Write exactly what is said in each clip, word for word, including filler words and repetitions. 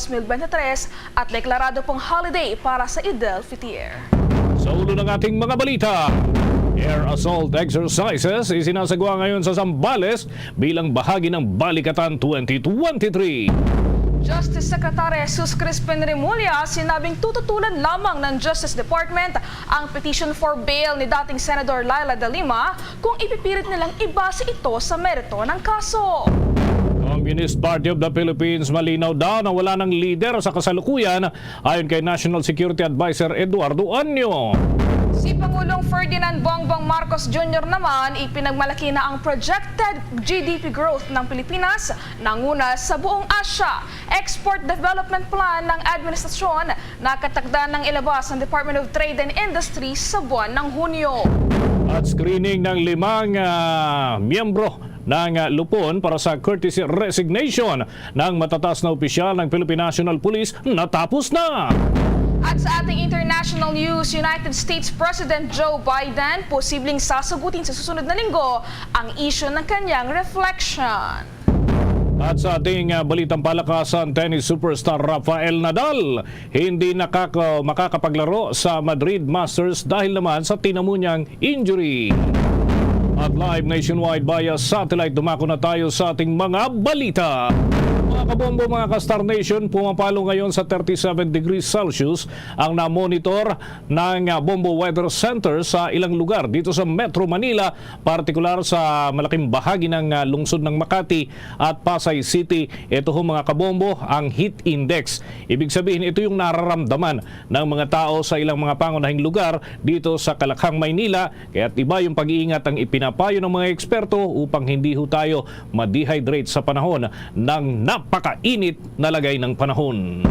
twenty-three at deklarado pong holiday para sa Eid al-Fitr. Sa ulo ng ating mga balita, air assault exercises isinasagawa ngayon sa Zambales bilang bahagi ng Balikatan twenty twenty-three. Justice Secretary Jesus Crispin Remulla sinabing tututulan lamang ng Justice Department ang petition for bail ni dating Senador Leila de Lima kung ipipilit nilang ibase ito sa merito ng kaso. Communist Party of the Philippines malinaw daw na wala ng lider sa kasalukuyan, ayon kay National Security Advisor Eduardo Anyo. Si Pangulong Ferdinand Bongbong Marcos Junior naman ipinagmalaki na ang projected G D P growth ng Pilipinas nanguna sa buong Asia. Export Development Plan ng administrasyon nakatakda ng ilabas ng Department of Trade and Industry sa buwan ng Hunyo. At screening ng limang ah, miyembro ng ah, Lupon para sa courtesy resignation ng matataas na opisyal ng Philippine National Police natapos na. At sa ating international news, United States President Joe Biden posibleng sasagutin sa susunod na linggo ang isyu ng kanyang reflection. At sa ating ah, balitang palakasan, tennis superstar Rafael Nadal hindi nakaka- makakapaglaro sa Madrid Masters dahil naman sa tinamo niyang injury. At live nationwide via satellite, dumako na tayo sa ating mga balita. Mga kabombo, mga ka-Star Nation, pumapalo ngayon sa thirty-seven degrees Celsius ang na-monitor ng ah, Bombo Weather Center sa ilang lugar dito sa Metro Manila, partikular sa malaking bahagi ng ah, lungsod ng Makati at Pasay City. Ito ho, mga kabombo, ang heat index. Ibig sabihin, ito yung nararamdaman ng mga tao sa ilang mga pangunahing lugar dito sa Kalakhang, Maynila. Kaya't iba yung pag-iingat ang ipinapayo ng mga eksperto upang hindi ho tayo ma-dehydrate sa panahon ng napakainit na lagay ng panahon.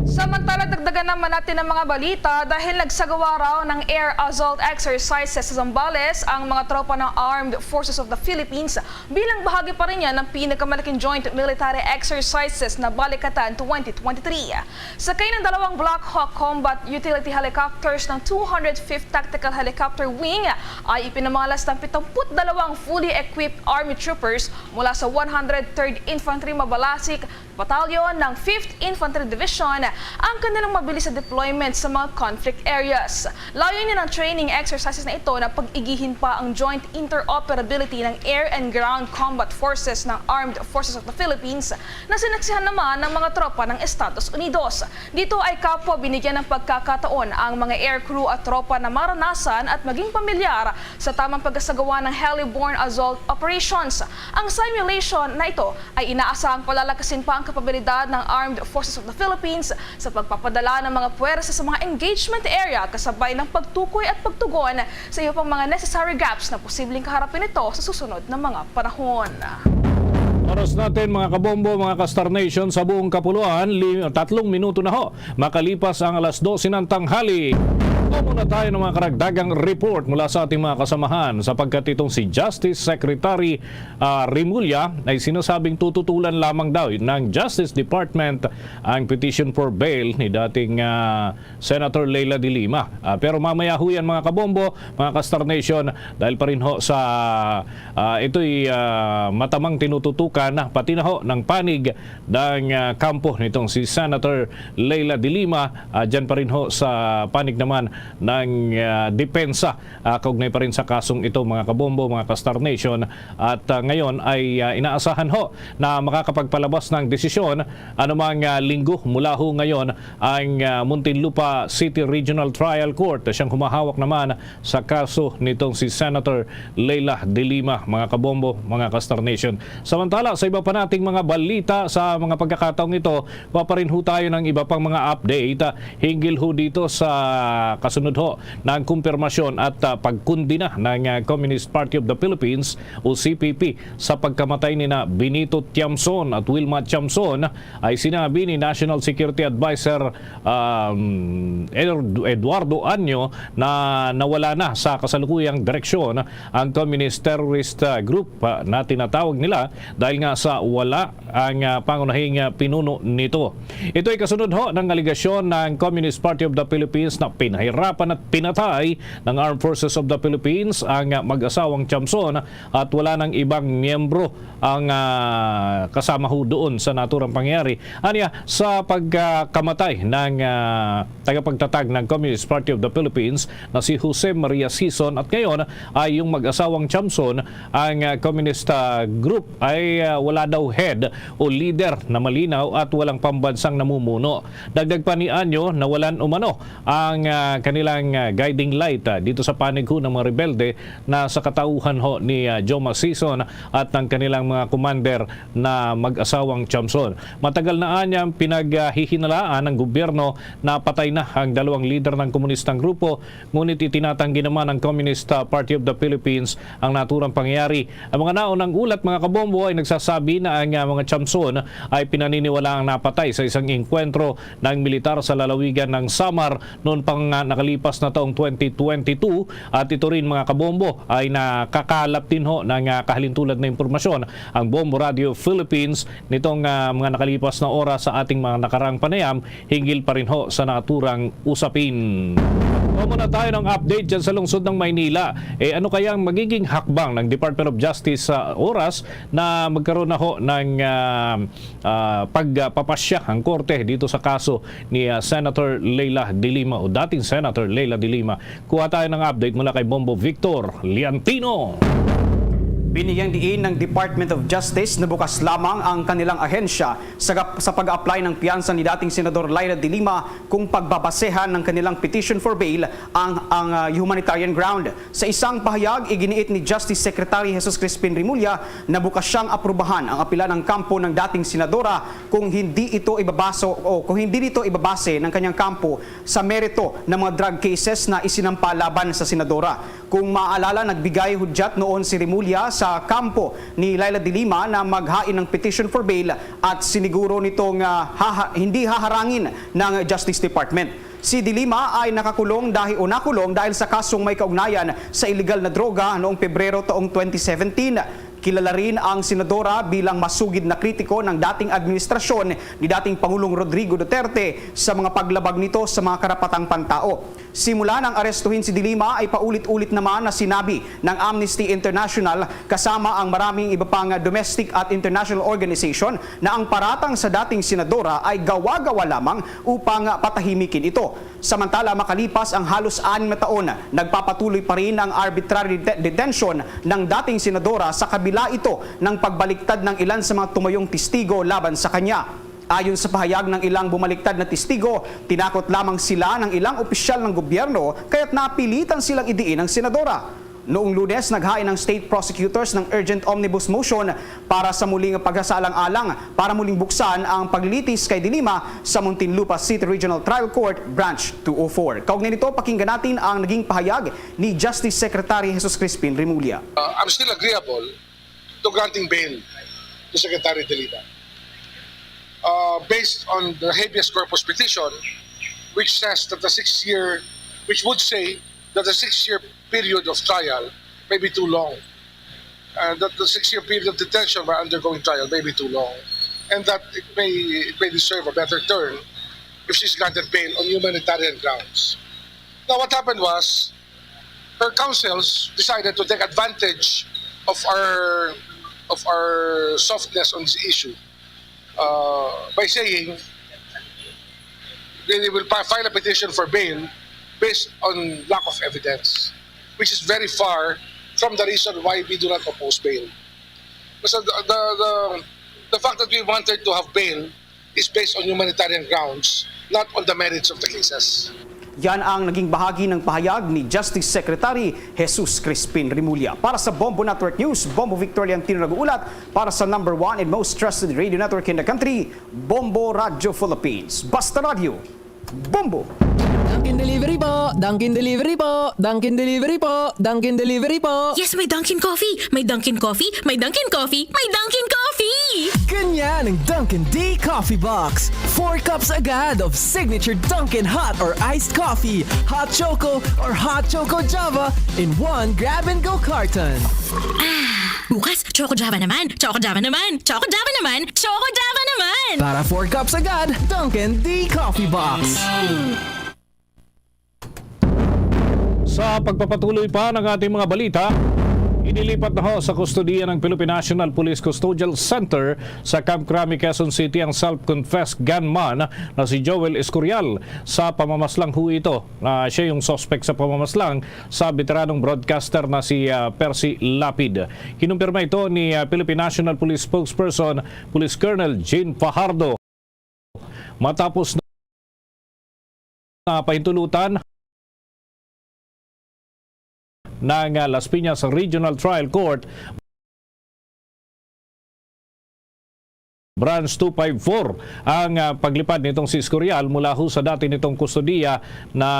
Samantala, dagdagan naman natin ang mga balita dahil nagsagawa raw ng air assault exercises sa Zambales ang mga tropa ng Armed Forces of the Philippines bilang bahagi pa rin yan ng pinakamalaking joint military exercises na Balikatan twenty twenty-three. Sakay ng dalawang Black Hawk combat utility helicopters ng two hundred fifth Tactical Helicopter Wing ay ipinamalas ng pitong put dalawang fully equipped Army troopers mula sa one hundred third Infantry Mabalasik Battalion ng fifth Infantry Division ang kanilang mabilis na deployment sa mga conflict areas. Layunin ng training exercises na ito na pag-igihin pa ang joint interoperability ng air and ground combat forces ng Armed Forces of the Philippines na sinaksihan naman ng mga tropa ng Estados Unidos. Dito ay kapwa binigyan ng pagkakataon ang mga aircrew at tropa na maranasan at maging pamilyar sa tamang pagkasagawa ng heliborne assault operations. Ang simulation na ito ay inaasahang palalakasin pa ang kapabilidad ng Armed Forces of the Philippines sa pagpapadala ng mga puwersa sa mga engagement area kasabay ng pagtukoy at pagtugon sa iba pang mga necessary gaps na posibleng kaharapin nito sa susunod na mga panahon. Oras natin, mga kabombo, mga ka-Star Nation, sa buong kapuluan, li- tatlong minuto na ho makalipas ang alas dose ng tanghali. Kuha muna tayo ng mga karagdagang report mula sa ating mga kasamahan, sapagkat itong si Justice Secretary ah, Remulla ay sinasabing tututulan lamang daw ng Justice Department ang petition for bail ni dating ah, Senator Leila de Lima. Ah, pero mamaya ho yan, mga kabombo, mga ka-Star Nation, dahil pa rin ho sa ah, ito'y ah, matamang tinututukan na pati na ho ng panig ng ah, kampo nitong si Senator Leila de Lima, ah, dyan pa rin ho sa panig naman ng ah, depensa ah, kaugnay pa rin sa kasong ito, mga kabombo, mga ka-Star Nation. At ah, ngayon ay ah, inaasahan ho na makakapagpalabas ng desisyon anumang ah, linggo mula ho ngayon ang ah, Muntinlupa City Regional Trial Court, siyang humahawak naman sa kaso nitong si Senator Leila de Lima, mga kabombo, mga ka-Star Nation. Samantala, sa iba pa nating mga balita sa mga pagkakataong ito, paparin ho tayo ng iba pang mga update ah, hinggil ho dito sa kasunod ho ng kumpirmasyon at ah, pagkundina ng ah, Communist Party of the Philippines o C P P sa pagkamatay ni na Benito Tiamson at Wilma Tiamson, ay sinabi ni National Security Advisor um, Ed- Eduardo Anyo na nawala na sa kasalukuyang direksyon ang communist terrorist ah, group ah, na tinatawag nila dahil nga sa wala ang ah, pangunahing ah, pinuno nito. Ito ay kasunod ho ng alegasyon ng Communist Party of the Philippines na pinahirapan Harapan at pinatay ng Armed Forces of the Philippines ang, ah, mag-asawang Chamson at wala nang ibang miyembro ang, ah, kasama ho doon sa naturang pangyayari. Anya, sa pagkamatay ng, ah, tagapagtatag ng Communist Party of the Philippines na si Jose Maria Sison at ngayon ay yung mag-asawang Chamson, ang, ah, Communist, ah, group ay, ah, wala daw head o leader na malinaw at walang pambansang namumuno. Dagdag pa ni Anyo, nawalan umano ang, ah, kanilang, ah, guiding light, ah, dito sa panig ho ng mga rebelde na sa katauhan ho ni, ah, Joma Sison at ng kanilang mga commander na mag-asawang Chamson. Matagal na anya ang pinaghihinalaan ng gobyerno na patay na ang dalawang lider ng komunistang grupo, ngunit itinatanggi naman ng Communist, ah, Party of the Philippines ang naturang pangyayari. Ang mga naunang ulat, mga kabombo, ay nagsasabi na ang, ah, mga Chamson ay pinaniniwalaang napatay sa isang engkwentro ng militar sa lalawigan ng Samar noon pang, ah, nakalipas na taong twenty twenty-two, at ito rin, mga kabombo, ay nakakalap din ho ng, ah, kahalintulad na impormasyon ang Bombo Radio Philippines nitong, ah, mga nakalipas na oras sa ating mga nakarang panayam hinggil pa rin ho sa naturang usapin. Kuha muna tayo ng update dyan sa lungsod ng Maynila. Eh, ano kaya ang magiging hakbang ng Department of Justice sa oras na magkaroon na ho ng, ah, ah, pagpapasya ang korte dito sa kaso ni, ah, Senator Leila de Lima o dating Senator Leila de Lima? Kuha tayo ng update mula kay Bombo Victor Liantino. Binigyang diin ng Department of Justice na bukas lamang ang kanilang ahensya sa, sa pag-apply ng piyansa ni dating Senador Leila de Lima kung pagbabasehan ng kanilang petition for bail ang, ang, ah, humanitarian ground. Sa isang pahayag, iginiit ni Justice Secretary Jesus Crispin Remulla na bukas siyang aprubahan ang apila ng kampo ng dating senadora kung hindi ito ibabaso o kung hindi nito ibabase ng kanyang kampo sa merito ng mga drug cases na isinampa laban sa senadora. Kung maaalala, nagbigay hudyat noon si Remulla sa kampo ni Leila de Lima na maghain ng petition for bail at siniguro nitong, ah, haha- hindi haharangin ng Justice Department. Si De Lima ay nakakulong dahil o nakulong dahil sa kasong may kaugnayan sa iligal na droga noong Pebrero taong twenty seventeen. Kilala rin ang senadora bilang masugid na kritiko ng dating administrasyon ni dating Pangulong Rodrigo Duterte sa mga paglabag nito sa mga karapatang pantao. Simula nang arestuhin si De Lima ay paulit-ulit naman na sinabi ng Amnesty International kasama ang maraming iba pang domestic at international organization na ang paratang sa dating senadora ay gawa-gawa lamang upang patahimikin ito. Samantala, makalipas ang halos anim na taon, nagpapatuloy pa rin ang arbitrary dete- detention ng dating senadora sa kabila ito ng pagbaliktad ng ilan sa mga tumayong testigo laban sa kanya. Ayon sa pahayag ng ilang bumaliktad na testigo, tinakot lamang sila ng ilang opisyal ng gobyerno kaya't napilitan silang idiin ang senadora. Noong Lunes, naghain ang state prosecutors ng urgent omnibus motion para sa muling pagsasalang-alang para muling buksan ang paglilitis kay De Lima sa Muntinlupa City Regional Trial Court Branch two oh four. Kaugnay nito, pakinggan natin ang naging pahayag ni Justice Secretary Jesus Crispin Remulla. Uh, I'm still agreeable to granting bail to Secretary De Lima. Uh, based on the habeas corpus petition, which says that the six-year, which would say that the six-year period of trial may be too long, and that the six-year period of detention while undergoing trial may be too long, and that it may, it may deserve a better term if she's granted bail on humanitarian grounds. Now, what happened was, her counsels decided to take advantage of our of our softness on this issue, uh, by saying they will pa- file a petition for bail based on lack of evidence, which is very far from the reason why we do not oppose bail. So the, the, the, the fact that we wanted to have bail is based on humanitarian grounds, not on the merits of the cases. Yan ang naging bahagi ng pahayag ni Justice Secretary Jesus Crispin Remulla. Para sa Bombo Network News, Bombo Victor Leontino nag-uulat para sa number one and most trusted radio network in the country, Bombo Radyo Philippines. Basta Radyo, Bombo! Dunkin' Delivery po! Dunkin' Delivery po! Dunkin' Delivery po! Dunkin' Delivery po! Yes, may Dunkin' Coffee! May Dunkin' Coffee! May Dunkin' Coffee! May Dunkin' Coffee! Ganyan ang Dunkin' D Coffee Box. Four cups agad of signature Dunkin' hot or iced coffee, hot choco, or hot choco Java in one grab-and-go carton. Bukas, Choco Java naman! Choco Java naman! Choco Java naman! Choco Java naman! Para four cups agad, Dunkin' D Coffee Box. Sa pagpapatuloy pa ng ating mga balita, inilipat na ho sa kustodiya ng Philippine National Police Custodial Center sa Camp Crame, Quezon City ang self-confessed gunman na si Joel Escorial. Sa pamamaslang ho ito, na siya yung suspect sa pamamaslang sa veteranong broadcaster na si, ah, Percy Lapid. Kinumpirma ito ni, ah, Philippine National Police Spokesperson Police Colonel Jean Fajardo. Matapos na pahintulutan ng, ah, Las Piñas Regional Trial Court, Branch two five four, ang, ah, paglipad nitong si Escorial mula ho sa dati nitong kustodiya na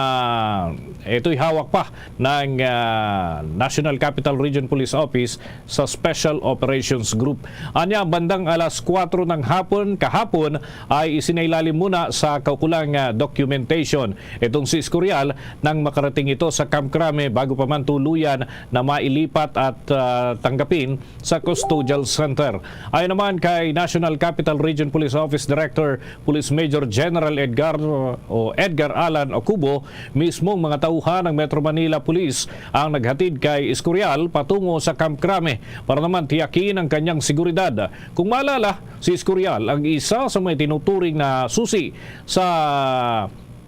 ito'y hawak pa ng, ah, National Capital Region Police Office sa Special Operations Group. Anya, bandang alas kuwatro ng hapon kahapon ay isinailalim muna sa kaukulang, ah, documentation itong si Escorial nang makarating ito sa Camp Crame bago pa man tuluyan na mailipat at, ah, tanggapin sa custodial center. Ayon naman kay National Capital Region Police Office Director Police Major General Edgar o Edgar Alan Ocubo, mismong mga tauhan ng Metro Manila Police ang naghatid kay Escorial patungo sa Camp Crame para naman tiyakin ang kanyang seguridad. Kung maalala, si Escorial ang isa sa may tinuturing na susi sa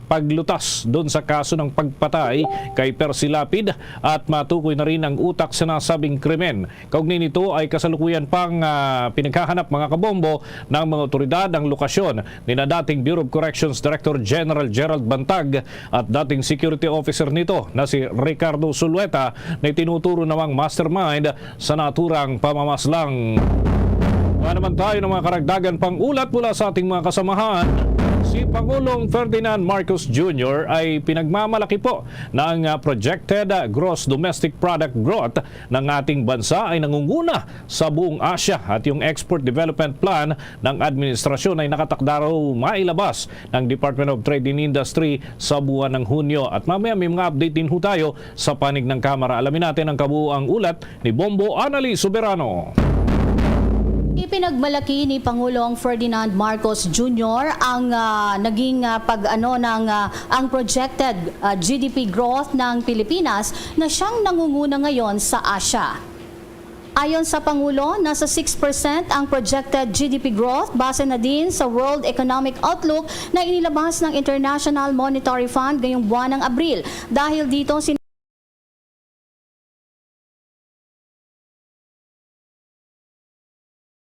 paglutas doon sa kaso ng pagpatay kay Percy Lapid at matukoy na rin ang utak sa nasabing krimen. Kaugnay nito ay kasalukuyan pang, ah, pinaghahanap, mga kabombo, ng mga otoridad ang lokasyon ni na dating Bureau of Corrections Director General Gerald Bantag at dating security officer nito na si Ricardo Sulueta na itinuturo namang mastermind sa naturang pamamaslang. Wala naman tayo ng mga karagdagan pang ulat mula sa ating mga kasamahan. Si Pangulong Ferdinand Marcos Junior ay pinagmamalaki po ng, ah, projected, ah, gross domestic product growth ng ating bansa ay nangunguna sa buong Asia at yung Export Development Plan ng administrasyon ay nakatakda raw mailabas ng Department of Trade and Industry sa buwan ng Hunyo. At mamaya may mga update din ho tayo sa panig ng Kamara. Alamin natin ang kabuuang ulat ni Bombo Anali Soberano. Ipinagmalaki ni Pangulong Ferdinand Marcos Junior ang, ah, naging, ah, pag-ano ng, ah, ang projected, ah, G D P growth ng Pilipinas na siyang nangunguna ngayon sa Asia. Ayon sa Pangulo, nasa six percent ang projected G D P growth base na din sa World Economic Outlook na inilabas ng International Monetary Fund ngayong buwan ng Abril. Dahil dito, sin-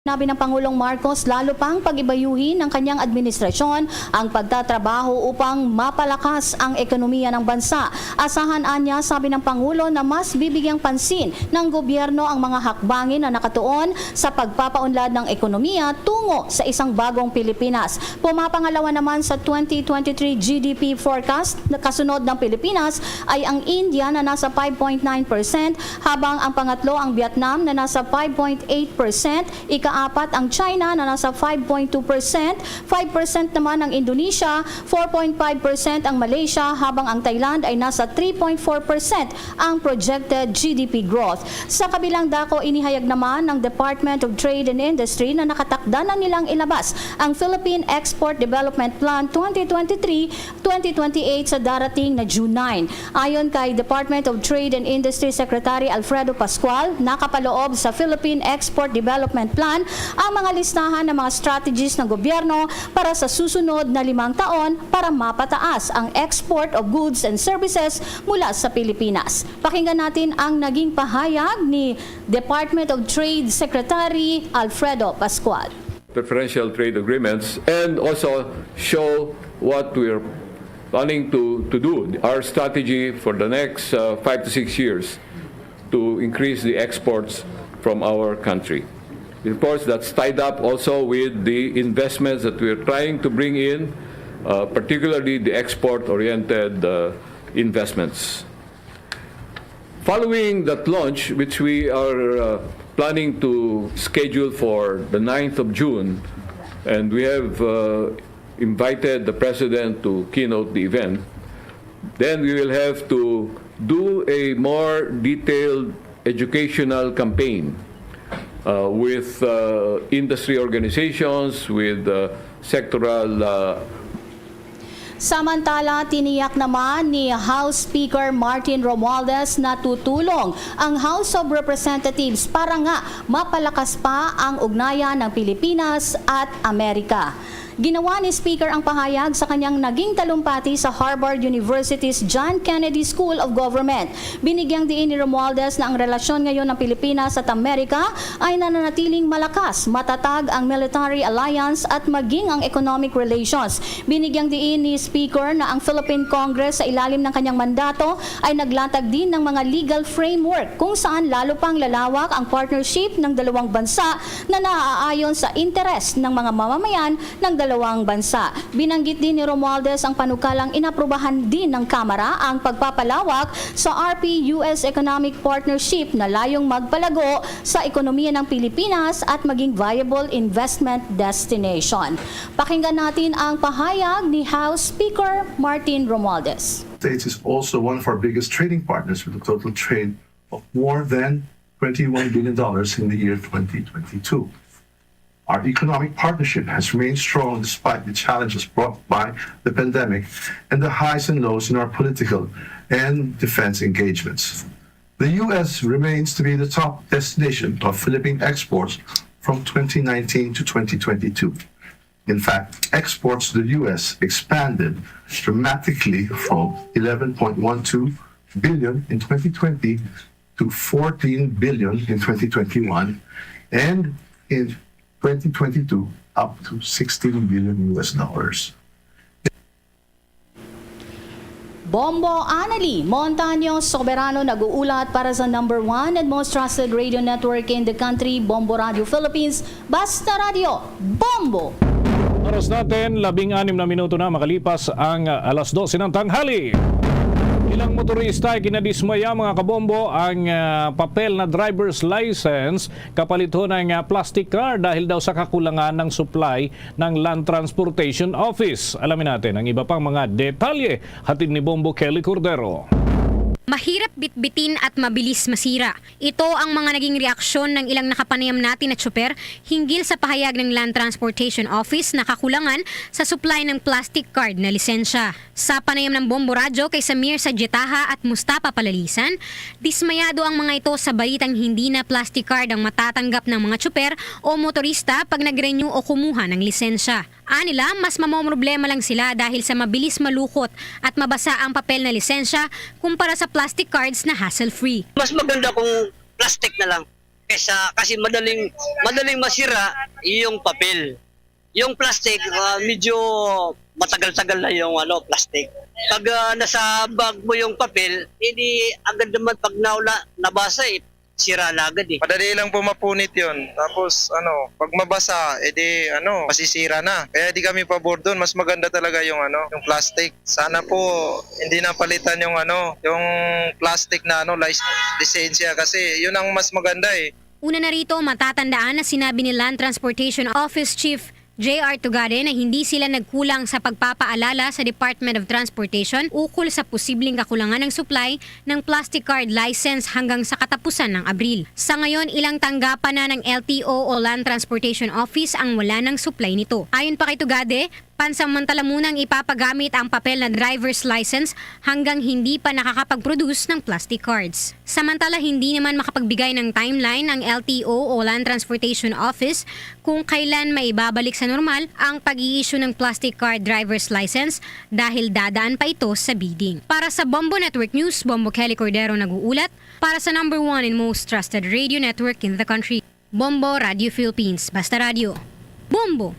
Sinabi ng Pangulong Marcos, lalo pang pag-ibayuhin ng kanyang administrasyon ang pagtatrabaho upang mapalakas ang ekonomiya ng bansa. Asahan anya, sabi ng Pangulo, na mas bibigyang pansin ng gobyerno ang mga hakbangin na nakatuon sa pagpapaunlad ng ekonomiya tungo sa isang bagong Pilipinas. Pumapangalawa naman sa twenty twenty-three G D P forecast na kasunod ng Pilipinas ay ang India na nasa five point nine percent, habang ang pangatlo ang Vietnam na nasa five point eight percent, ikaapat ang China na nasa five point two percent, five percent naman ang Indonesia, four point five percent ang Malaysia, habang ang Thailand ay nasa three point four percent ang projected G D P growth. Sa kabilang dako, inihayag naman ng Department of Trade and Industry na nakatakda na nilang ilabas ang Philippine Export Development Plan twenty twenty-three twenty twenty-eight sa darating na June nine. Ayon kay Department of Trade and Industry Secretary Alfredo Pascual, nakapaloob sa Philippine Export Development Plan ang mga listahan ng mga strategies ng gobyerno para sa susunod na limang taon para mapataas ang export of goods and services mula sa Pilipinas. Pakinggan natin ang naging pahayag ni Department of Trade Secretary Alfredo Pascual. Preferential trade agreements and also show what we're planning to, to do, our strategy for the next uh, five to six years to increase the exports from our country. Of course, that's tied up also with the investments that we're trying to bring in, uh, particularly the export-oriented uh, investments. Following that launch, which we are uh, planning to schedule for the ninth of June, and we have uh, invited the President to keynote the event, then we will have to do a more detailed educational campaign uh, with uh, industry organizations, with uh, sectoral uh, Samantala, tiniyak naman ni House Speaker Martin Romualdez na tutulong ang House of Representatives para nga mapalakas pa ang ugnayan ng Pilipinas at Amerika. Ginawa ni Speaker ang pahayag sa kanyang naging talumpati sa Harvard University's John Kennedy School of Government. Binigyang diin ni Romualdez na ang relasyon ngayon ng Pilipinas at Amerika ay nananatiling malakas, matatag ang military alliance at maging ang economic relations. Binigyang diin ni Speaker na ang Philippine Congress sa ilalim ng kanyang mandato ay naglatag din ng mga legal framework kung saan lalo pang lalawak ang partnership ng dalawang bansa na naaayon sa interes ng mga mamamayan ng dalawang bansa. Binanggit din ni Romualdez ang panukalang inaprubahan din ng Kamara ang pagpapalawak sa R P U S economic partnership na layong magpalago sa ekonomiya ng Pilipinas at maging viable investment destination. Pakinggan natin ang pahayag ni House Speaker Martin Romualdez. States is also one of our biggest trading partners, with a total trade of more than twenty-one billion dollars in the year twenty twenty-two. Our economic partnership has remained strong despite the challenges brought by the pandemic and the highs and lows in our political and defense engagements. The U S remains to be the top destination of Philippine exports from twenty nineteen to twenty twenty-two. In fact, exports to the U S expanded dramatically from eleven point one two billion in twenty twenty to fourteen billion in twenty twenty-one, and in twenty twenty-two up to sixteen billion U S dollars. Bombo Anali Montaño Soberano nag-uulat para sa number one and most trusted radio network in the country, Bombo Radio Philippines. Basta Radio, Bombo! Oras natin, labing anim na minuto na makalipas ang, ah, alas dose ng tanghali. Ilang motorista ay kinadismaya, mga kabombo, ang, ah, papel na driver's license kapalit ho ng, ah, plastic card dahil daw sa kakulangan ng supply ng Land Transportation Office. Alamin natin ang iba pang mga detalye, hatid ni Bombo Kelly Cordero. Mahirap bitbitin at mabilis masira. Ito ang mga naging reaksyon ng ilang nakapanayam natin na tsoper hinggil sa pahayag ng Land Transportation Office na kakulangan sa supply ng plastic card na lisensya. Sa panayam ng Bombo Radyo kay Samir Sadyetaha at Mustafa Palalisan, dismayado ang mga ito sa balitang hindi na plastic card ang matatanggap ng mga tsoper o motorista pag nag-renew o kumuha ng lisensya. Anila, mas mamomroblema lang sila dahil sa mabilis malukot at mabasa ang papel na lisensya kumpara sa plastic cards na hassle-free. Mas maganda kung plastic na lang kaysa, kasi madaling madaling masira yung papel. Yung plastic, ah, medyo matagal-tagal na yung ano, plastic. Pag, ah, nasa bag mo yung papel, hindi agad naman pag naula, nabasa eh, sira na agad eh. Madali lang po mapunit yon. Tapos ano, pag mabasa, edi ano, masisira na. Kaya di kami pabor doon. Mas maganda talaga yung ano, yung plastic. Sana po hindi na palitan yung ano, yung plastic na ano, lic- lisensya kasi yun ang mas maganda eh. Una na rito, matatandaan na sinabi ni Land Transportation Office Chief J R Tugade na hindi sila nagkulang sa pagpapaalala sa Department of Transportation ukol sa posibleng kakulangan ng supply ng plastic card license hanggang sa katapusan ng Abril. Sa ngayon, ilang tanggapan na ng L T O o Land Transportation Office ang wala ng supply nito. Ayon pa kay Tugade, pansamantala munang ipapagamit ang papel na driver's license hanggang hindi pa nakakapag-produce ng plastic cards. Samantala, hindi naman makapagbigay ng timeline ang L T O o Land Transportation Office kung kailan maibabalik sa normal ang pag-i-issue ng plastic card driver's license dahil dadaan pa ito sa bidding. Para sa Bombo Network News, Bombo Kelly Cordero nag-uulat para sa number one and most trusted radio network in the country, Bombo Radio Philippines. Basta Radio, Bombo!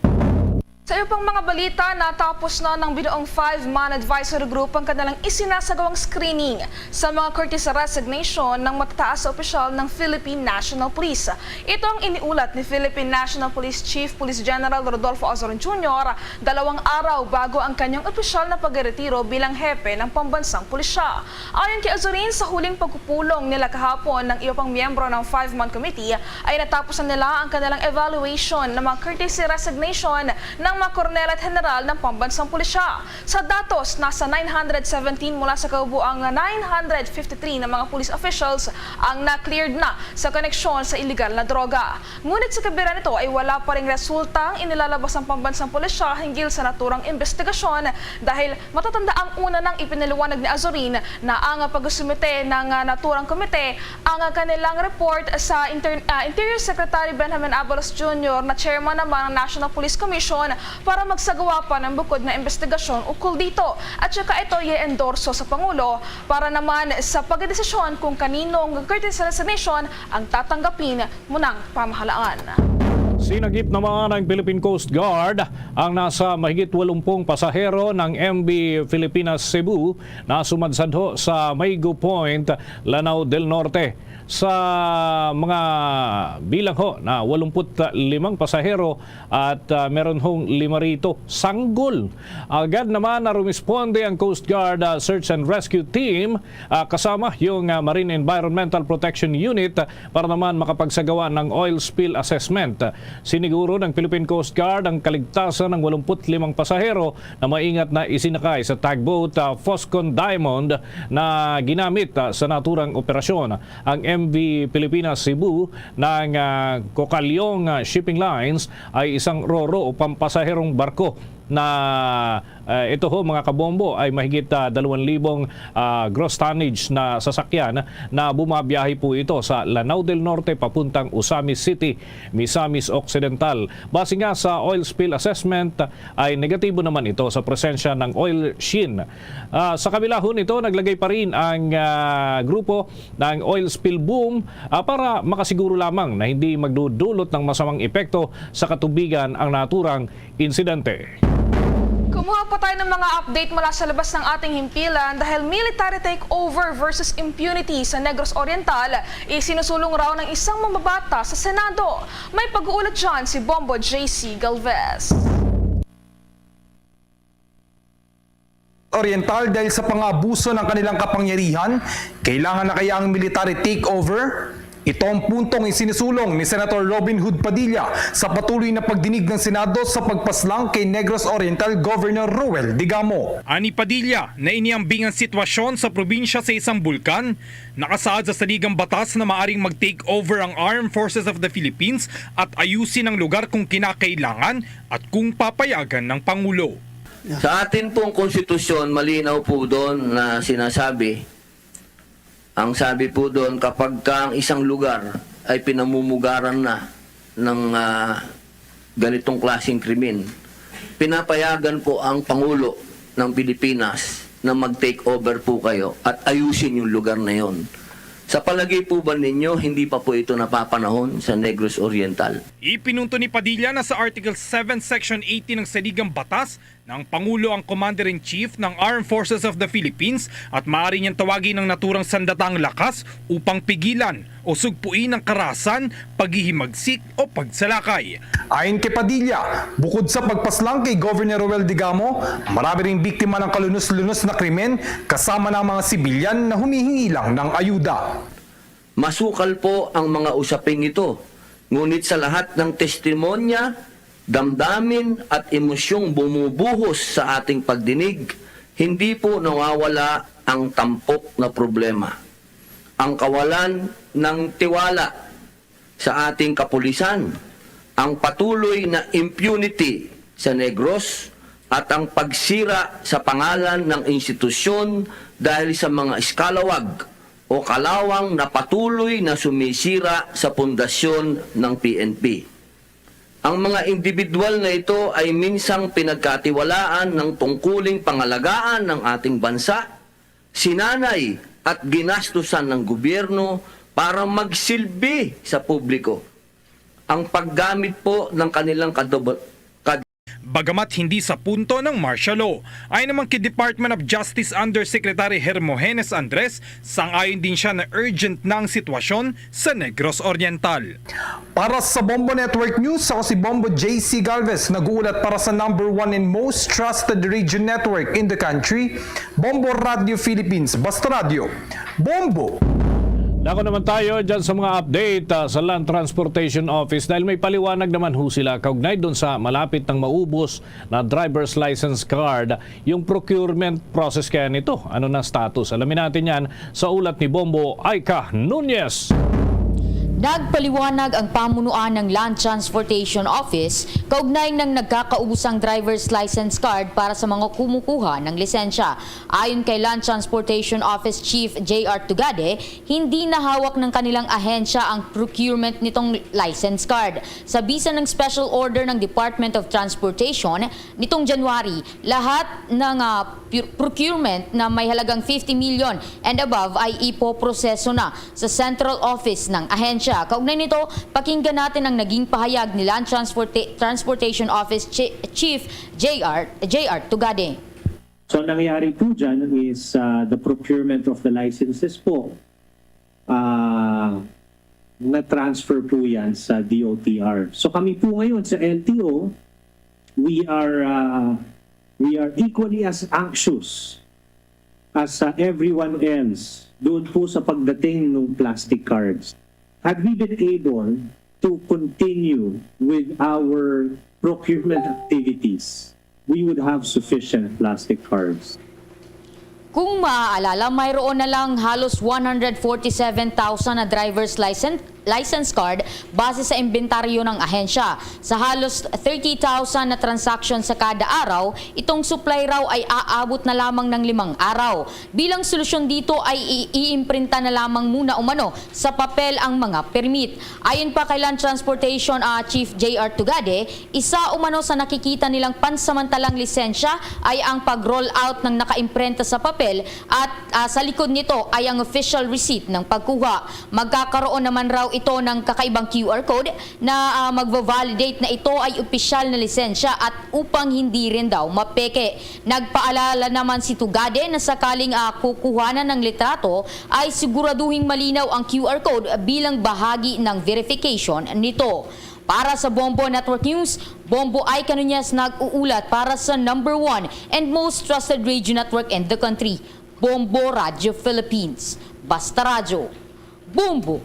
Sa iba pang mga balita, natapos na ng binuong five-man advisory group ang kanilang isinasagawang screening sa mga courtesy resignation ng matataas na opisyal ng Philippine National Police. Ito ang iniulat ni Philippine National Police Chief Police General Rodolfo Azorin Junior dalawang araw bago ang kanyang opisyal na pagretiro bilang hepe ng pambansang pulisya. Ayon kay Azorin, sa huling pagpupulong nila kahapon ng iba pang miyembro ng five-man committee, ay natapos na nila ang kanilang evaluation ng mga courtesy resignation ng mga koronel at general ng pambansang pulisya. Sa datos, nasa nine hundred seventeen mula sa kabuoang nine hundred fifty-three na mga police officials ang na-cleared na sa koneksyon sa iligal na droga. Ngunit sa kabila nito ay wala pa ring resulta ang inilalabas ng pambansang pulisya hinggil sa naturang investigasyon, dahil matatanda ang una nang ipinaliwanag ni Azurin na ang pag-sumite ng, ah, naturang komite ang kanilang report sa Inter-, ah, Interior Secretary Benjamin Abalos Junior na chairman naman ng National Police Commission para magsagawa pa ng bukod na investigasyon ukol dito. At saka ito i-endorso sa Pangulo para naman sa pagdesisyon kung kaninong courtesy resignation ang tatanggapin munang pamahalaan. Sinagip naman ng Philippine Coast Guard ang nasa mahigit walumpung pasahero ng M V Filipinas Cebu na sumadsadho sa Maygo Point, Lanao del Norte. Sa mga bilang ho na walumput limang pasahero at, ah, meron hong lima rito sanggol. Agad naman na rumisponde ang Coast Guard, ah, Search and Rescue Team, ah, kasama yung, ah, Marine Environmental Protection Unit, ah, para naman makapagsagawa ng oil spill assessment. Siniguro ng Philippine Coast Guard ang kaligtasan ng walumput limang pasahero na maingat na isinakay sa tugboat, ah, Foscon Diamond na ginamit, ah, sa naturang operasyon. Ang M V Pilipinas Cebu ng, ah, Cocalyong, ah, Shipping Lines ay isang ro-ro o pampasaherong barko na, ah, ito ho, mga kabombo, ay mahigit, ah, dalawang libong, ah, gross tonnage na sasakyan na bumabiyahe po ito sa Lanao del Norte papuntang Ozamiz City, Misamis Occidental. Base nga sa oil spill assessment, ay negatibo naman ito sa presensya ng oil sheen. Ah, sa kabila ho nito, naglagay pa rin ang, ah, grupo ng oil spill boom, ah, para makasiguro lamang na hindi magdudulot ng masamang epekto sa katubigan ang naturang insidente. Kumuha pa tayo ng mga update mula sa labas ng ating himpilan, dahil military takeover versus impunity sa Negros Oriental, isinusulong raw ng isang mambabata sa Senado. May pag-uulat dyan si Bombo J C Galvez. Oriental dahil sa pang-abuso ng kanilang kapangyarihan, kailangan na kaya ang military takeover? Ito ang puntong isinusulong ni Senator Robin Hood Padilla sa patuloy na pagdinig ng Senado sa pagpaslang kay Negros Oriental Governor Roel Digamo. Ani Padilla na iniambing ang sitwasyon sa probinsya sa isang bulkan, nakasaad sa saligang batas na maaring mag-takeover ang Armed Forces of the Philippines at ayusin ang lugar kung kinakailangan at kung papayagan ng Pangulo. Sa atin pong konstitusyon, malinaw po doon na sinasabi, ang sabi po doon, kapag ka ang isang lugar ay pinamumugaran na ng ah, ganitong klaseng krimen, pinapayagan po ang Pangulo ng Pilipinas na mag-take over po kayo at ayusin yung lugar na yon. Sa palagay po ba ninyo, hindi pa po ito napapanahon sa Negros Oriental? Ipinunto ni Padilla na sa Article seven, Section eighteen ng Saligang Batas ng Pangulo ang Commander-in-Chief ng Armed Forces of the Philippines at maaari niyang tawagin ang naturang sandatang lakas upang pigilan o sugpuin ang karahasan, paghihimagsik o pagsalakay. Ayon kay Padilla, bukod sa pagpaslang kay Governor Roel Digamo, marami ring biktima ng kalunos-lunos na krimen kasama na ang mga sibilyan na humihingi lang ng ayuda. Masukal po ang mga usaping ito, ngunit sa lahat ng testimonya, damdamin at emosyong bumubuhos sa ating pagdinig, hindi po nawawala ang tampok na problema. Ang kawalan ng tiwala sa ating kapulisan, ang patuloy na impunity sa Negros, at ang pagsira sa pangalan ng institusyon dahil sa mga eskalawag o kalawang na patuloy na sumisira sa pundasyon ng P N P. Ang mga indibidwal na ito ay minsang pinagkatiwalaan ng tungkuling pangalagaan ng ating bansa, sinanay at ginastusan ng gobyerno para magsilbi sa publiko. Ang paggamit po ng kanilang kadub- Bagamat hindi sa punto ng martial law, ayon naman kay Department of Justice Undersecretary Hermogenes Andres, sang-ayon din siya na urgent na ang sitwasyon sa Negros Oriental. Para sa Bombo Network News, ako si Bombo J C Galvez, nag-uulat para sa number one and most trusted radio network in the country, Bombo Radio Philippines, Basta Radyo, Bombo! Dako naman tayo dyan sa mga update, ah, sa Land Transportation Office dahil may paliwanag naman ho sila kaugnay doon sa malapit nang maubos na driver's license card, yung procurement process kaya nito. Ano na status? Alamin natin yan sa ulat ni Bombo Aika Nunez. Nagpaliwanag ang pamunuan ng Land Transportation Office kaugnay ng nagkakaubusang driver's license card para sa mga kumukuha ng lisensya. Ayon kay Land Transportation Office Chief J R Tugade, hindi na hawak ng kanilang ahensya ang procurement nitong license card. Sa bisa ng special order ng Department of Transportation nitong January, lahat ng ah, pu- procurement na may halagang fifty million and above ay ipoproseso na sa central office ng ahensya. Kaugnay nito, pakinggan natin ang naging pahayag ni Land Transporta- Transportation Office Chi- Chief J R J R Tugade. So ang nangyari po dyan is uh, the procurement of the licenses po, uh, na-transfer po yan sa D O T R. So kami po ngayon sa L T O, we are, uh, we are equally as anxious as uh, everyone else doon po sa pagdating ng plastic cards. Had we been able to continue with our procurement activities, we would have sufficient plastic cards. Kung maaalala, mayroon na lang halos one hundred forty-seven thousand na driver's license, license card base sa imbentaryo ng ahensya. Sa halos thirty thousand na transaksyon sa kada araw, itong supply raw ay aabot na lamang ng limang araw. Bilang solusyon dito ay i- iimprinta na lamang muna umano sa papel ang mga permit. Ayon pa kay Land Transportation ah, Chief J R Tugade, isa umano sa nakikita nilang pansamantalang lisensya ay ang pag-roll out ng nakaimprenta sa papel at ah, sa likod nito ay ang official receipt ng pagkuha. Magkakaroon naman raw ito ng kakaibang Q R code na ah, magva-validate na ito ay opisyal na lisensya at upang hindi rin daw mapeke. Nagpaalala naman si Tugade na sakaling ah, kukuhanan ng litrato ay siguraduhing malinaw ang Q R code bilang bahagi ng verification nito. Para sa Bombo Network News, Bombo Ay Canuñas nag-uulat para sa number one and most trusted radio network in the country, Bombo Radio Philippines. Basta Radyo, Bombo!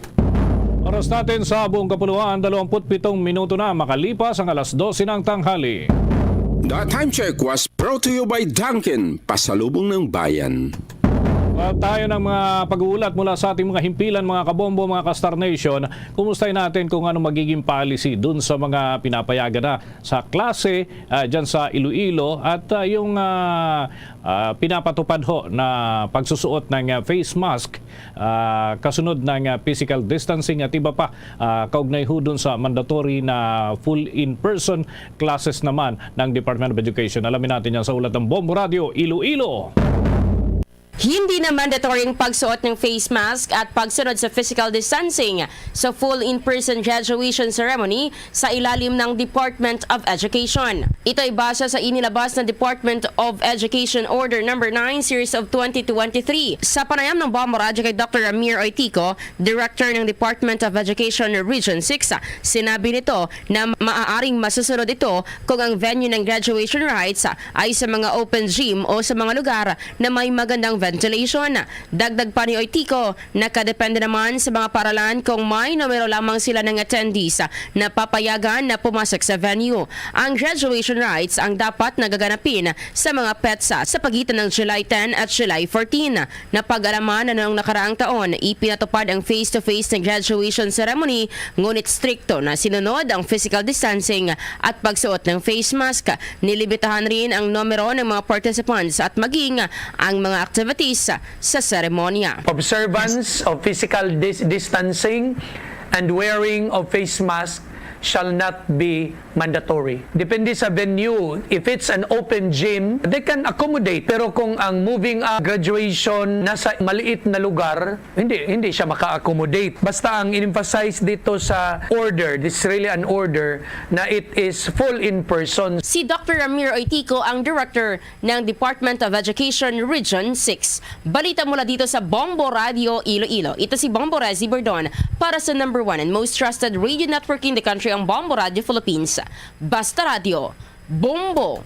Oras natin sa buong kapuluan, dalawampu't pitong minuto na makalipas ang alas dose ng tanghali. The time check was brought to you by Dunkin, pasalubong ng bayan. At tayo ng mga pag-uulat mula sa ating mga himpilan, mga kabombo, mga ka-Star Nation. Kumustahin natin kung ano magiging policy dun sa mga pinapayagan na sa klase ah, dyan sa Iloilo at ah, yung ah, ah, pinapatupad ho na pagsusuot ng ah, face mask ah, kasunod ng ah, physical distancing at iba pa ah, kaugnay ho dun sa mandatory na full in-person classes naman ng Department of Education. Alamin natin yan sa ulat ng Bombo Radio Iloilo. Hindi na mandatory ang pagsuot ng face mask at pagsunod sa physical distancing sa full in-person graduation ceremony sa ilalim ng Department of Education. Ito ay base sa inilabas ng Department of Education Order Number nine Series of twenty twenty-three. Sa panayam ng Bombo Radyo kay Doctor Amir Oitico, Director ng Department of Education Region six, sinabi nito na maaaring masusunod ito kung ang venue ng graduation rites ay sa mga open gym o sa mga lugar na may magandang ventilation. Dagdag pa ni Oitico, nakadepende naman sa mga paaralan kung may numero lamang sila ng attendees na papayagan na pumasok sa venue. Ang graduation rites ang dapat nagaganapin sa mga petsa sa pagitan ng July ten at July fourteen. Napag-alaman na noong nakaraang taon, ipinatupad ang face-to-face na graduation ceremony, ngunit strikto na sinunod ang physical distancing at pagsuot ng face mask. Nilimitahan rin ang numero ng mga participants at maging ang mga activities sa seremonya. Observance of physical dis- distancing and wearing of face mask shall not be mandatory. Depende sa venue. If it's an open gym, they can accommodate. Pero kung ang moving up graduation nasa maliit na lugar, hindi hindi siya maka-accommodate. Basta ang in-emphasize dito sa order, this is really an order na it is full in person. Si Doctor Ramiro Oitico ang director ng Department of Education Region six. Balita mula dito sa Bombo Radio Iloilo. Ito si Bombo Rezi Bordon para sa number one and most trusted radio network in the country, ang Bombo Radio Philippines. Basta Radio, Bombo!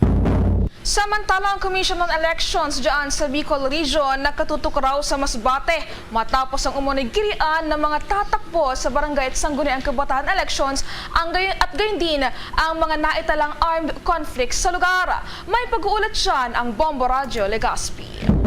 Samantala, ang Commission on Elections dyan sa Bicol Region nakatutok raw sa Masbate matapos ang umano'y girian ng mga tatakbo sa barangay at sangguniang kabataan elections ang gay-, at gayon din ang mga naitalang armed conflict sa lugar. May pag-uulat dyan ang Bombo Radyo Legazpi.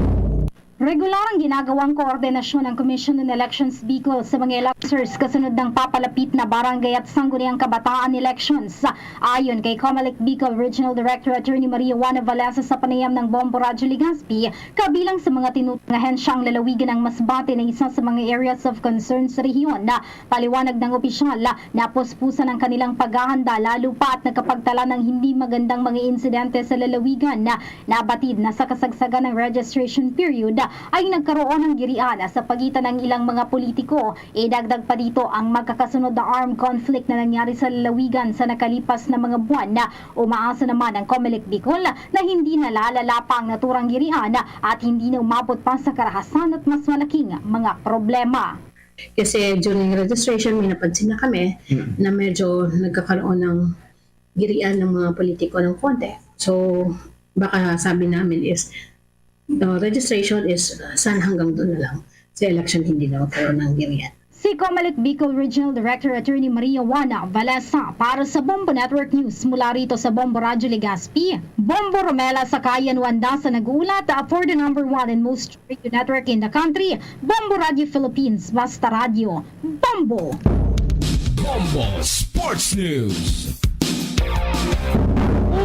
Regular ang ginagawang koordinasyon ng Commission on Elections Bicol sa mga electors kasunod ng papalapit na barangay at sangguniang kabataan elections. Ayon kay Comelec Bicol Regional Director Attorney Maria Juana Valesa sa panayam ng Bombo Radyo Legazpi, kabilang sa mga tinutong ahensya ang lalawigan ng Masbate na isa sa mga areas of concern sa rehiyon. Paliwanag ng opisyal, napuspusan ang kanilang paghahanda lalo pa at nakapagtala ng hindi magandang mga insidente sa lalawigan. Nabatid na sa kasagsagan ng registration period ay nagkaroon ng girian sa pagitan ng ilang mga politiko. Idagdag pa dito ang magkakasunod na armed conflict na nangyari sa lalawigan sa nakalipas na mga buwan. Umaasa naman ang Comelec Bicol na hindi na lalala pa ang naturang girian at hindi na umabot pa sa karahasan at mas malaking mga problema. Kasi during registration, may napansin na kami Mm. na medyo nagkakaroon ng girian ng mga politiko ng konti. So, baka sabi namin is, uh, registration is, uh, saan hanggang doon na lang. Sa election, hindi na magkaroon ng girian. Si Comelec Bicol Regional Director Attorney Maria Juana Valesa para sa Bombo Network News mula rito sa Bombo Radyo Legazpi. Bombo Romela Sakayan Wanda sa nag-uulat for the number one and most radio network in the country, Bombo Radyo Philippines, Basta Radyo, Bombo! Bombo Sports News.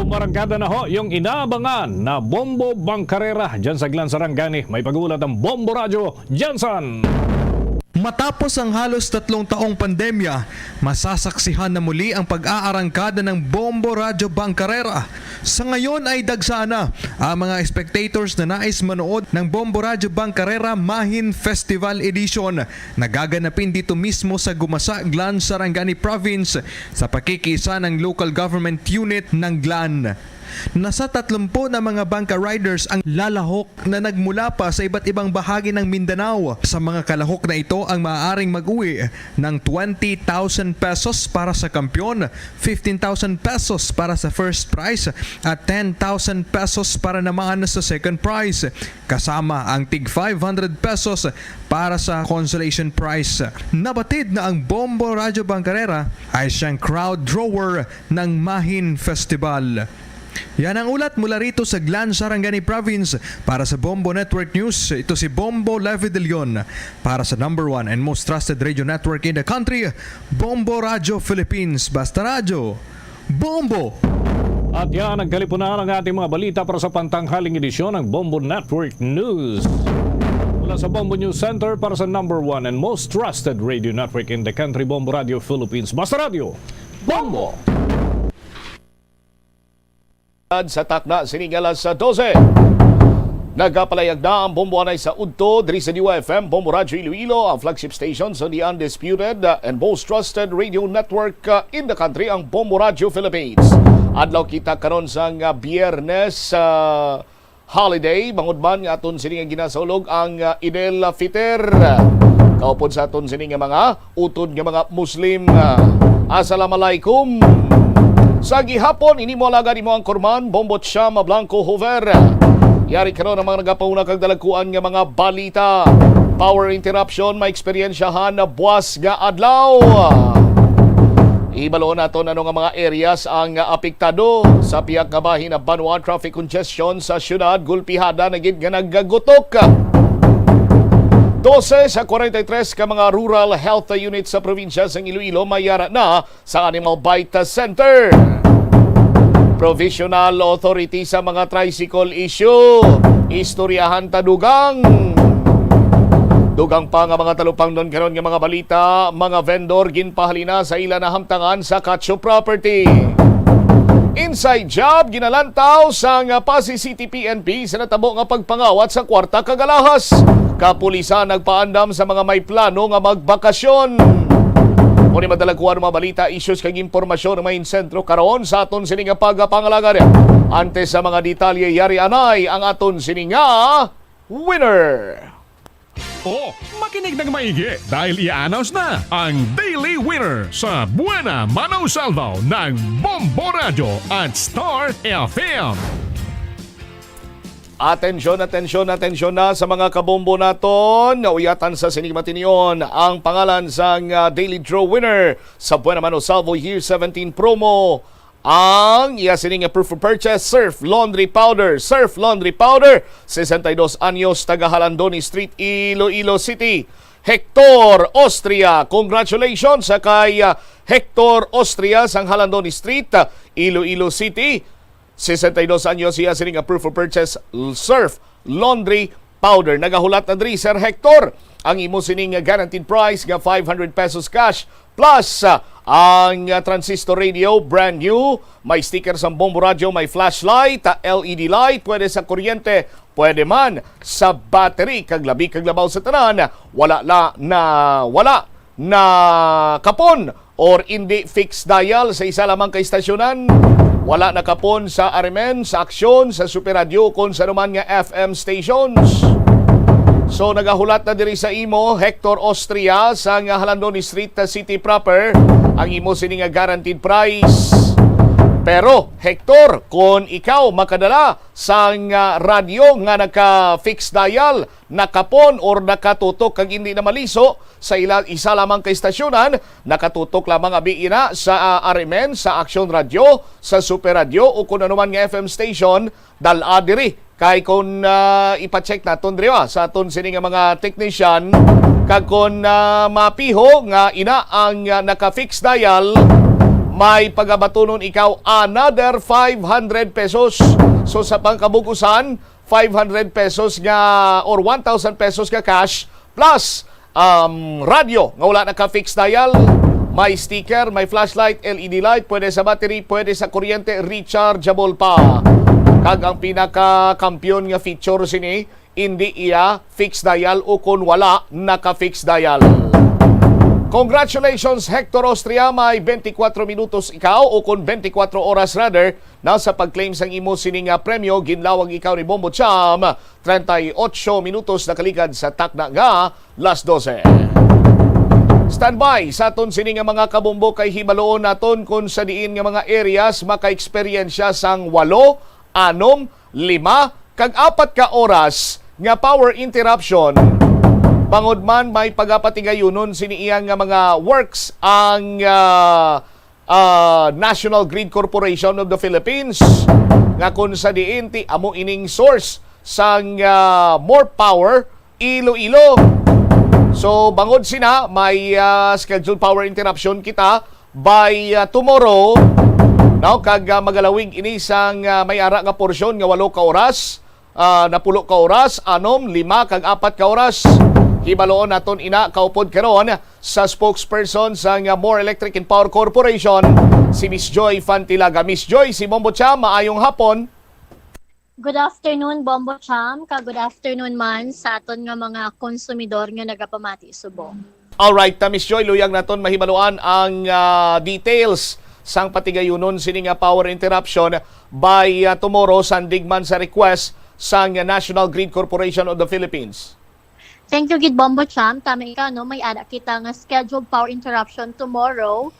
Umarangkada na ho yung inaabangan na Bombo Bangkarera dyan sa Glan Sarangani. May pag-uulat ang Bombo Radyo, Jensen. Matapos ang halos tatlong taong pandemya, masasaksihan na muli ang pag-aarangkada ng Bombo Radyo Bangkarera. Sa ngayon ay dagsa na ang mga spectators na nais manood ng Bombo Radyo Bangkarera Mahin Festival Edition na gaganapin dito mismo sa Gumasa, Glan, Sarangani Province sa pakikiisa ng local government unit ng Glan. Nasa tatlumpu na mga bangka riders ang lalahok na nagmula pa sa iba't ibang bahagi ng Mindanao. Sa mga kalahok na ito ang maaaring mag-uwi ng twenty thousand pesos para sa kampiyon, fifteen thousand pesos para sa first prize, at ten thousand pesos para naman sa second prize, kasama ang tig five hundred pesos para sa consolation prize. Nabatid na ang Bombo Radyo Bangkarera ay siyang crowd drawer ng Mahin Festival. Yan ang ulat mula rito sa Glan, Sarangani Province. Para sa Bombo Network News, ito si Bombo Levi De Leon. Para sa number one and most trusted radio network in the country, Bombo Radyo Philippines. Basta Radyo, Bombo! At yan ang kalipunan ng ating mga balita para sa pantanghaling edisyon ng Bombo Network News. Mula sa Bombo News Center para sa number one and most trusted radio network in the country, Bombo Radyo Philippines. Basta Radyo, Bombo! Sa takna sining alas dose, nagapalayag na ang Bombo anay sa udto diri sa D Y F M, Bombo Radyo Iloilo, ang flagship station sa the undisputed, uh, and most trusted radio network, uh, in the country, ang Bombo Radyo Philippines. Adlaw kita karon sang, uh, Biyernes, uh, holiday, bangod man nga aton sini nga ginasaulog ang, ah, Eid al-Fitr. Kaupod sa aton sini nga mga utod nga mga Muslim, ah, Assalamualaikum. Sa gihapon, ini mo alagad, imo ang kurman, Bombot Siya Mablanco Hoover. Yari karon ang mga nagapauna kag dalagkuan nga mga balita. Power interruption, may eksperyensyahan na buwas nga adlaw. Ibaluon naton ano nga mga areas ang apektado sa pihak nga bahin na banwa. Traffic congestion sa syudad, gulpihada na gid nga nagagutok. Dose sa kwarenta y tres ka mga rural health unit sa probinsya sang Iloilo mayara na sa Animal Bite Center. Provisional Authority sa mga tricycle issue. Istoryahan ta dugang. Dugang pa nga mga talupangnon karon nga mga balita, mga vendor ginpahalina sa ila nahamtangan sa Cacho property. Inside job ginalantaw sang Passi City P N P sa natabo nga pagpangawat sa kwarta kag alahas. Kapulisan nagpaandam sa mga may plano nga magbakasyon. Mao ni madala kuha ang mga balita, issues kag impormasyon nga may sentro karon sa aton sini nga pagpangalagad. Antes sa mga detalye, yari anay ang aton sini nga winner. O, makinig ng maigi dahil i-announce na ang Daily Winner sa Buena Mano Salvo ng Bombo Radyo at Star F M. Atensyon, atensyon, atensyon na sa mga kabombo naton. Nauyatan sa sining matinion ang pangalan sang, ah, Daily Draw winner sa Buena Mano Salvo Year seventeen promo. Ang iya sining proof of purchase, Surf Laundry Powder. Surf Laundry Powder, sesenta y dos anyos, taga Jalandoni Street, Iloilo City. Hector Austria. Congratulations sa kay, ah, Hector Austria sang Jalandoni Street, Iloilo City. Sesenta y dos anyos, iya sining proof of purchase, Surf Laundry Powder. Nagahulat na diri, Sir Hector, ang imo sining guaranteed prize nga five hundred pesos cash plus, ah, ang, ah, transistor radio, brand new, may sticker sang Bombo Radio, may flashlight, ah, L E D light, pwede sa kuryente, pwede man sa battery, kag labi kag labaw sa tanan, wala la na, wala na kapon or indi fixed dial sa isa lamang ka istasyonan. Wala na kapon sa R M N, sa Aksyon, sa Super Radio, kon sa anuman nga F M stations. So, nagahulat na diri sa imo, Hector Austria, sang Jalandoni Street, City Proper, ang imo sini nga guaranteed prize. Pero, Hector, kon ikaw makadala sang, ah, radyo nga naka-fixed dial, nakapon or nakatutok kag hindi na maliso sa ila, isa lamang ka istasyonan, nakatutok lamang abi ina sa, ah, R M N, sa Aksyon Radio, sa Super Radio, o kun ano man nga F M station, dal-a diri. Kay kun, ah, ipa-check naton diri, ah, sa aton sini nga mga technician, kag kun, ah, mapiho nga ina ang, ah, naka-fix dial, may pagabatunon ikaw another five hundred pesos. So, sa pangkabug-usan, five hundred pesos nga or one thousand pesos nga cash plus, um, radyo nga wala naka-fix dial, may sticker, may flashlight, L E D light, pwede sa battery, pwede sa kuryente, rechargeable pa. Kag ang pinaka-kampiyon nga feature sini, hindi iya fix dial o kon wala naka-fix dial. Congratulations, Hector Austria. May twenty-four minutos ikaw o kon twenty-four oras rather na sa pag-claim sang imo sini nga premyo. Ginlawag ikaw ni Bombo Cham treinta y ocho minutos nakaligad sa takna nga las doce. Standby sa aton sini nga mga kabombo kay hibaloon naton kung sa diin nga mga areas maka-eksperyensya sang walo, anom, lima, kag apat ka oras nga power interruption. Bangod man may pagapatigayunon sini iya nga mga works ang, ah, ah, National Grid Corporation of the Philippines, nga kung sa diin ti amo ining source sang, ah, more power Iloilo. So, bangod sina, may, ah, scheduled power interruption kita by, ah, tomorrow, no? Kag, ah, magalawig ini sang, ah, may ara nga porsyon nga walo ka oras, ah, napulo ka oras, anom, lima, kag apat ka oras. Hibaloon naton ina kaupod karon sa spokesperson sang, ah, More Electric and Power Corporation, si Miss Joy Fantilaga. Miss Joy, si Bombo Cham, maayong hapon. Good afternoon, Bombo Cham, kag good afternoon man sa aton nga mga konsumidor nga nagapamati subong. Alright, ta, Miss Joy, luyag naton mahibaluan ang, ah, details sang patigayunon sini nga power interruption by, ah, tomorrow, sandig man sa request sang National Grid Corporation of the Philippines. Thank you gid, Bombo Cham. Tama ikaw, no? May ara kita nga scheduled power interruption tomorrow,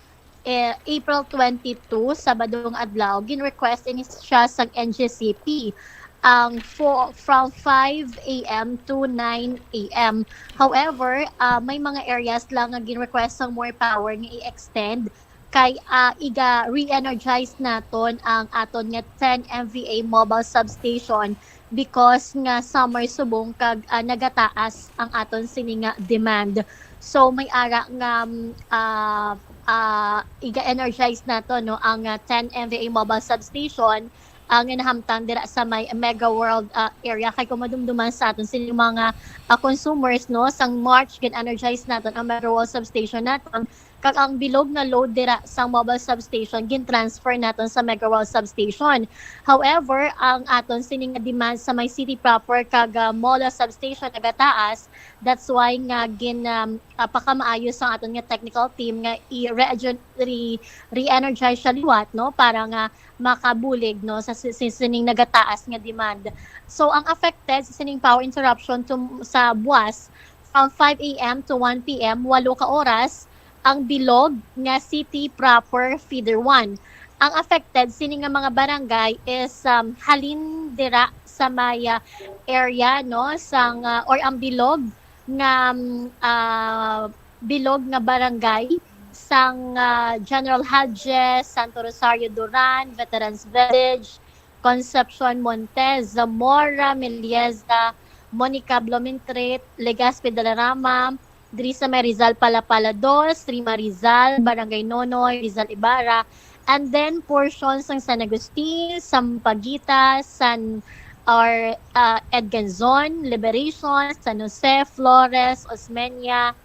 eh, April twenty-two, Sabadong adlaw. Gin-request ini siya sa N G C P, ang fo-, from five a m to nine a m. However, ah, may mga areas lang nga gin-request sang more power nga i-extend kay, ah, iga re-energize naton ang aton nga ten M V A mobile substation because nga summer subong kag, ah, nagataas ang aton sini nga demand. So, may ara nga, mm, ah, ah, iga-energize nato, no, ang, ah, ten M V A mobile substation, ah, nga nahamtang dira sa may Mega World, ah, area. Kay kung madumduman sa aton sini mga, ah, consumers, no, sang March, gin-energize naton ang Mega World substation naton. Kag ang bilog nga load dira sa mobile substation, gin-transfer naton sa Mega World substation. However, ang aton sini nga demand sa may city proper kag, ah, MOLA substation nagataas. That's why nga gin, um, ah, pakamaayo sa aton nga technical team nga i-re-, re-, re-energize siya liwat, no, para nga makabulig, no, sa si-, si-, sining nagataas nga demand. So, ang affected sa sining power interruption to, sa buwas, from five a m to one p m, walo ka oras, ang bilog nga city proper feeder one. Ang affected sini nga mga barangay is, um, halin dira sa may, ah, area, no, sang, ah, or ang bilog nga, mm, ah, bilog nga barangay sang, ah, General Hadje, Santo Rosario Duran, Veterans Village, Concepcion Montes, Zamora, Melieza, Monica Blumentritt, Legazpi, Valderrama, diri sa may Rizal Palapala dos, Rima Rizal, Barangay Nonoy, Rizal Ibarra, and then portion sang San Agustin, Sampaguita, San, or, ah, Edganzon, Liberation, San Jose, Flores, Osmeña,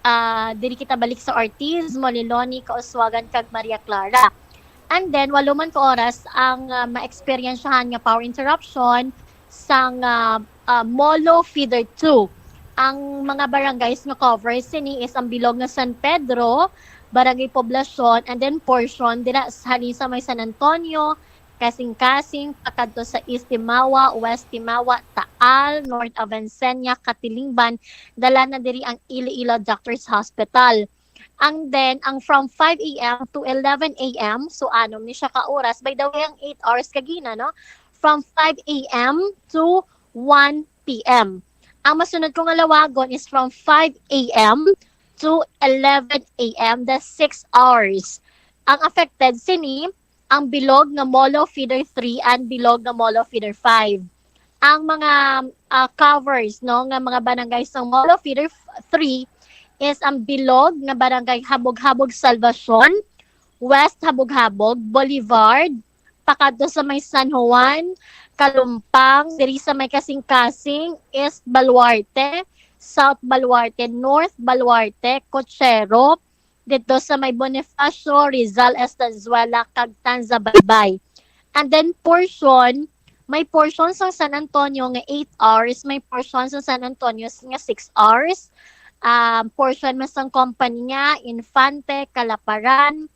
ah, diri kita balik sa Ortiz, Moliloni, Causwagan, kag Maria Clara. And then, walo man ka oras ang, ah, ma-experiensyahan nga power interruption sang, ah, ah, Molo Feeder two. Ang mga barangays nga cover sini is ang bilog nga San Pedro, Barangay Poblacion, and then portion dira sa, halin sa may San Antonio, Kasingkasing, pakadto sa East Timawa, West Timawa, Taal, North Avicenna, Catilingban, dala na diri ang Iloilo Doctors Hospital. And then, ang from five a m to eleven a m, so anom ni siya ka oras. By the way, ang eight hours kagina, no? From five a m to one p m. Ang masunod ko nga lawagon is from five a m to eleven a m, the six hours. Ang affected sini, ang bilog nga Molo Feeder three and bilog nga Molo Feeder five. Ang mga, ah, covers, no, nga mga barangay sang Molo Feeder three is ang bilog nga barangay Habog-Habog Salvacion, West Habog-Habog, Boulevard, pakadto sa may San Juan, Kalumpang, diri sa may Kasingkasing, East Baluarte, South Baluarte, North Baluarte, Cochero, dito sa may Bonifacio, Rizal, Estanzuela, kag Tanza Baybay. And then portion, may portion sang San Antonio nga eight hours, may portion sang San Antonio s-, nga six hours. Um, portion man sang Compania, Infante, Calaparan,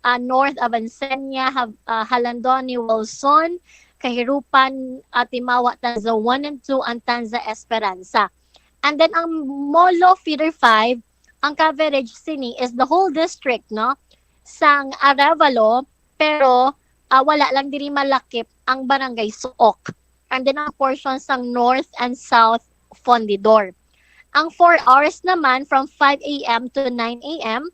ah, North Avicenna, Hav-, ah, Jalandoni, Wilson, Cajirupan, ah, Timawa, Tanza one and two, and Tanza Esperanza. And then ang Molo Feeder five, ang coverage sini is the whole district, no? Sang Arevalo, pero, ah, wala lang diri malakip ang Barangay Suok. And then ang portion sang North and South Fundidor. Ang four hours naman, from five a m to nine a m,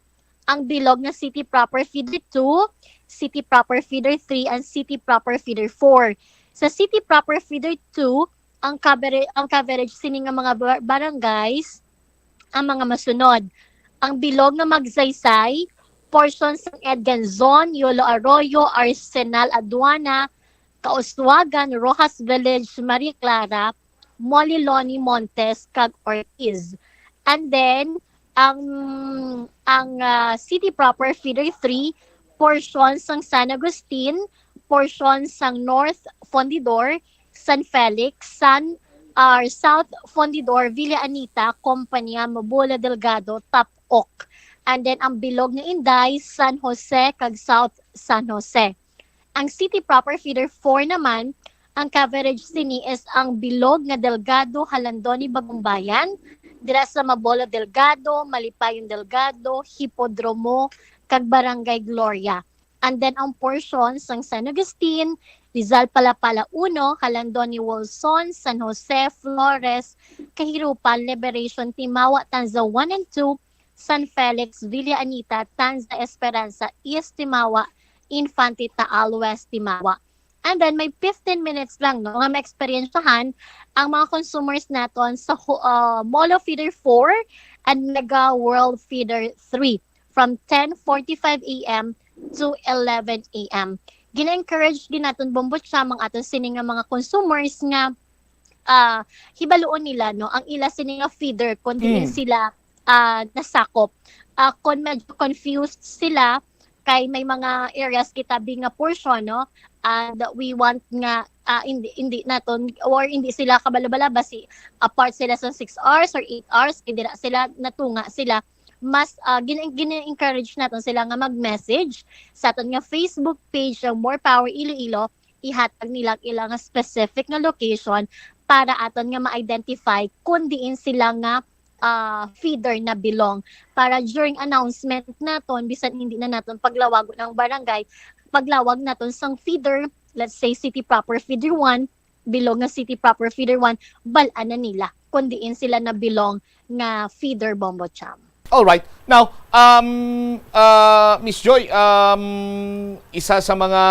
ang bilog nga City Proper Feeder two, City Proper Feeder three, and City Proper Feeder four. Sa City Proper Feeder two, ang cover-, ang coverage sini nga mga bar-, barangays, ang mga masunod: ang bilog nga Magsaysay, portion sang Edganzon, Yolo Arroyo, Arsenal, Aduana, Kauswagan, Roxas Village, Maria Clara, Moliloni, Montes, kag Ortiz. And then, ang, ang, ah, City Proper Feeder three, portion sang San Agustin, portion sang North Fundidor, San Felix, San, ah, South Fundidor, Villa Anita, Compania, Mabolo, Delgado, Tapok. And then, ang bilog nga Inday, San Jose, kag South San Jose. Ang City Proper Feeder four naman, ang coverage sini is ang bilog nga Delgado, Jalandoni, Bagumbayan, dira sa Mabolo, Delgado, Malipayon, Delgado, Hipodromo, kag Barangay Gloria. And then ang portion sang San Agustin, Rizal, Palapala uno, Jalandoni, Wilson, San Jose, Flores, Cajirupan, Liberation, Timawa, Tanza one and two, San Felix, Villa Anita, Tanza, Esperanza, East Timawa, Infante, Taal, West Timawa. And then may fifteen minutes lang, no, nga maeksperiensyahan ang mga consumers naton sa hu-, ah, Molo Feeder four and Mega World Feeder three from ten forty-five a m to eleven a m. Gina-encourage gid naton, Bombo Cham, ang aton sini nga mga consumers nga, ah, hibaluon nila, no, ang ila sini nga feeder kung diin Mm. sila, ah, nasakop. Ah, kung medyo confused sila, kay may mga areas kita bi nga portion, no, and we want nga, ah, hindi, hindi naton, or hindi sila kabalo-balo ba si apart sila sa six hours or eight hours, hindi na sila natunga sila. Mas, ah, gina-, gina-encourage naton sila nga mag-message sa aton nga Facebook page, ang More Power Iloilo. Ihatag nila ang ilang specific nga location para aton nga ma-identify kung diin sila nga, ah, feeder na belong. Para during announcement naton, bisan hindi na naton paglawagon ang barangay, paglawag naton sang feeder, let's say City Proper Feeder one, bilog nga city proper, feeder one, bal-an na nila kung diin sila na bilog nga feeder, Bombo Cham. Alright. Now, um, uh, Miss Joy, um, isa sa mga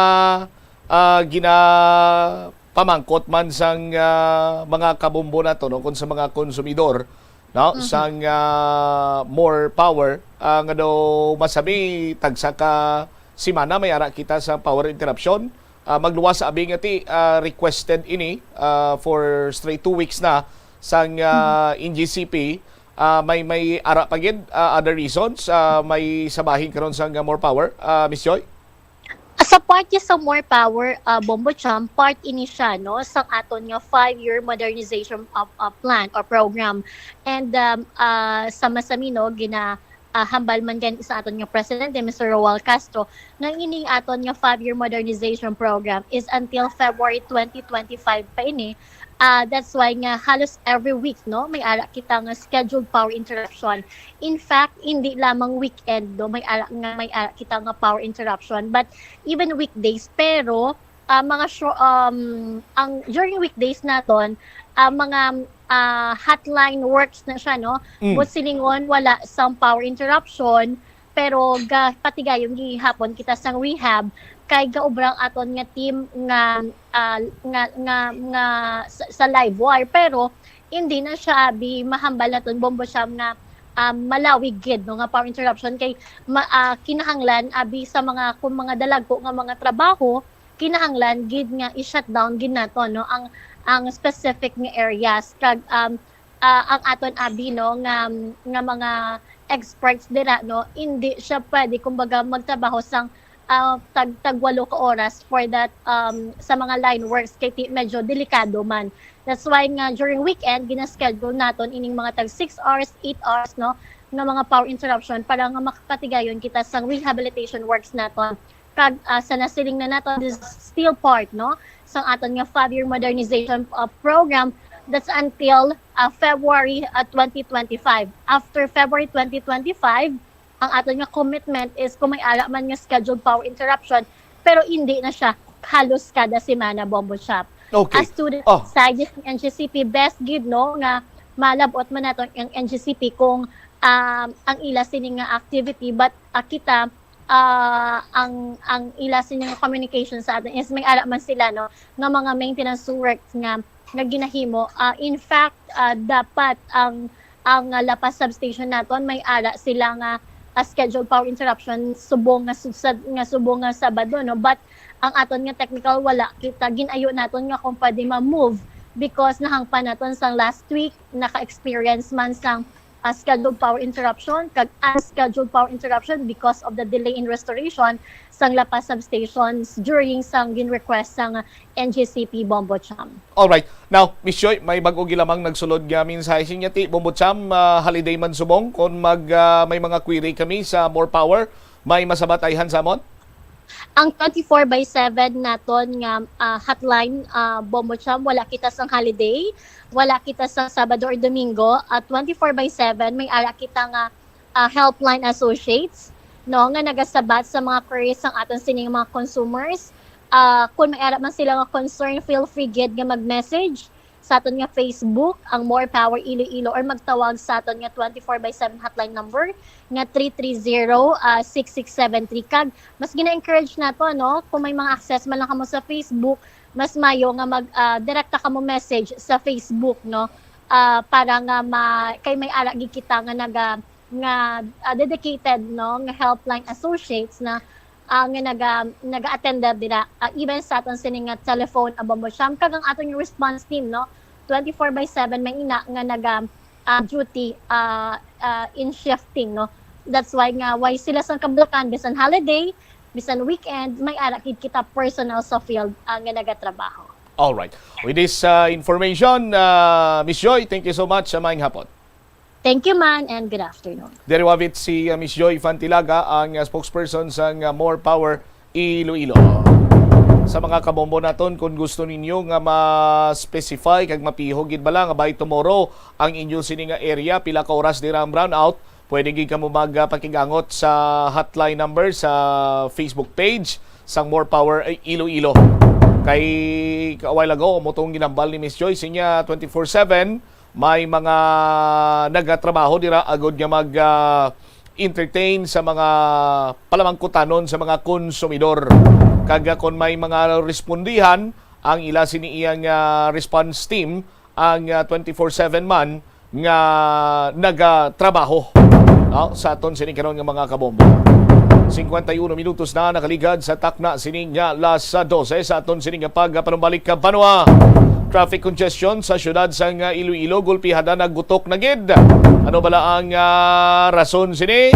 uh, ginapamangkot man sang uh, mga kabombo nato, no, kung sa mga konsumidor, no, sang uh, More Power, uh, nga daw masabi tagsa ka semana may ara kita sa power interruption. Uh, magluwas abi nga ti uh, requested ini uh, for straight two weeks na sang uh, N G C P. Uh, may may ara pa gid uh, other reasons uh, may sabahin karon sang uh, More Power, uh, Miss Joy? Sa part niya sa More Power, uh, Bombo Cham, part ini siya, no, sa aton nga five-year modernization of, of plan or program. And um, uh, sa masami, no, gina uh, hambal man gani sa aton nga presidente, Mister Roal Castro, nga ining aton nga five-year modernization program is until February twenty twenty-five pa ini. Uh, that's why nga halos every week, no, may ara kita nga scheduled power interruption. In fact, hindi lamang weekend, no, may ara nga may ara kita nga power interruption, but even weekdays. Pero uh, mga show, um, ang during weekdays naton, uh, mga uh, hotline works na siya, no? Mm. Buot silingon, wala sang power interruption, pero ga patigayon gihapon kita sang rehab kay gaobra ang aton nga team nga uh, nga nga, nga sa, sa live wire, pero hindi na siya abi mahambal naton, Bombo Cham, nga um, malawig gid, no, nga power interruption kay ma, uh, kinahanglan abi sa mga kung mga dalagko nga mga trabaho kinahanglan gid nga i-shut down gid nato, no, ang ang specific nga areas kag um, uh, ang aton abi, no, nga nga mga experts dira, no, hindi siya pwede kumbaga magtrabaho sang uh, tag tagwalo ka oras for that um, sa mga line works kay medyo delikado man. That's why nga during weekend gina-schedule naton ining mga tag six hours, eight hours, no, nga mga power interruption para nga makapatigayon kita sang rehabilitation works naton. Kag uh, sa nasiling na nato, this is still part, no, sang aton nga five-year modernization uh, program that's until uh, February uh, twenty twenty-five. After February twenty twenty-five, ang aton nga commitment is kung may ara man nga scheduled power interruption, pero hindi na siya halos kada semana, Bombo Cham. Okay. As student oh. Side sa N G C P, best gid, no, nga malabot man nato ang N G C P kung um, ang ila sini nga activity, but uh, kita uh, ang ang ila sini nga communication sa aton is may ara man sila, no, nga mga maintenance works nga nga ginahimo. Uh, in fact, uh, dapat ang ang uh, La Paz substation naton may ara sila nga uh, scheduled power interruption subong nga sa, nga subong nga Sabado, no, but ang aton nga technical wala kita ginayo naton nga kung pwede ma-move because nahangpan naton sang last week naka-experience man sang uh, scheduled power interruption kag unscheduled power interruption because of the delay in restoration sang La Paz substations during sang gin-request sang N G C P Bombo Cham. Alright. Now, Miss Joy, may bag-o gilamang nagsulod nga mensahe sa inyo ti Bombo Cham, uh, holiday man subong, kung mag, uh, may mga query kami sa More Power, may masabat ayhan sa amon? Ang twenty-four by seven naton nga uh, hotline, uh, Bombo Cham, wala kita sang holiday, wala kita sa Sabado or Domingo. Uh, twenty-four by seven, may ara kita nga uh, Helpline Associates, no, nga nagasabat sa mga queries sang aton sining mga consumers. Uh, kung may ara man sila nga concern, feel free gid nga mag-message sa aton nga Facebook, ang More Power Iloilo, or magtawag sa aton nga twenty-four by seven hotline number nga three three zero, ah, six six seven three. Kag mas gina-encourage nato, no, kung may mga access man lang kamo sa Facebook, mas mayo nga mag ah, direkta kamo message sa Facebook, no, ah, para nga ma kay may ara gid kita nga naga nga ah, dedicated, no, nga helpline associates na ah, nga naga naga-attend dira, ah, even sa aton sini nga telephone, ah, Bombo Cham, kag ang aton nga response team, no, twenty-four by seven may ina nga naga ah, duty ah, ah, in shifting, no. That's why nga why sila sang kabalakan, bisan holiday, bisan weekend, may ara gid kita personnel sa field ah, nga nagatrabaho. Alright. With this uh, information, uh, Miss Joy, thank you so much. Uh, maayong hapon. Thank you, man, and good afternoon. Diri wavit si uh, Miss Joy Fantilaga, ang uh, spokesperson sang uh, More Power Iloilo. Sa mga kabombo naton, kung gusto ninyo nga ma-specify kag mapiho gid bala nga by tomorrow ang inyo sini nga area, pila ka oras dira ang brownout, pwede gid kamo magpakig-angot sa hotline number sa Facebook page sang More Power Iloilo. Kay kaaway lang, oh, mo tong ginambal ni Miss Joyce niya twenty-four seven, may mga nagatrabaho dira agod nga mag, ah, entertain sa mga palamangkutanon sa mga konsumidor. Kag, ah, kon may mga respondihan, ang ila sini iyang, ah, response team, ang, ah, twenty-four seven man nga nagatrabaho, no, sa aton sini karon nga mga kabombo. Cincuenta y uno minutos na nakaligad sa takna sini nga alas dose sa aton sini nga pagpanumbalik ka banwa. Traffic congestion sa siyudad sang Iloilo, gulpihada na gutok na gid. Ano bala ang, ah, rason sini?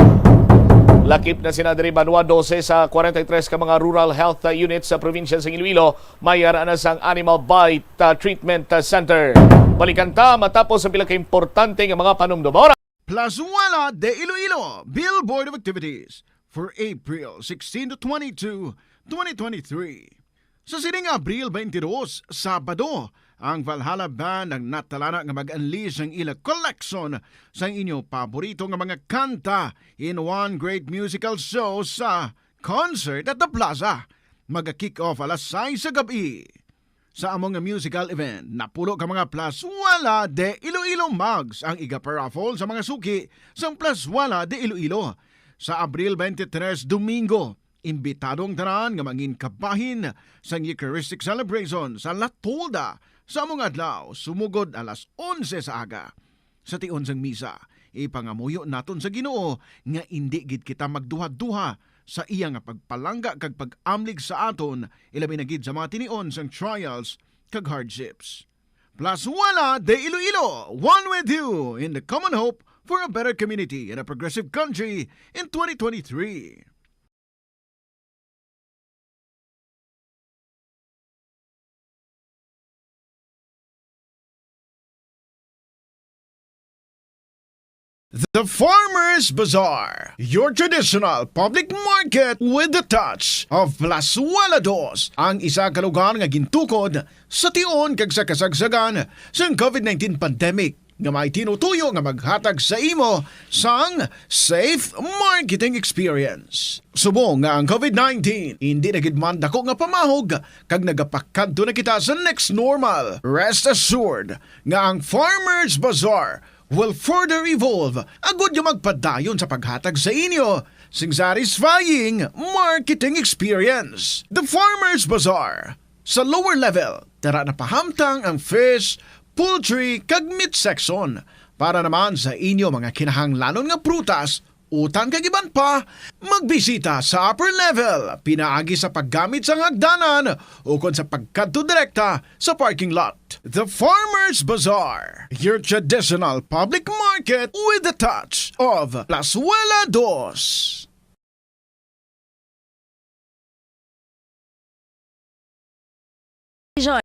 Lakip na sina diri banwa dose sa forty-three ka mga rural health, ah, unit sa probinsya sang Iloilo. May ara na sang Animal Bite, ah, Treatment, ah, Center. Balikan ta matapos ang pila ka importante nga mga panumdom. Oras. Plazuela de Iloilo, Bill Board of Activities for April sixteen to twenty-two, twenty twenty-three. Sa sining Abril twenty-two, Sabado, ang Valhalla Band ang natalana nga mag-unleash ang ila collection sa inyo paborito nga mga kanta in one great musical show sa Concert at the Plaza. Maga-kick off alas sais sa gab-i. Sa amo nga musical event, napulo ka mga Plazuela de Iloilo mugs ang iga-paraffle sa mga suki sang Plazuela de Iloilo. Sa Abril twenty-three, Domingo, imbitado ang tanan nga mangin kabahin sang Eucharistic celebration sa La Tolda sa amo nga adlaw, sumugod alas onse sa aga. Sa tion sang misa, ipangamuyo naton sa Ginoo nga indi gid kita magduhaduha sa iya nga pagpalangga kag pag-amlig sa aton, ilabi na gid sa mga tinion sang trials kag hardships. Plazuela de Iloilo, one with you in the common hope for a better community and a progressive country in twenty twenty-three. The Farmers Bazaar, your traditional public market with the touch of Plazuela Dos, ang isa ka lugar nga gintukod sa tion kag sa kasagsagan sang COVID nineteen pandemic, nga may tinutuyo nga maghatag sa imo sang safe marketing experience. Subong nga ang COVID nineteen indi na gid man dako nga pamahog, kag nagapakadto na kita sa next normal, rest assured nga ang Farmers Bazaar will further evolve agud nga magpadayon sa paghatag sa inyo sing satisfying marketing experience. The Farmers Bazaar, sa lower level, tara na pahamtang ang fish, poultry, kag meat section. Para naman sa inyo mga kinahanglanon nga prutas, utan kag iban pa, magbisita sa upper level pinaagi sa paggamit sang hagdanan ukon sa pagkadto direkta sa parking lot. The Farmers Bazaar, your traditional public market with the touch of Plazuela Dos. Vision,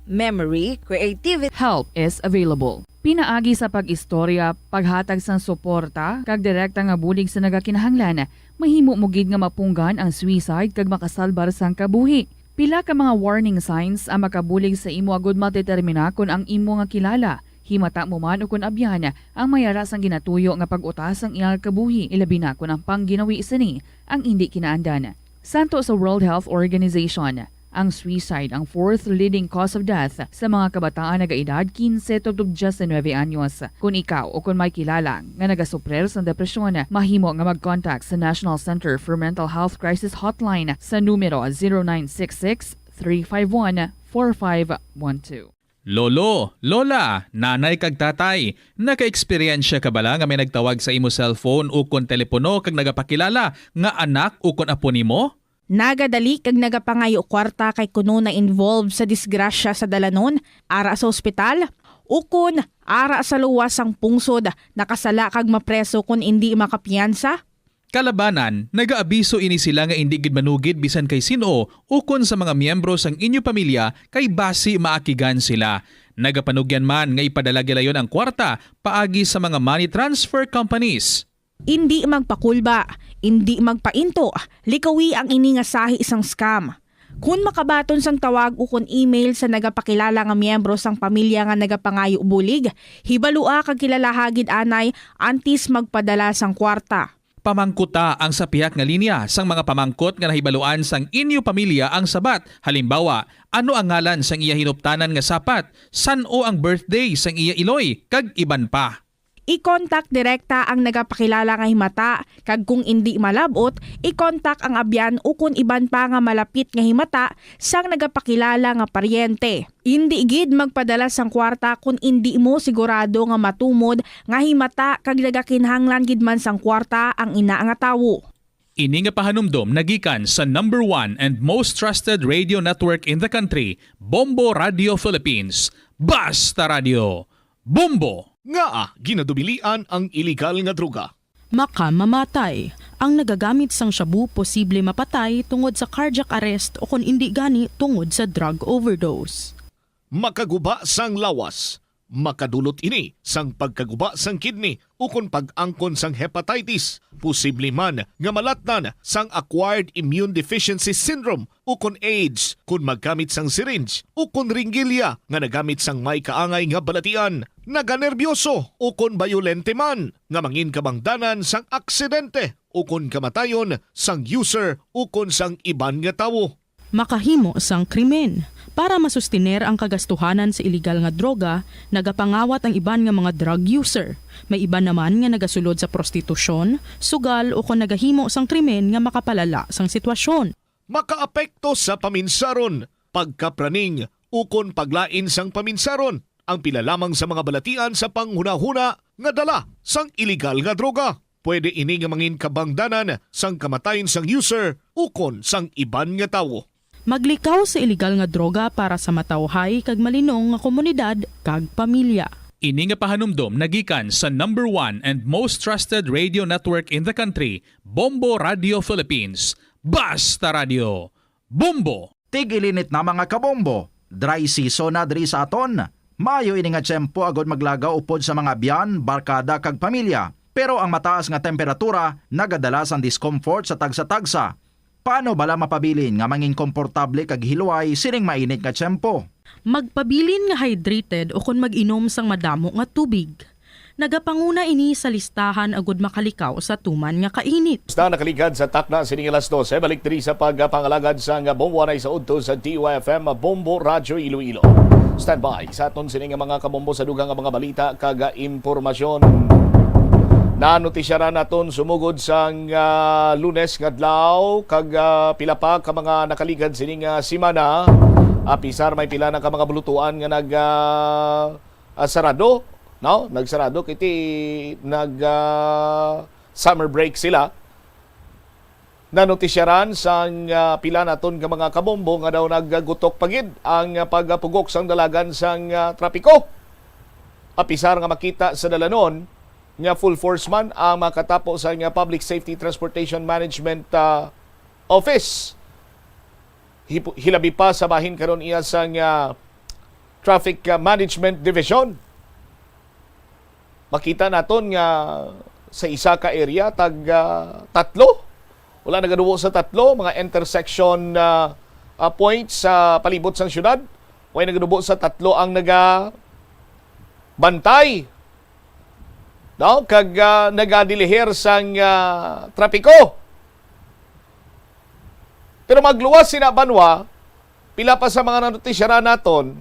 memory, creativity. Help is available. Pinaagi sa pag-istorya, paghatag sang suporta, kag direkta nga bulig sa nagakinahanglan, mahimo mo gid nga mapunggan ang suicide kag makasalbar sang kabuhi. Pila ka mga warning signs ang makabulig sa imo agud madetermina kon ang imo nga kilala, himata mo man ukon abyan, ang may ara sang ginatuyo nga pag-utas sang iyang kabuhi, ilabi na kon ang pangginawi sini ang indi kinaandan. Santo sa World Health Organization, ang suicide ang fourth leading cause of death sa mga kabataan nagaedad quince to diecinuebe anyos. Kon ikaw o kon may kilala nga nagasuprir sang depresyon, mahimo nga mag-contact sa National Center for Mental Health Crisis Hotline sa numero zero nine six six, three five one, four five one two. Lolo, lola, nanay kag tatay, naka-eksperyensya ka bala nga may nagtawag sa imo cellphone ukon telepono kag nagapakilala nga anak ukon apo nimo? Nagadali kag nagapangayo kwarta kay kuno na-involve sa disgrasya sa dalanon, ara sa ospital, ukon ara sa luwas sang pungsod, nakasala kag mapreso kon indi makapiyansa? Kalabanan, nagaabiso ini sila nga indi gid manugid bisan kay sin-o ukon sa mga miyembro sang inyo pamilya kay basi maakigan sila. Nagapanugyan man nga ipadala gilayon ang kwarta paagi sa mga money transfer companies. Indi magpakulba, indi magpainto, likawi ang ini nga sahi sang scam. Kon makabaton sang tawag ukon email sa nagapakilala nga miyembro sang pamilya nga nagapangayo bulig, hibalua kag kilalaha gid anay antes magpadala sang kwarta. Pamangkuta ang sa pihak nga linya sang mga pamangkot nga nahibaluan sang inyo pamilya ang sabat. Halimbawa, ano ang ngalan sang iya hinuptanan nga sapat? San-o ang birthday sang iya iloy? Kag iban pa. I-contact direkta ang nagapakilala nga himata, kag kung indi malab-ot, i-contact ang abyan ukon iban pa nga malapit nga himata sang nagapakilala nga paryente. Indi gid magpadala sang kwarta kon indi mo sigurado nga matumod nga himata kag nagakinahanglan gid man sang kwarta ang ina nga tawo. Ini nga pahanumdom nagikan sa number one and most trusted radio network in the country, Bombo Radio Philippines. Basta Radio, Bombo! Ngaa ginadubilian ang iligal nga droga? Makamamatay. Ang nagagamit sang shabu posible mapatay tungod sa cardiac arrest o kon indi gani tungod sa drug overdose. Makaguba sang lawas. Makadulot ini sang pagkaguba sang kidney ukon pag-angkon sang hepatitis. Posible man nga malatnan sang acquired immune deficiency syndrome ukon AIDS kon maggamit sang syringe ukon ringgilya nga nagamit sang may kaangay nga balatian, naganerbyoso ukon bayolente man nga mangin kabangdanan sang aksidente ukon kamatayon sang user ukon sang iban nga tawo. Makahimo sang krimen. Para masustiner ang kagastuhanan sa iligal nga droga, nagapangawat ang iban nga mga drug user. May iban naman nga nagasulod sa prostitusyon, sugal, ukon nagahimo sang krimen nga makapalala sang sitwasyon. Makaapekto sa paminsaron, pagkapraning, ukon paglain sang paminsaron ang pila lamang sa mga balatian sa panghunahuna nga dala sang iligal nga droga. Pwede ini nga mangin kabangdanan sang kamatayon sang user ukon sang iban nga tawo. Maglikaw sa iligal nga droga para sa matawhay kag malinong nga komunidad kag pamilya. Ini nga pahanumdom nagikan sa number one and most trusted radio network in the country, Bombo Radio Philippines. Basta Radio, Bombo! Tig-ilinit na, mga kabombo. Dry season na diri sa aton. Maayo ini nga tiyempo agud maglagaw upod sa mga abyan, barkada, kag pamilya. Pero ang mataas nga temperatura nagadala sang discomfort sa tagsa-tagsa. Paano bala mapabilin nga mangin komportable kag hilway sining mainit nga tiyempo? Magpabilin nga hydrated ukon mag-inom sang madamo nga tubig. Nagapanguna ini sa listahan agud makalikaw sa tuman nga kainit. Basta nakaligad sa takna sining alas dose, balik diri sa pagpangalagad sang Bombo anay sa udto sa D Y F M, Bombo Radyo Iloilo. Standby sa aton sini nga mga kabombo sa dugang nga mga balita kag impormasyon. Nanotisyaran naton sumugod sang, ah, Lunes nga adlaw kag, ah, pila pa ka mga nakaligad sini nga semana. Apisar may pila na ka mga bulutuan nga nag, ah, ah, sarado, no? Nagsarado kiti nag, ah, summer break sila. Nanotisyaran sang, ah, pila naton nga mga kabombo nga daw naggutok pa gid ang, ah, pagpugok sang dalagan sang, ah, trapiko. Apisar nga makita sa dalanon nga full force man ang makatapo sa nga Public Safety Transportation Management, ah, Office. Hipu-, hilabi pa sa bahin karon iya sang, ah, Traffic, ah, Management Division. Makita naton nga sa isa ka area, tag, ah, tatlo. Wala nagadubo sa tatlo, mga intersection, ah, ah, points sa palibot sang syudad. Way nagadubo sa tatlo ang nagabantay, no? Kag, ah, nagadilihir sang, ah, trapiko. Pero magluwas sina banwa, pila pa sa mga nanotisyaran naton,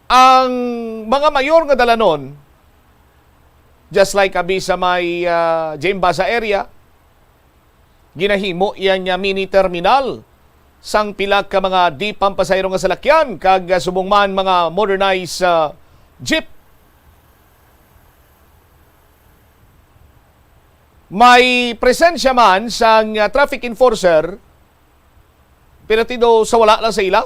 ang mga mayor nga dalanon, just like abi sa may, ah, Jembasa area, ginahimo iya nga mini terminal sang pila ka mga di pampasahero nga salakyan kag, ah, subong man mga modernized, ah, jeep. May presensya man sang, ah, traffic enforcer, pero tido sa wala lang sa ila.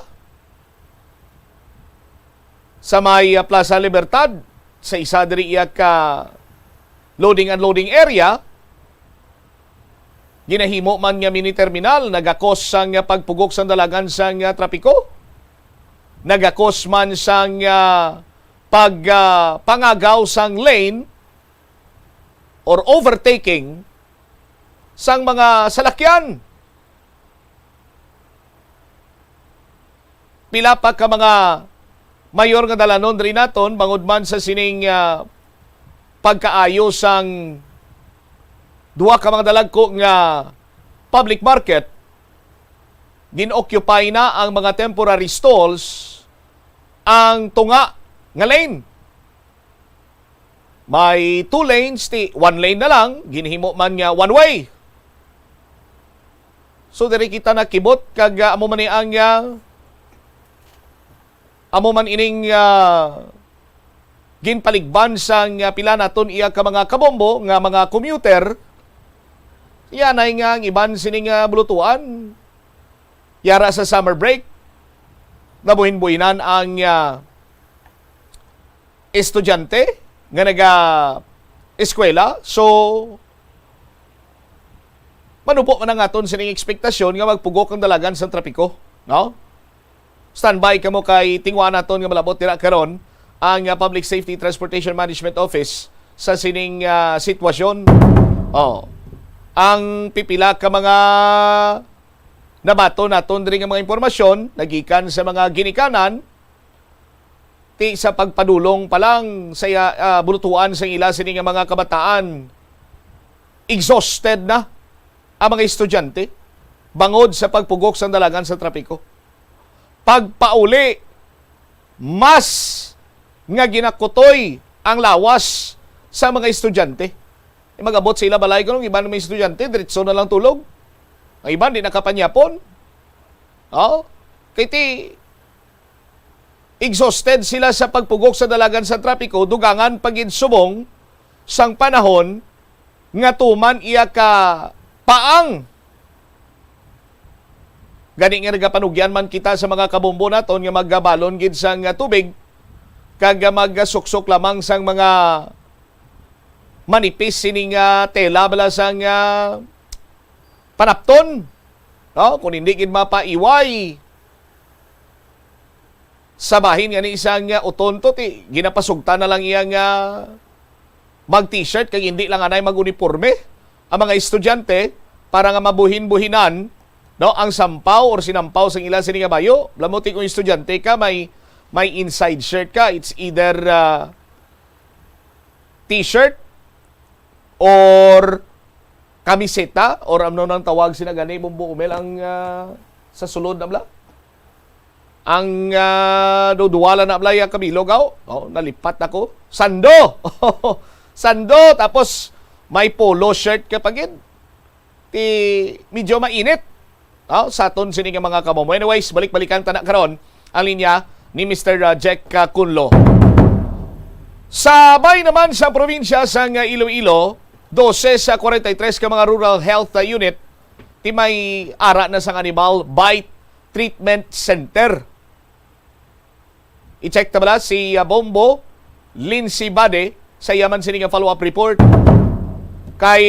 Sa may, ah, Plaza Libertad, sa isa diri iya ka loading unloading area, ginahimo man nga mini terminal, nagakos sang, ah, pagpugok sang dalagan sang, ah, trapiko, nagakos man sang, ah, pag, ah, pangagaw sang lane or overtaking sang mga salakyan. Pila pa ka mga mayor nga dalanon diri naton, bangod man sa sining, ah, pagkaayo sang duha ka mga dalagko nga public market, gin-occupy na ang mga temporary stalls ang tunga nga lane. May two lanes, ti one lane na lang, ginhimo man nga one way. So, diri kita nakibot kag, ah, amo man ni ang, ah, amo man ining, ah, ginpaligban sang, ah, pila naton iya ka mga kabombo nga mga commuter. Yan ay nga ang iban sining, ah, bulutuan. Yara sa summer break, nabuhin-buhinan ang, ah, estudyante nga naga-eskwela. So, manubo man ang aton sining ekspektasyon nga magpugok ang dalagan sa trapiko, no? Standby kamo kay tingwa naton nga malabot dira karon ang, ah, Public Safety Transportation Management Office sa sining, ah, sitwasyon. Oh. Ang pipila ka mga nabaton naton diri nga mga impormasyon nagikan sa mga ginikanan, ti sa pagpadulong pa lang sa iya, ah, bulutuan sa ila sini nga mga kabataan, exhausted na ang mga estudyante bangod sa pagpugok sang dalagan sa trapiko. Pagpauli, mas nga ginakutoy ang lawas sa mga estudyante. Eh, mag-abot sa ila balay, kung iban mga estudyante, diretso na lang tulog. Ang iban, di nakapanyapon. Oh, kay ti, exhausted sila sa pagpugok sa dalagan sa trapiko, dugangan pa gid subong sang panahon nga tuman iya ka paang. Gani nga nagapanugyan man kita sa mga kabombo naton nga magabalon gid sang tubig kag magasuksok lamang sang mga manipis sining, ah, tela bala sang, ah, panapton, no? Kung hindi gid mapaiway sa bahin nga ni isang, ah, uton to, ti ginapasugtan na lang iya nga mag-t-shirt kag hindi lang anay mag-uniporme ang mga estudyante para nga mabuhin-buhinan, no, ang sampaw or sinampaw sang ila sini nga bayo. Lamuti kung estudyante ka, may, may inside shirt ka, it's either, ah, t-shirt or kamiseta, or ano nang tawag sina gani, Bombo Umel, ang, ah, sa sulod na bala? Ang, ah, duduwala na bala yung kabilog, aw? Oh, nalipat ako. Sando! Sando! Tapos, may polo shirt ka pa gid. Ti, medyo mainit, ah, sa aton sini nga mga kabombo. Anyways, balik-balikan ta na karon ang linya ni Mister, ah, Jack, ah, Kunlo. Sa bay naman sa probinsya sang Iloilo, dose sa kwarenta y tres ka mga rural health, ah, unit ti may ara na sang animal bite treatment center. I-check ta bala si, ah, Bombo Lindsay Bade sa iya man sini nga follow-up report. Kay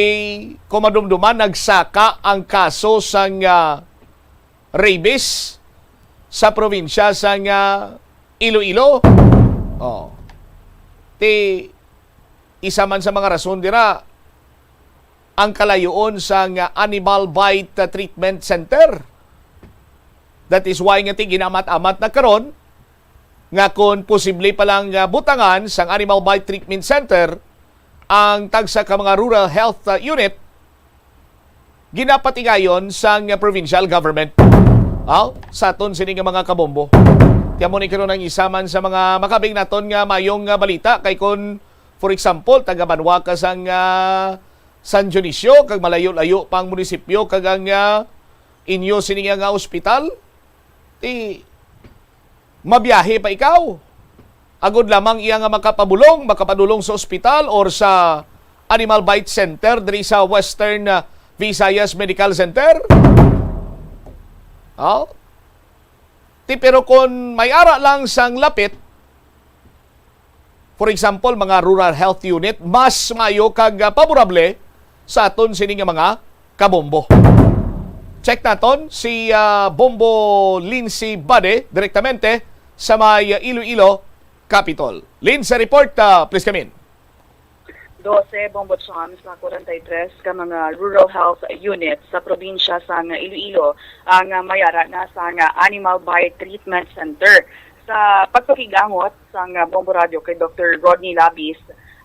kung madumduman, nagsaka ang kaso sang, ah, rabies sa probinsya sang, ah, Iloilo. Oh. Ti isa man sa mga rason dira ang kalayoon sang Animal Bite Treatment Center. That is why nga ti ginamat-amat na karon nga kon posible pa lang nga butangan sang Animal Bite Treatment Center ang tagsa ka mga rural health, uh, unit, ginapatigayon sang provincial government. Aw, sa aton sini nga mga kabombo. Ti amo ni karon ang isa man sa mga makabig naton nga mayong nga balita kay kon, for example, taga banwa ka sang, ah, San Dionisio kag malayo-layo pang munisipyo kag ang, ah, inyo sini nga, nga ospital, ti mabiyahe pa ikaw. Agod lamang iya nga makapabulong, makapadulong sa ospital or sa Animal Bite Center diri sa Western, ah, Visayas Medical Center. Oh? Ti, pero kon may ara lang sang lapit, for example, mga rural health unit, mas maayo kag, ah, paborable sa aton sini nga mga kabombo. Check naton si, ah, Bombo Lindsay Bade direktamente sa may, ah, Iloilo Capitol. Lindsay report, ah, please come in. Dose, Bombo Chom, sa kwarenta y tres ka mga rural health unit sa probinsya sang Iloilo ang, ah, may ara na sang Animal Bite Treatment Center. Sa pagpakigangot sang, ah, Bombo Radio kay Doktor Rodney Labis,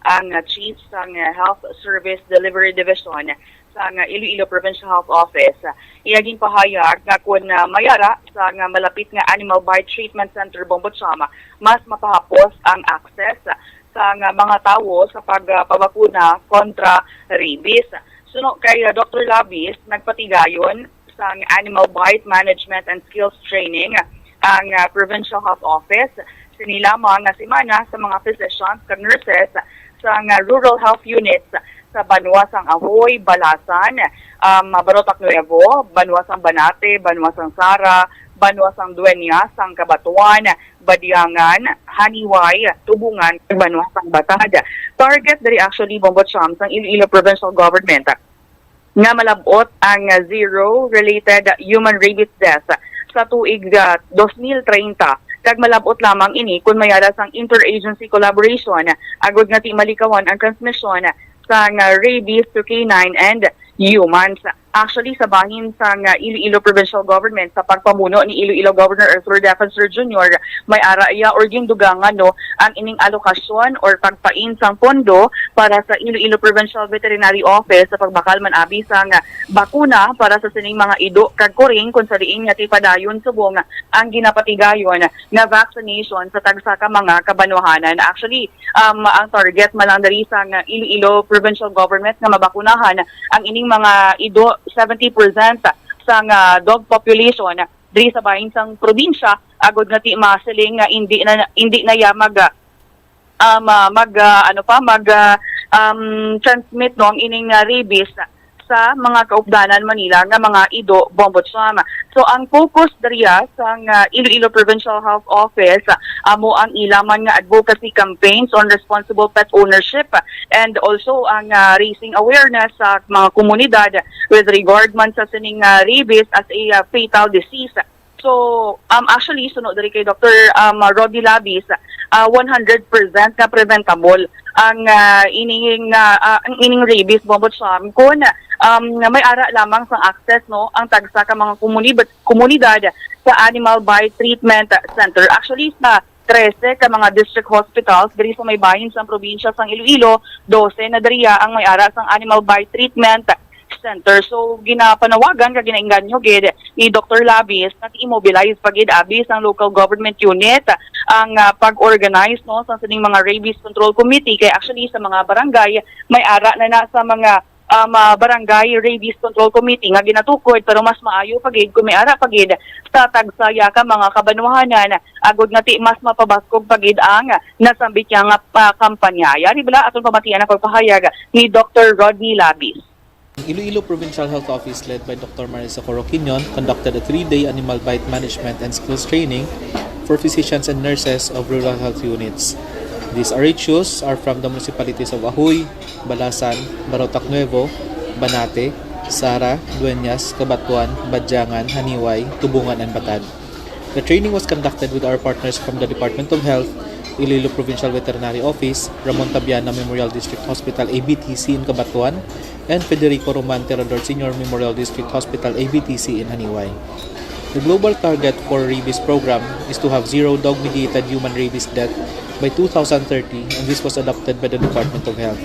ang, ah, chief sang, ah, Health Service Delivery Division sang, ah, Iloilo Provincial Health Office. Iya ginpahayag nga kun, ah, may ara sang, ah, malapit nga animal bite treatment center, Bombo Cham, mas mapahapos ang access sang, ah, mga tawo sa pagpabakuna kontra rabies. Suno kay, ah, Doctor Labis, nagpatigayon sang Animal Bite Management and Skills Training ang, ah, Provincial Health Office sini lamang nga semana sa mga physicians kag nurses sang, ah, rural health units sa banwa sang Ahoy, Balasan, um, Barotac Nuevo, banwa sang Banate, banwa sang Sara, banwa sang Dueñas, sang Cabatuan, Badiangan, Janiuay, Tubungan, kag banwa sang Batad. Target diri actually, Bombo Cham, sang Iloilo Provincial Government nga malab-ot ang zero related human rabies death sa tuig, ah, dos mil treinta, kag malab-ot lamang ini kon may ara sang interagency collaboration agod nga di malikawan ang transmisyon sang, ah, rabies to canine and humans. Actually, sa bahin sang, ah, Iloilo Provincial Government sa pagpamuno ni Iloilo Governor Arthur Defensor Junior, may ara iya or gindugangan, no, ang ining alokasyon or pagpain sang pondo para sa Iloilo Provincial Veterinary Office sa pagbakal man abi sang, ah, bakuna para sa sining mga ido kag kuring, kung sa diin nga tipadayon subong ang ginapatigayon nga vaccination sa tagsa ka mga kabanwahanan. Actually, um, ang target man lang diri sang Iloilo Provincial Government nga mabakunahan ang ining mga ido, seventy percent sang, ah, dog population diri sa bahin sang probinsya, agod nga ti masiling nga indi na, indi na ya mag, ah, um, ah, mag, ah, ano pa, mag, ah, um, transmit, no, ang ining, ah, rabies sa mga kaupdanan man nila nga mga ido, Bombo Cham. So, ang focus diriya sang, ah, Iloilo Provincial Health Office, ah, amo ang ila man nga advocacy campaigns on responsible pet ownership and also ang, ah, raising awareness sa mga komunidad with regard man sa sining, ah, rabies as a, ah, fatal disease. So, um, actually, suno diri kay Doctor, um, Roddy Labis, ah, one hundred percent nga preventable ang, ah, ining, ah, ah, ang ining rabies, Bombo Cham, kun, um, may ara lamang sang access, no, ang tagsa ka mga komunib-, komunidad sa Animal Bite Treatment Center. Actually, sa trese ka mga district hospitals diri sa may bahin sang probinsya sang Iloilo, dose na diriya ang may ara sang Animal Bite Treatment Center. So, ginapanawagan kag ginainganyo gid ni Doctor Labis nga i-mobilize pa gid abi sang local government unit ang, ah, pag-organize, no, sa sining mga rabies control committee, kay actually sa mga barangay may ara na na sa mga, um, ah, barangay rabies control committee nga ginatukod, pero mas maayo pa gid kung may ara pa gid sa tagsa ya ka mga kabanwahanan agod nga ti mas mapabaskog pa gid ang nasambit niya nga, ah, kampanya. Yari bala aton pamatian ang pagpahayag ni Doctor Rodney Labis. Iloilo Provincial Health Office, led by Doctor Marisa Coroquinion, conducted a three-day animal bite management and skills training for physicians and nurses of rural health units. These R H Us are from the municipalities of Ajuy, Balasan, Barotac Nuevo, Banate, Sara, Dueñas, Cabatuan, Badiangan, Janiuay, Tubungan, and Batad. The training was conducted with our partners from the Department of Health, Iloilo Provincial Veterinary Office, Ramon Tabiana Memorial District Hospital, A B T C, in Cabatuan, and Federico Roman Tirador Senior Memorial District Hospital, A B T C, in Janiuay. The global target for rabies program is to have zero dog-mediated human rabies death by two thousand thirty, and this was adopted by the Department of Health.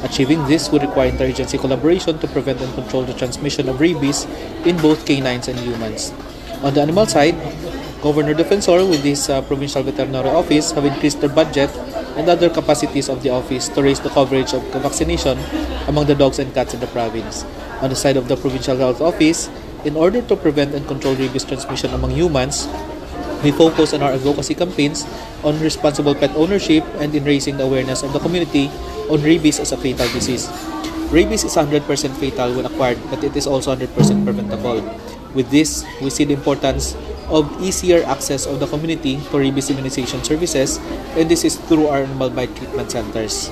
Achieving this would require interagency collaboration to prevent and control the transmission of rabies in both canines and humans. On the animal side, Governor Defensor with his, uh, provincial veterinary office have increased their budget and other capacities of the office to raise the coverage of vaccination among the dogs and cats in the province. On the side of the provincial health office, in order to prevent and control rabies transmission among humans, we focus on our advocacy campaigns on responsible pet ownership and in raising the awareness of the community on rabies as a fatal disease. Rabies is one hundred percent fatal when acquired, but it is also one hundred percent preventable. With this, we see the importance of easier access of the community to rabies immunization services, and this is through our animal bite treatment centers.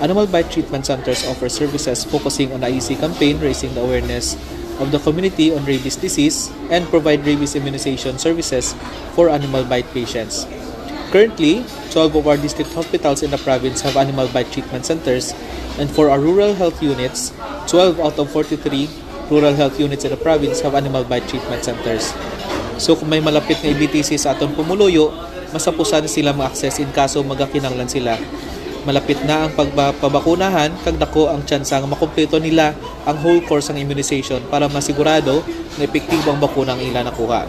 Animal bite treatment centers offer services focusing on I E C campaign, raising the awareness of the community on rabies disease, and provide rabies immunization services for animal bite patients. Currently, twelve of our district hospitals in the province have animal bite treatment centers, and for our rural health units, twelve out of forty-three rural health units in the province have animal bite treatment centers. So, kung may malapit nga A B T C sa aton pumuluyo, masapusan sila ma-access in kaso magakinahanglan sila. Malapit na ang pagpabakunahan kag dako ang tsansa nga makumpleto nila ang whole course sang immunization para masigurado nga epektibo ang bakuna ang ila nakuha.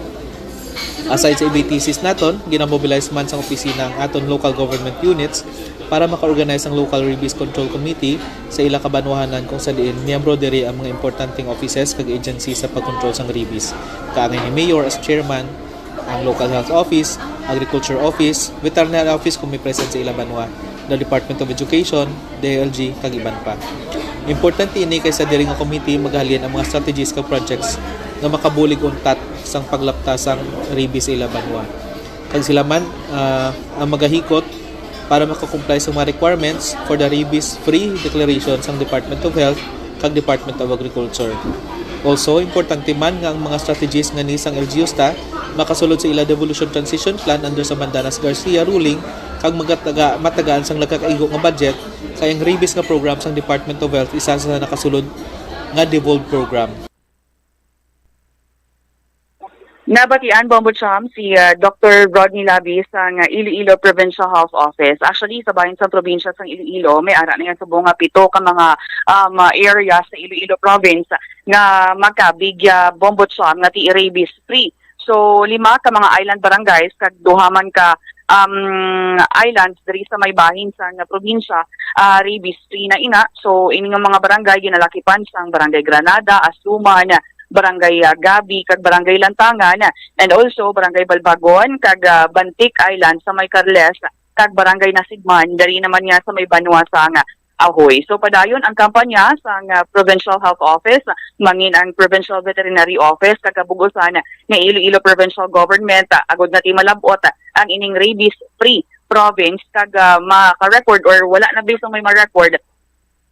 Aside sa E B T Cs naton, ginamobilize man sang opisina ang aton local government units para maka-organize ang local rabies control committee sa ila kabanwahanan, kung sa diin miyembro diri ang mga importanteng offices kag agency sa pagkontrol sang rabies. Kaangay ni Mayor as chairman, ang local health office, agriculture office, veterinary office kung may present sa ila banwa, the Department of Education, D I L G, kag iban pa. Importante ini kay sa diri nga committee magahalin ang mga strategies kag projects nga makabulig untat sang paglapta sang rabies sa ila banwa. Kag sila man, ah, ang magahikot para makakomply sa mga requirements for the rabies-free declaration sang Department of Health kag Department of Agriculture. Also, importante man nga ang mga strategies nga ni sang L G Us ta makasulod sa ila devolution transition plan under sa Mandanas Garcia ruling kag magataga, matagaan sang nagakaigo nga budget, kay ang rabies nga program sang Department of Health isa sa nakasulod nga devolved program. Nabatian, Bombo Cham, si ah, Doctor Rodney Labi sang Iloilo Provincial Health Office. Actually, sa bahin sa probinsya sang Iloilo, may ara na nga subong nga pito ka mga um, ah, area sa Iloilo Province nga magkabig, ah, Bombo Cham, nga ti rabies free. So, lima ka mga island barangays kag duha man ka um, islands diri sa may bahin sang probinsya, ah, rabies free na ina. So, ini nga mga barangay ginalakipan sang Barangay Granada, Asuman, Barangay ah, Gabi, kag Barangay Lantangan, and also Barangay Balbagon kag ah, Bantic Island sa may Carles, kag Barangay Nasigman diri naman nga sa may banwa sang Ahoy. So, padayon ang kampanya sang ah, Provincial Health Office, mangin ang Provincial Veterinary Office, kag kabug-usan nga Iloilo Provincial Government, ah, agod nga ti malab-ot ang ining rabies-free province, kag ah, maka-record or wala na bisang may ma-record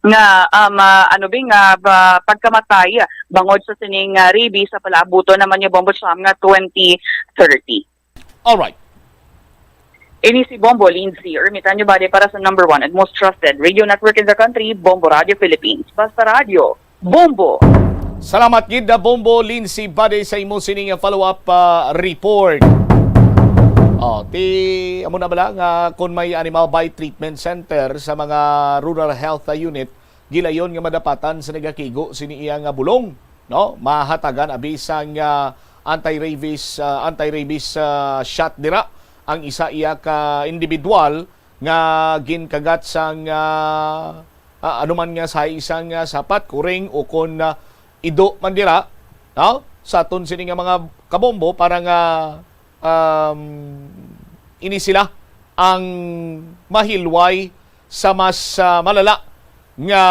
nga um, ah, ano bi nga ba, pagkamatay bangod sa sining ah, rabies sa palaabuton naman nga Bombo Cham nga twenty thirty. Alright. Ini si Bombo Lindsay Ermitanyo Bade para sa number one and most trusted radio network in the country, Bombo Radio Philippines. Basta Radio, Bombo! Salamat gid na Bombo Lindsay Bade sa imo sining follow-up ah, report. Oh, ti amo na bala nga kung may animal bite treatment center sa mga rural health ah, unit, gilayon nga madapatan sa nagakigo sini iya nga bulong, no? Mahatagan abi sang ah, anti-rabies ah, anti-rabies ah, shot dira ang isa iya ka individual nga ginkagat sang ah, ah, anuman nga sa isang ah, sapat, kuring, o kon ah, ido man dira, no? Sa aton sini nga mga kabombo para nga um, ini sila ang mahilway sa mas ah, malala nga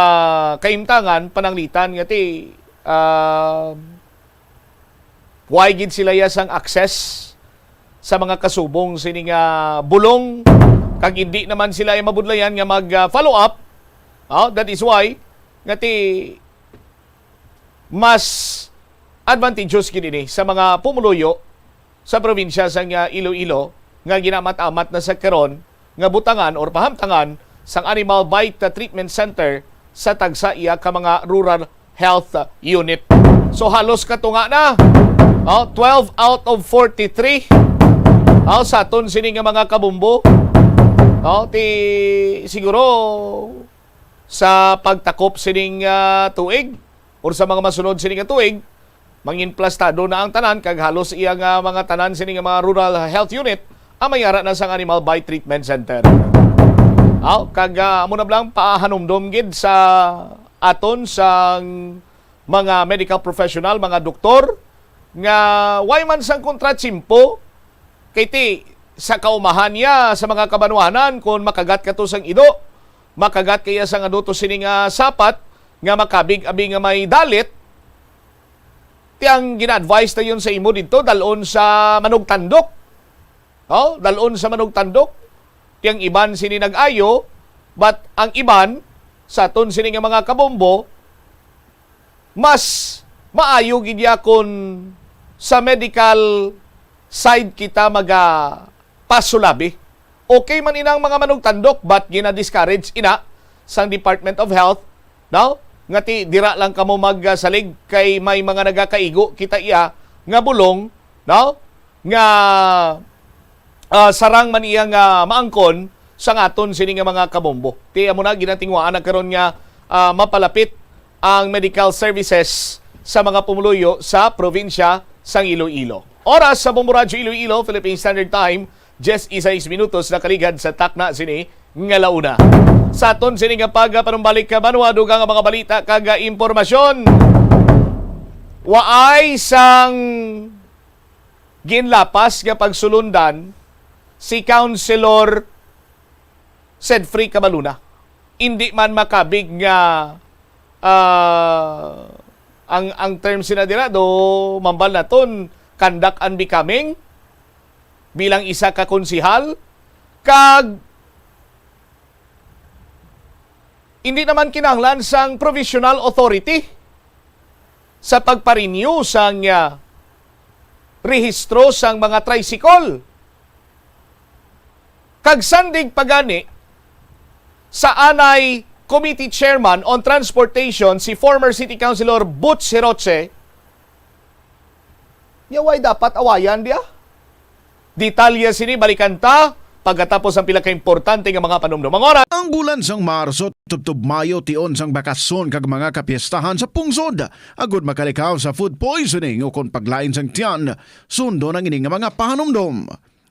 kahimtangan, pananglitan nga ti ah, way gid sila ya sang access sa mga kasubong sini nga bulong, kag indi naman sila ay mabudlayan nga mag ah, follow up. Oh, that is why nga ti mas advantageous gid ini sa mga pumuluyo sa probinsya sang ah, Iloilo nga ginaamat-amat na sa karon nga butangan or pahamtangan sang Animal Bite Treatment Center sa tagsa iya ka mga rural health unit. So halos katunga na. Oh, twelve out of forty-three. Oh, sa aton sini nga mga kabombo. Oh, ti siguro sa pagtakop sining ah, tuig or sa mga masunod sini nga tuig, manginplastado na ang tanan kag halos iya nga mga tanan sini nga mga rural health unit ang may ara na sang Animal Bite Treatment Center. Aw, kag ah, amo na lang pahanumdom gid sa aton sang mga medical professional, mga doktor, nga way man sang kontratsimpo, kay ti sa kaumahan niya sa mga kabanwanan, kon makagat ka to sang ido, makagat kaya sang ano to sini nga sapat nga makabig abi nga may dalit, ti ang gina-advise na yun sa imo dito, dalon sa manugtandok. Oh, dalon sa manugtandok. Ti ang iban sini nag-ayo, but ang iban sa aton sini nga mga kabombo, mas maayo gid ya kon sa medical side kita maga pasulabi. Okay man inang mga manugtandok, but gina-discourage ina sang Department of Health, no? Nga ti dira lang kamo magsalig kay may mga nagakaigo kita iya nga bulong, no? Nga ah, sarang man iya nga maangkon sang aton sini nga mga kabombo. Ti amo na ginatingwaan na karon nga, ah, mapalapit ang medical services sa mga pumuluyo sa probinsya sang Iloilo. Oras sa Bombo Radyo Iloilo, Philippine Standard Time, diyes y seis minutos na kaligad sa takna sini nga launa. Sa aton sini nga pagpanumbalik ka banwa, dugang nga mga balita kag impormasyon. Waay sang ginlapas nga pagsulundan si Councilor Sedfrey Cabaluna. Indi man makabig nga, ah, ang, ang term sina dira do, mambal naton, conduct unbecoming bilang isa ka konsihal, kag hindi naman kinahanglan sang provisional authority sa pagpa-renew sang, ah, rehistro sang mga tricycle. Kag sandig pa gani sa anay Committee Chairman on Transportation, si former City Councilor Butch Heroche, nya way dapat awayan diya? Detalye sini balikan ta pagkatapos ang pila ka importante nga mga panumdom. Ang oras. Ang bulan sang Marso tubtob Mayo tion sang bakasyon kag mga kapiestahan sa pungsod. Agud makalikaw sa food poisoning ukon paglain sang tiyan, sundon ang ini nga mga pahanumdom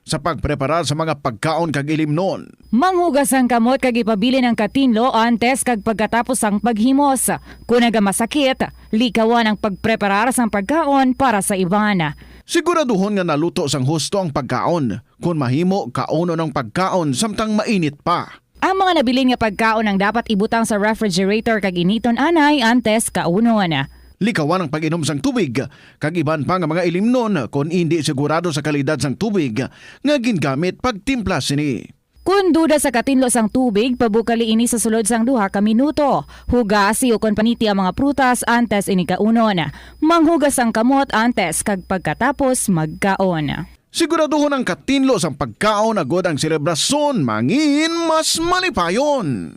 sa pagpreparar sa mga pagkaon kag ilimnon. Manghugas ang kamot kag ipabilin ang katinlo antes kag pagkatapos sang paghimos. Kon nagamasakit, likawan ang pagpreparar sang pagkaon para sa iban. Siguraduhon nga naluto sang husto ang pagkaon. Kon mahimo, kaunon ang pagkaon samtang mainit pa. Ang mga nabilin nga pagkaon ang dapat ibutang sa refrigerator kag initon anay antes kaunon. Likawan ang pag-inom sang tubig kag iban pa nga mga ilimnon kon indi sigurado sa kalidad sang tubig nga gingamit pagtimpla sini. Kon duda sa katinlo sang tubig, pabukali ini sa sulod sang duha ka minuto. Hugasi ukon paniti ang mga prutas antes ini kaunon. Manghugas ang kamot antes kag pagkatapos magkaon. Siguraduhon ang katinlo sang pagkaon agod ang selebrasyon mangin mas malipayon.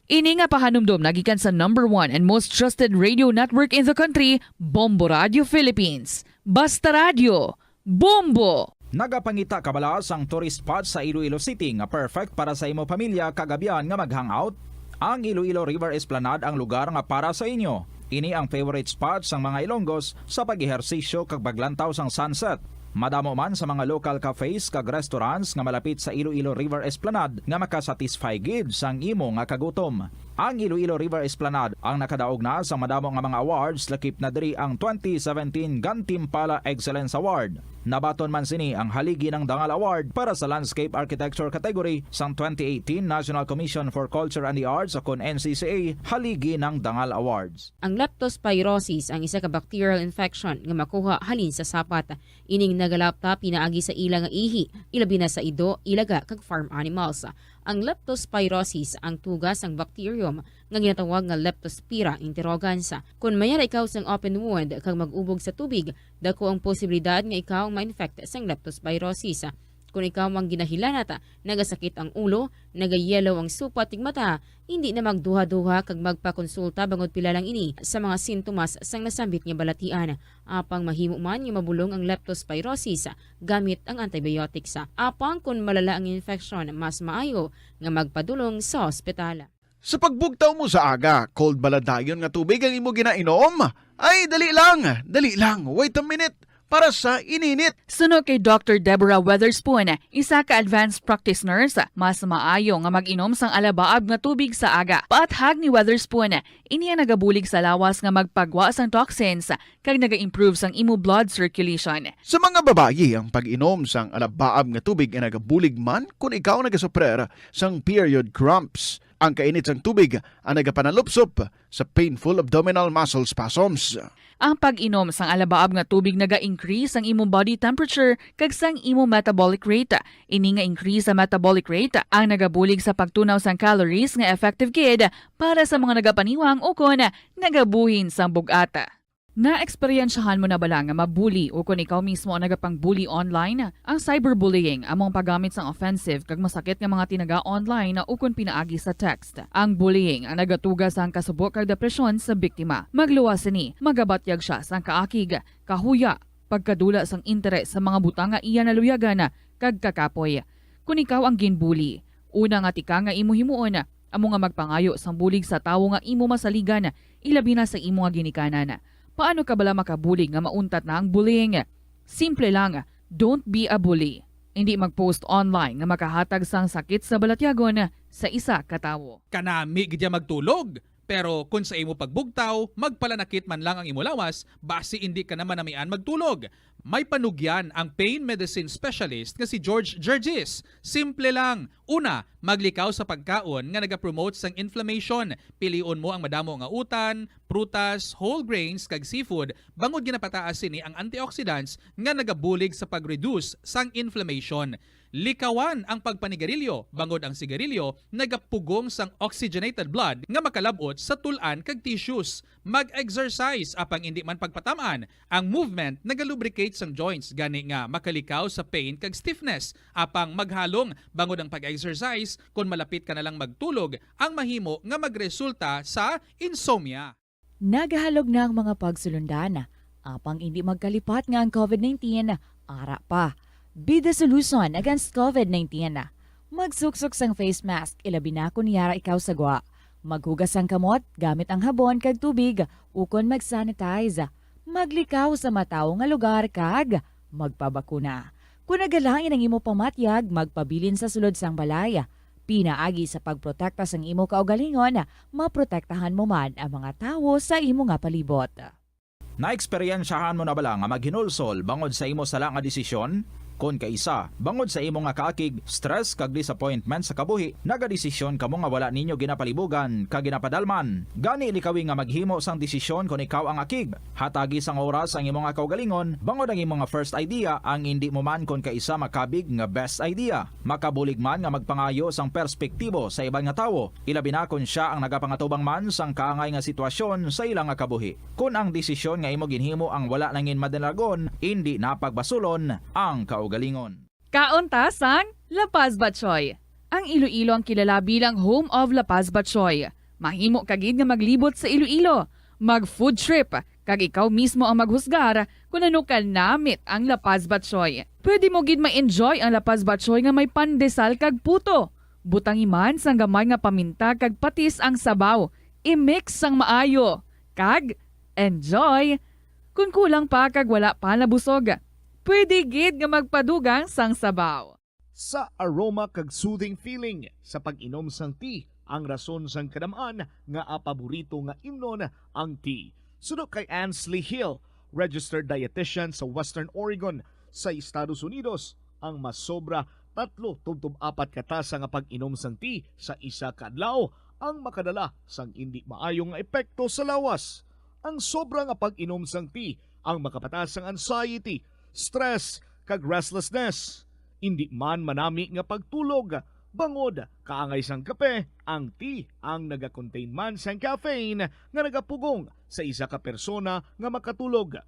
Ini nga pahanumdom nagikan sa number one and most trusted radio network in the country, Bombo Radio Philippines. Basta Radyo, Bombo! Nagapangita ka bala sang tourist spot sa Iloilo City nga perfect para sa imo pamilya kag abyan nga mag-hangout? Ang Iloilo River Esplanade ang lugar nga para sa inyo. Ini ang favorite spot sang mga Ilonggos sa pag-ehersisyo kag paglantaw sang sunset. Madamo man sa mga local cafes kag restaurants nga malapit sa Iloilo River Esplanade nga makasatisfy gid sang imo nga kagutom. Ang Iloilo River Esplanade ang nakadaog na sa madamo nga mga awards, lakip na diri ang twenty seventeen Gantimpala Excellence Award. Nabaton man sini ang Haligi ng Dangal Award para sa Landscape Architecture category sang twenty eighteen National Commission for Culture and the Arts, ukon N C C A Haligi ng Dangal Awards. Ang leptospirosis ang isa ka bacterial infection nga makuha halin sa sapat. Ining nagalapta pinaagi sa ila nga ihi, ilabi na sa ido, ilaga, kag farm animals. Ang leptospirosis ang tuga sang bacterium nga ginatawag nga Leptospira interrogans. Kon mayara ikaw sang open wound kag mag-ubog sa tubig, dako ang posibilidad nga ikaw ma-infect sang leptospirosis. Kon ikaw ang ginahilanat, nagasakit ang ulo, nagayellow ang supat ning mata, hindi na magduha-duha kag magpakonsulta bangod pila lang ini sa mga sintomas sang nasambit nga balatian. Apang mahimo man nga mabulong ang leptospirosis gamit ang antibiotics. Apang kon malala ang infeksyon, mas maayo nga magpadulong sa ospital. Sa pagbugtaw mo sa aga, cold bala dayon nga tubig ang imo ginainom? Ay, dali lang, dali lang, wait a minute, para sa ininit. Suno kay Doctor Deborah Weatherspoon, isa ka advanced practice nurse, mas maayo nga mag-inom sang alabaab nga tubig sa aga. Paathag ni Weatherspoon, ini ang nagabulig sa lawas nga magpagwa sang toxins kag naga-improve sang imo blood circulation. Sa mga babayi, ang pag-inom sang alabaab nga tubig ay nagabulig man kon ikaw nagasuprer sang period cramps. Ang kainit sang tubig ang nagapanalupsop sa painful abdominal muscle spasms. Ang pag-inom sang alabaab nga tubig naga-increase sang imo body temperature kag sang imo metabolic rate. Ini nga increase sa metabolic rate ang nagabulig sa pagtunaw sang calories nga effective gid para sa mga nagapaniwang ukon nagabuhin sang bug-at. Naeksperyensyahan mo na bala nga mabuli ukon ikaw mismo ang nagapangbuli online? Ang cyberbullying amo ang paggamit sang offensive kag masakit nga mga tinaga online ukon pinaagi sa text. Ang bullying ang nagatuga sang kasubo kag depresyon sa biktima. Magluwas sini, magabatyag sia sang kaakig, kahuya, pagkadula sang interes sa mga butang nga iya naluyagan, kag kakapoy. Kon ikaw ang ginbuli, Una nga tikang nga imo himuon, amo nga magpangayo sang bulig sa tawo nga imo masaligan, ilabi na sa imo nga ginikanan. Paano ka bala makabulig nga mauntat na ang bullying? Simple lang, don't be a bully. Indi mag-post online nga makahatag sang sakit sa balatyagon sa isa ka tawo. Kanami gid ya magtulog, pero kon sa imo pagbugtaw, magpalanakit man lang ang imo lawas, basi indi ka na manamian magtulog. May panugyan ang pain medicine specialist nga si George Gergis. Simple lang. Una, maglikaw sa pagkaon nga nagapromote sang inflammation. Pilion mo ang madamo nga utan, prutas, whole grains, kag seafood, bangod ginapataas sini ang antioxidants nga nagabulig sa pag-reduce sang inflammation. Likawan ang pagpanigarilyo, bangod ang sigarilyo nagapugong sang oxygenated blood nga makalab-ot sa tul-an kag tissues. Mag-exercise, apang indi man pagpatam-an. Ang movement nagalubricate sang joints, gani nga makalikaw sa pain kag stiffness. Apang maghalong, bangod ang pag-exercise, kon malapit ka na lang magtulog, ang mahimo nga magresulta sa insomnia. Nagahalog na ang mga pagsulundan, apang indi magkalipat nga ang COVID nineteen ara pa. Be the solution against COVID nineteen. Magsuksok sang face mask, ilabi na kon yara ikaw sa gwa. Maghugas sang kamot gamit ang habon kag tubig ukon mag-sanitize. Maglikaw sa matawo nga lugar kag magpabakuna. Kon nagalain ang imo pamatyag, magpabilin sa sulod sang balay. Pinaagi sa pagprotekta sang imo kaugalingon, maprotektahan mo man ang mga tawo sa imo nga palibot. Naeksperyensyahan mo na bala nga maghinulsol bangod sa imo sala nga desisyon? Kon kaisa, bangod sa imo nga kaakig, stress, kag disappointment sa kabuhi, nagadesisyon kamo nga wala ninyo ginapalibugan kag ginapadalman. Gani, likawi nga maghimo sang desisyon kon ikaw ang akig. Hatagi sang oras ang imo nga kaugalingon, bangod ang imo nga first idea ang indi mo man kon kaisa makabig nga best idea. Makabulig man nga magpangayo sang perspektibo sa iban nga tawo, ilabi na kon sia ang nagapangatubang man sang kaangay nga sitwasyon sa ila nga kabuhi. Kon ang desisyon nga imo ginhimo ang wala nangin madalagon, indi na pagbasulon ang kaugalingon. Kaon ta sang La Paz Batchoy. Ang Iloilo ang kilala bilang home of La Paz Batchoy. Mahimo ka gid nga maglibot sa Iloilo, mag-food trip, kag ikaw mismo ang maghusgar kon ano ka namit ang La Paz Batchoy. Pwede mo gid ma-enjoy ang La Paz Batchoy nga may pandesal kag puto. Butangi man sang gamay nga paminta kag patis ang sabaw. I-mix sang maayo, kag enjoy! Kon kulang pa kag wala pa nabusog, pwede gid nga magpadugang sang sabaw. Sa aroma kag soothing feeling sa pag-inom sang tea ang rason sang kadam-an nga paborito nga imnon ang tea. Suno kay Ansley Hill, registered dietitian sa Western Oregon sa Estados Unidos, ang masobra tatlo tubtob apat ka tasa nga pag-inom sang tea sa isa ka adlaw ang makadala sang indi maayo nga epekto sa lawas. Ang sobra nga pag-inom sang tea ang makapataas sang anxiety, stress, kag restlessness. Indi man manami nga pagtulog, bangod kaangay sang kape, ang tea ang nagakontain man sang caffeine nga nagapugong sa isa ka persona nga makatulog.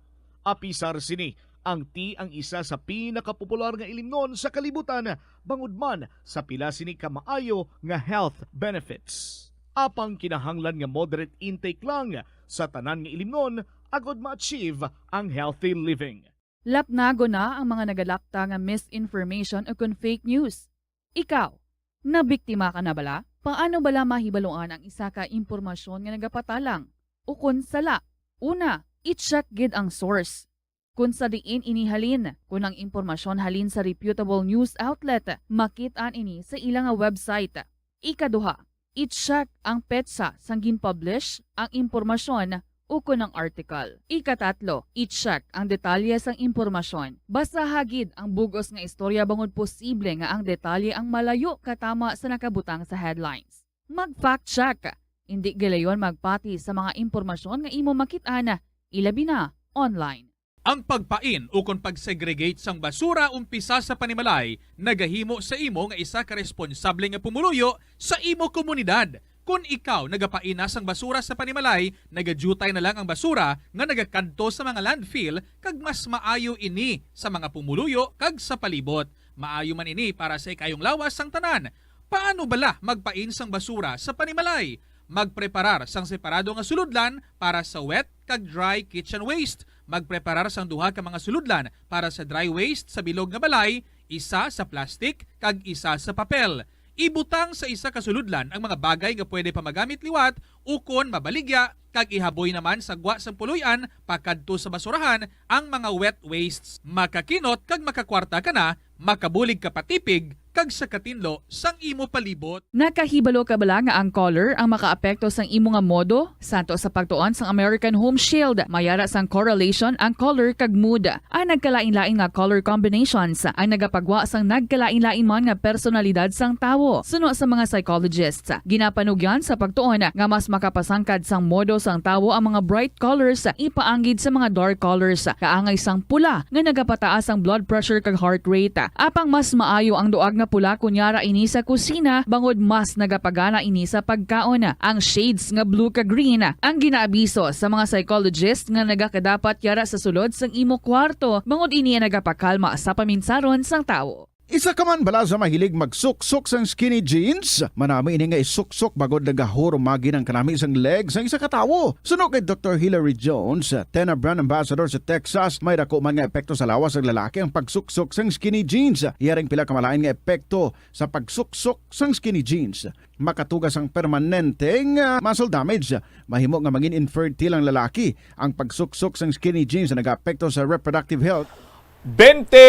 Apisar sini, ang tea ang isa sa pinakapopular nga ilimnon sa kalibutan, bangod man sa pila sini ka maayo nga health benefits. Apang kinahanglan nga moderate intake lang sa tanan nga ilimnon agod ma-achieve ang healthy living. Lapnagon na ang mga nagalapta nga misinformation ukon fake news. Ikaw, nabiktima ka na bala? Paano bala mahibaluan ang isa ka impormasyon nga nagapatalang ukon sala? Una, i-check gid ang source. Kon sa diin ini halin, kon ang impormasyon halin sa reputable news outlet, makit-an ini sa ila nga website. Ikaduha, i-check ang petsa sang gin-publish ang impormasyon ukon ang article. Ikatatlo, i-check ang detalye sang impormasyon. Basaha gid ang bug-os nga istorya bangod posible nga ang detalye ang malayo katama sa nakabutang sa headlines. Mag-fact check. Indi gilayon magpati sa mga impormasyon nga imo makit-an, ilabi na online. Ang pagpain ukon pag-segregate sang basura umpisa sa panimalay nagahimo sa imo nga isa ka responsable nga pumuluyo sa imo komunidad. Kon ikaw nagapain na sang basura sa panimalay, nagadiutay na lang ang basura nga nagakadto sa mga landfill, kag mas maayo ini sa mga pumuluyo kag sa palibot. Maayo man ini para sa ikayong lawas sang tanan. Paano bala magpain sang basura sa panimalay? Magpreparar sang separado nga sulodlan para sa wet kag dry kitchen waste. Magpreparar sang duha ka mga sulodlan para sa dry waste sa bilog nga balay, isa sa plastic kag isa sa papel. Ibutang sa isa ka sulodlan ang mga bagay nga pwede pa magamit liwat ukon mabaligya, kag ihaboy naman sa gwa sang puloy-an pakadto sa basurahan ang mga wet wastes. Makakinot kag makakwarta ka na, makabulig ka pa tipig kag sa katinlo sang imo palibot. Nakahibalo ka bala nga ang color ang makaapekto sang imo nga modo? Santo sa pagtuon sang American Home Shield, may ara sang correlation ang color kag mood. Ang nagkalain-lain nga color combinations ang nagapagwa sang nagkalain-lain man nga personalidad sang tawo. Suno sa mga psychologists, ginapanugyan sa pagtuon nga mas makapasangkad sang modo sang tawo ang mga bright colors ipaanggid sa mga dark colors, kaangay sang pula nga nagapataas ang blood pressure kag heart rate. Apang mas maayo ang duag nga pula kon yara ini sa kusina, bangod mas nagapagana ini sa pagkaon. Ang shades nga blue kag green ang ginaabiso sa mga psychologist nga nagakadapat yara sa sulod sang imo kwarto, bangod ini ang nagapakalma sa paminsaron sang tawo. Isa ka man bala sa mahilig magsuksok sang skinny jeans? Manami ini nga isuksok bangod nagahurumagi ang kanami sang leg sang isa ka tawo. Suno kay Doktor Hilary Jones, Tena brand ambassador sa Texas, may dako man nga epekto sa lawas sang lalaki ang pagsuksok sang skinny jeans. Yara ang pila ka malain nga epekto sa pagsuksok sang skinny jeans. Makatuga sang permanente nga muscle damage. Mahimo nga mangin infertile ang lalaki. Ang pagsuksok sang skinny jeans nagaapekto sa reproductive health. Bente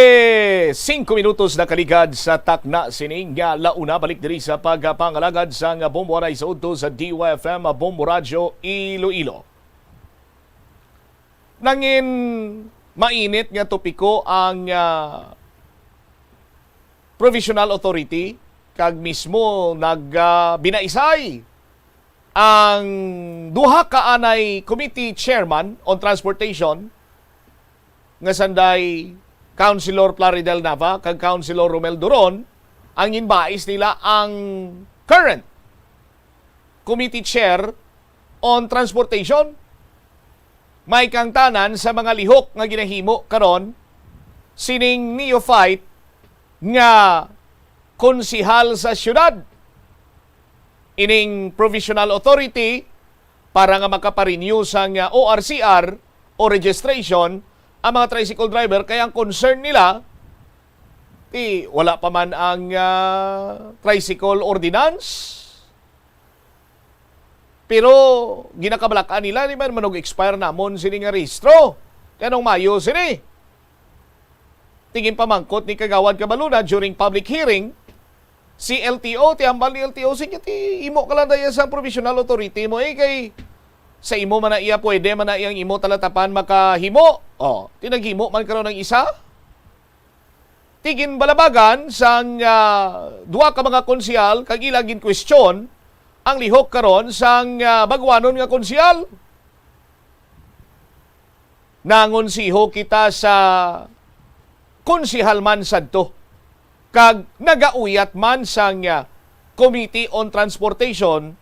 singko minutos na kaligad sa takna sining nga launa. Balik diri sa pagpangalagad sang Bombo Anay sa udto sa D Y F M Bombo Radyo Iloilo. Nangin mainit nga topiko ang, ah, provisional authority, kag mismo nag, ah, binaisay ang duha ka anay committee chairman on transportation, nga sanday Councilor Plaridel Nava kag Councilor Romel Duron, ang ginbais nila ang current committee chair on transportation. May kaangtanan sa mga lihok nga ginahimo karon sining neophyte nga konsehal sa siyudad. Ining provisional authority para nga makaparenew sang, ah, O R C R o registration ang mga tricycle driver, kay ang concern nila, ti, wala pa man ang, ah, tricycle ordinance. Pero ginakabalakan nila, di man, mag-expire namon sini nga rehistro. Ti anong maayo sini? Ti ginpamangkot ni Kagawad Cabaluna during public hearing, si L T O, ti hambal ni L T O, sige, ti imo ka lang daya sa provisional authority mo, eh, kay sa imo man na iya, pwede man na iyang imo talatapan makahimo. Oh, ti naghimo man karon ang isa. Ti ginbalabagan sang, ah, duha ka mga konsehal kag ila ginkwestiyon ang lihok karon sang, ah, baguanon nga konsehal. Nangonseho kita sa konsehal man sadto, kag nagauyat man sang, ah, Committee on Transportation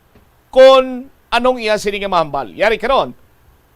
kon anong iya sini nga mahambal. Yari karon,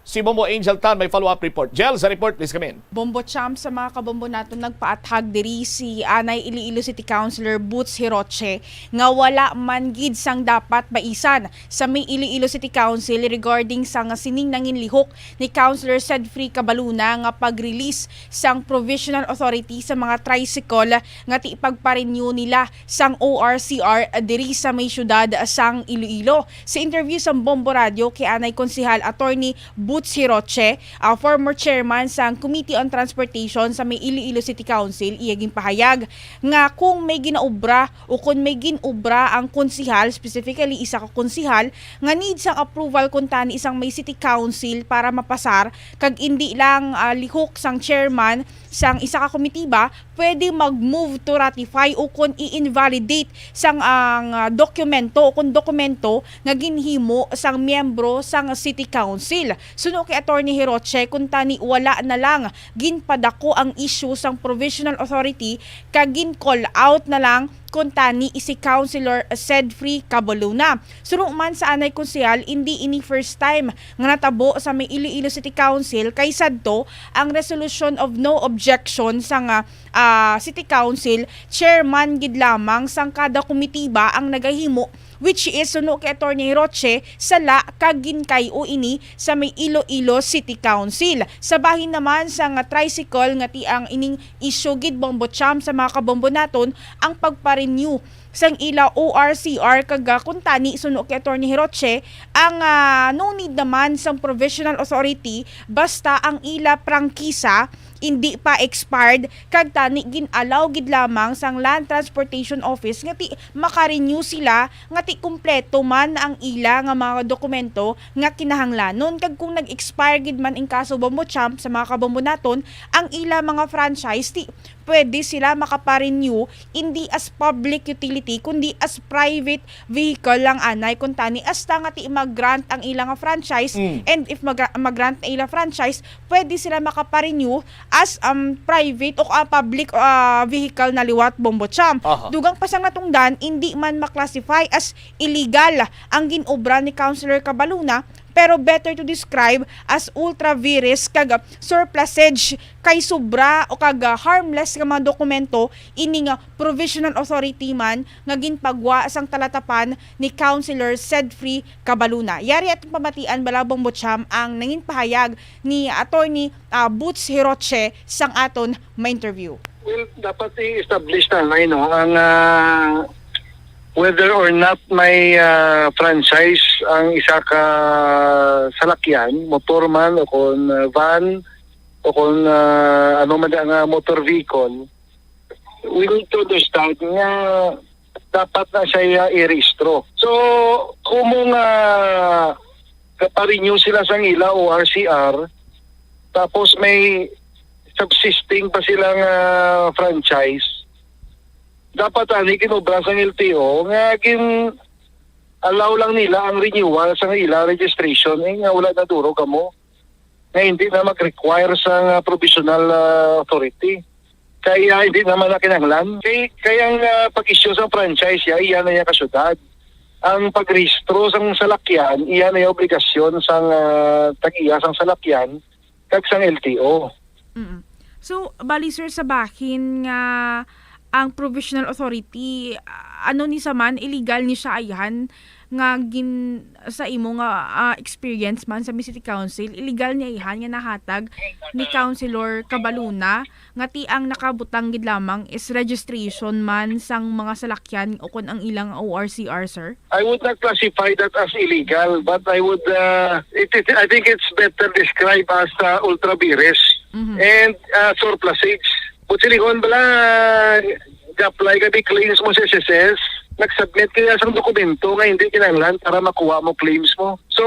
si Bombo Angel Tan may follow-up report. Jel, sa report, please come in. Bombo Champ, sa mga kabombo naton, nagpaathag diri si anay Iloilo City Councilor Boots Hiroche nga wala man gid sang dapat baisan sa may Iloilo City Council regarding sa nga sining nanginlihok ni Councilor Sedfrey Cabaluna nga pag-release sang provisional authority sa mga tricycle nga ti pagpa-renew nila sang O R C R diri sa may siyudad sang Iloilo. Sa interview sa Bombo Radio kay anay Konsehal Attorney Boots Hiroche, ah, former chairman sang Committee on Transportation sa may Iloilo City Council, iya ginpahayag nga kung may ginaobra o kung may ginobra ang konsehal, specifically isa ka konsehal, nga need sang approval kuntani sang may city council para mapasar, kag indi lang, ah, lihok sang chairman sang isa ka komitiba, pwede mag-move to ratify o kon i-invalidate sang ang, ah, dokumento o kon dokumento nga ginhimo sang miyembro sang City Council. Suno kay Attorney Hiroche, kuntani wala na lang ginpadako ang issue sang provisional authority kag gin-call out na lang kuntani si Councilor Sedfrey Cabaluna. Suno man sa anay konsehal, indi ini first time nga natabo sa may Iloilo City Council, kay sadto ang resolution of no objection sang, ah, ah, City Council chairman gid lamang sang kada komitiba ang nagahimo, which is, suno kay Attorney Roche, sala kag ginkay-o ini sa may Iloilo City Council. Sa bahin naman sang tricycle nga ti ang ining issue gid, Bombo Champ, sa mga kabombo naton, ang pagpare- renew sang ila O R C R, kag, ah, kuntani, suno kay Attorney Hiroche, ang, ah, no need naman sang provisional authority basta ang ila prangkisa indi pa expired, kag tani gin-allow gid lamang sang Land Transportation Office nga ti maka-renew sila, nga ti kumpleto man ang ila nga mga dokumento nga kinahanglanon. Kag kung nag-expire gid man in kaso, Bombo Champ, sa mga kabombo naton, ang ila mga franchise, ti pwede sila makaparenew, hindi as public utility, kundi as private vehicle lang anay, kuntani, hasta nga ti mag-grant ang ila nga franchise. Mm. And if mag-, mag-grant na ila franchise, pwede sila makaparenew as, um, private o, ah, public, ah, vehicle na liwat, Bombo Champ. Aha. Dugang pa sang natungdan, hindi man maklasify as illegal ang ginobra ni Councilor Cabaluna, pero better to describe as ultra vires kag surplusage, kay sobra o kag, ah, harmless nga mga dokumento ini nga provisional authority man nga ginpagwa sang talatapan ni Councilor Sedfrey Cabaluna. Yari atong pamatian, bala, Bombo Champ, ang nangin pahayag ni Attorney, ah, Boots Hiroche sang aton ma-interview. Well, dapat i-establish na, no, ang, ah, whether or not may, ah, franchise ang isa ka salakyan, motor man o kon, ah, van o kon, ah, ano man ang, ah, motor vehicle, we need to understand nga dapat na siya i-rehistro. So, kung mo nga kaparenew sila sang ila O R C R, tapos may subsisting pa sila nga franchise, dapat ani ginobra sang L T O nga gin-allow lang nila ang renewal sa ila registration, eh, nga wala na duro kamo nga hindi na mag-require sa nga provisional, ah, authority. Kaya hindi naman na kinahanglan. Kay, kaya ang, ah, pag-issue sa franchise, ya, iya na iya ka syudad. Ang pagrehistro sang salakyan, iya na iya obligasyon sang, ah, tag-iya sang salakyan kag sang L T O. Mm. So, bali, sir, sa bahin nga ang provisional authority, ah, ano ni sa man, illegal ni siya ayhan nga gin-, sa imo nga, ah, experience man sa City Council, illegal ni ayhan nga nahatag ni Councilor Cabaluna nga ti ang nakabutang gid lamang is registration man sang mga salakyan o kon ang ilang O R C R, sir? I would not classify that as illegal, but I would, uh, it, it, I think it's better described as, uh, ultra vires Mhm. and, uh, surplusage. But silihon bala, ga-apply ka di claims mo sa S S S, nag-submit ka sang dokumento nga hindi kinahanglan para makuha mo claims mo. So,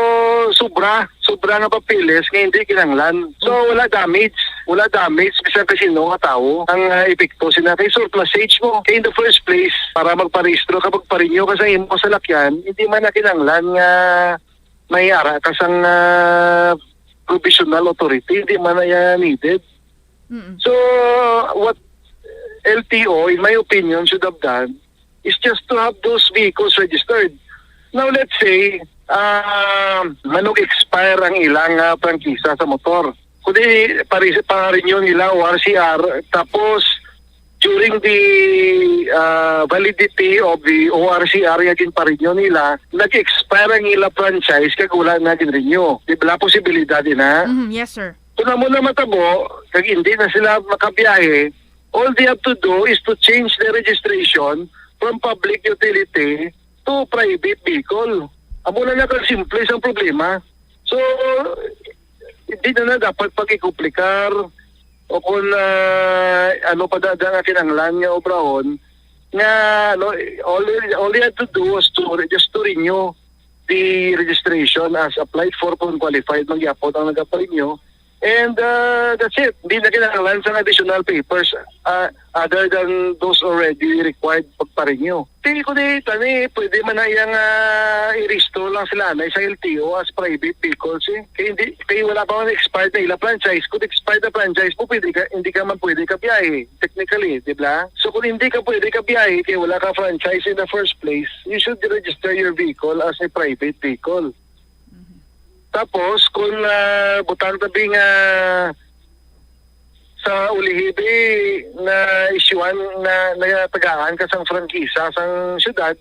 sobra, sobra nga papeles nga hindi kinahanglan. So, wala damage, wala damage bisan kay sino nga tawo ang, ah, epekto sina kay surplusage mo. Kay in the first place, para magparehistro ka, magparenew ka sa imong salakyan, hindi man na kinahanglan nga may ara ka sang, ah, provisional authority, hindi man na iya needed. Mm. So, what L T O, in my opinion, should have done is just to have those vehicles registered. Now, let's say, ah, manug-expire ang ilang, ah, prangkisa sa motor. Kundi pari-, pa-renew nila O R C R, tapos during the, ah, validity of the O R C R nga ginpa-renew nila, nag-expire ang ila franchise kag wala na gin-renew. Di ba, posibilidad ina? Mhm, yes, sir. Kung amo na matabo, kag hindi na sila makabiyahe, all they have to do is to change the registration from public utility to private vehicle. Amo na lang kasimple sang problema. So, hindi na, na dapat pag-ikomplikar o kung, ah, ano pa dada nga kinahanglan nga obrahon, nga, ano, all, all you have to do was to, just to renew the registration as applied for kung qualified man gyapon ang nagaparenew. And, uh, that's it. Hindi na kinahanglan sang additional papers, uh, other than those already required pagparenew. Tingin ko di, tani, pwede man na iyang, uh, i-rehistro lang sila na sa L T O as private vehicles, eh. Kaya hindi, kaya wala pa man expired na ila franchise. Kung expired na franchise mo, pwede ka, hindi ka man pwede kabiyahe, technically, di ba? So, kung hindi ka pwede kabiyahe, kaya wala ka franchise in the first place, you should register your vehicle as a private vehicle. Mhm. Tapos, kung, ah, butang tabi nga sa ulihi, bi, na isyuhan, na, natagaan ka sang prangkisa sang syudad,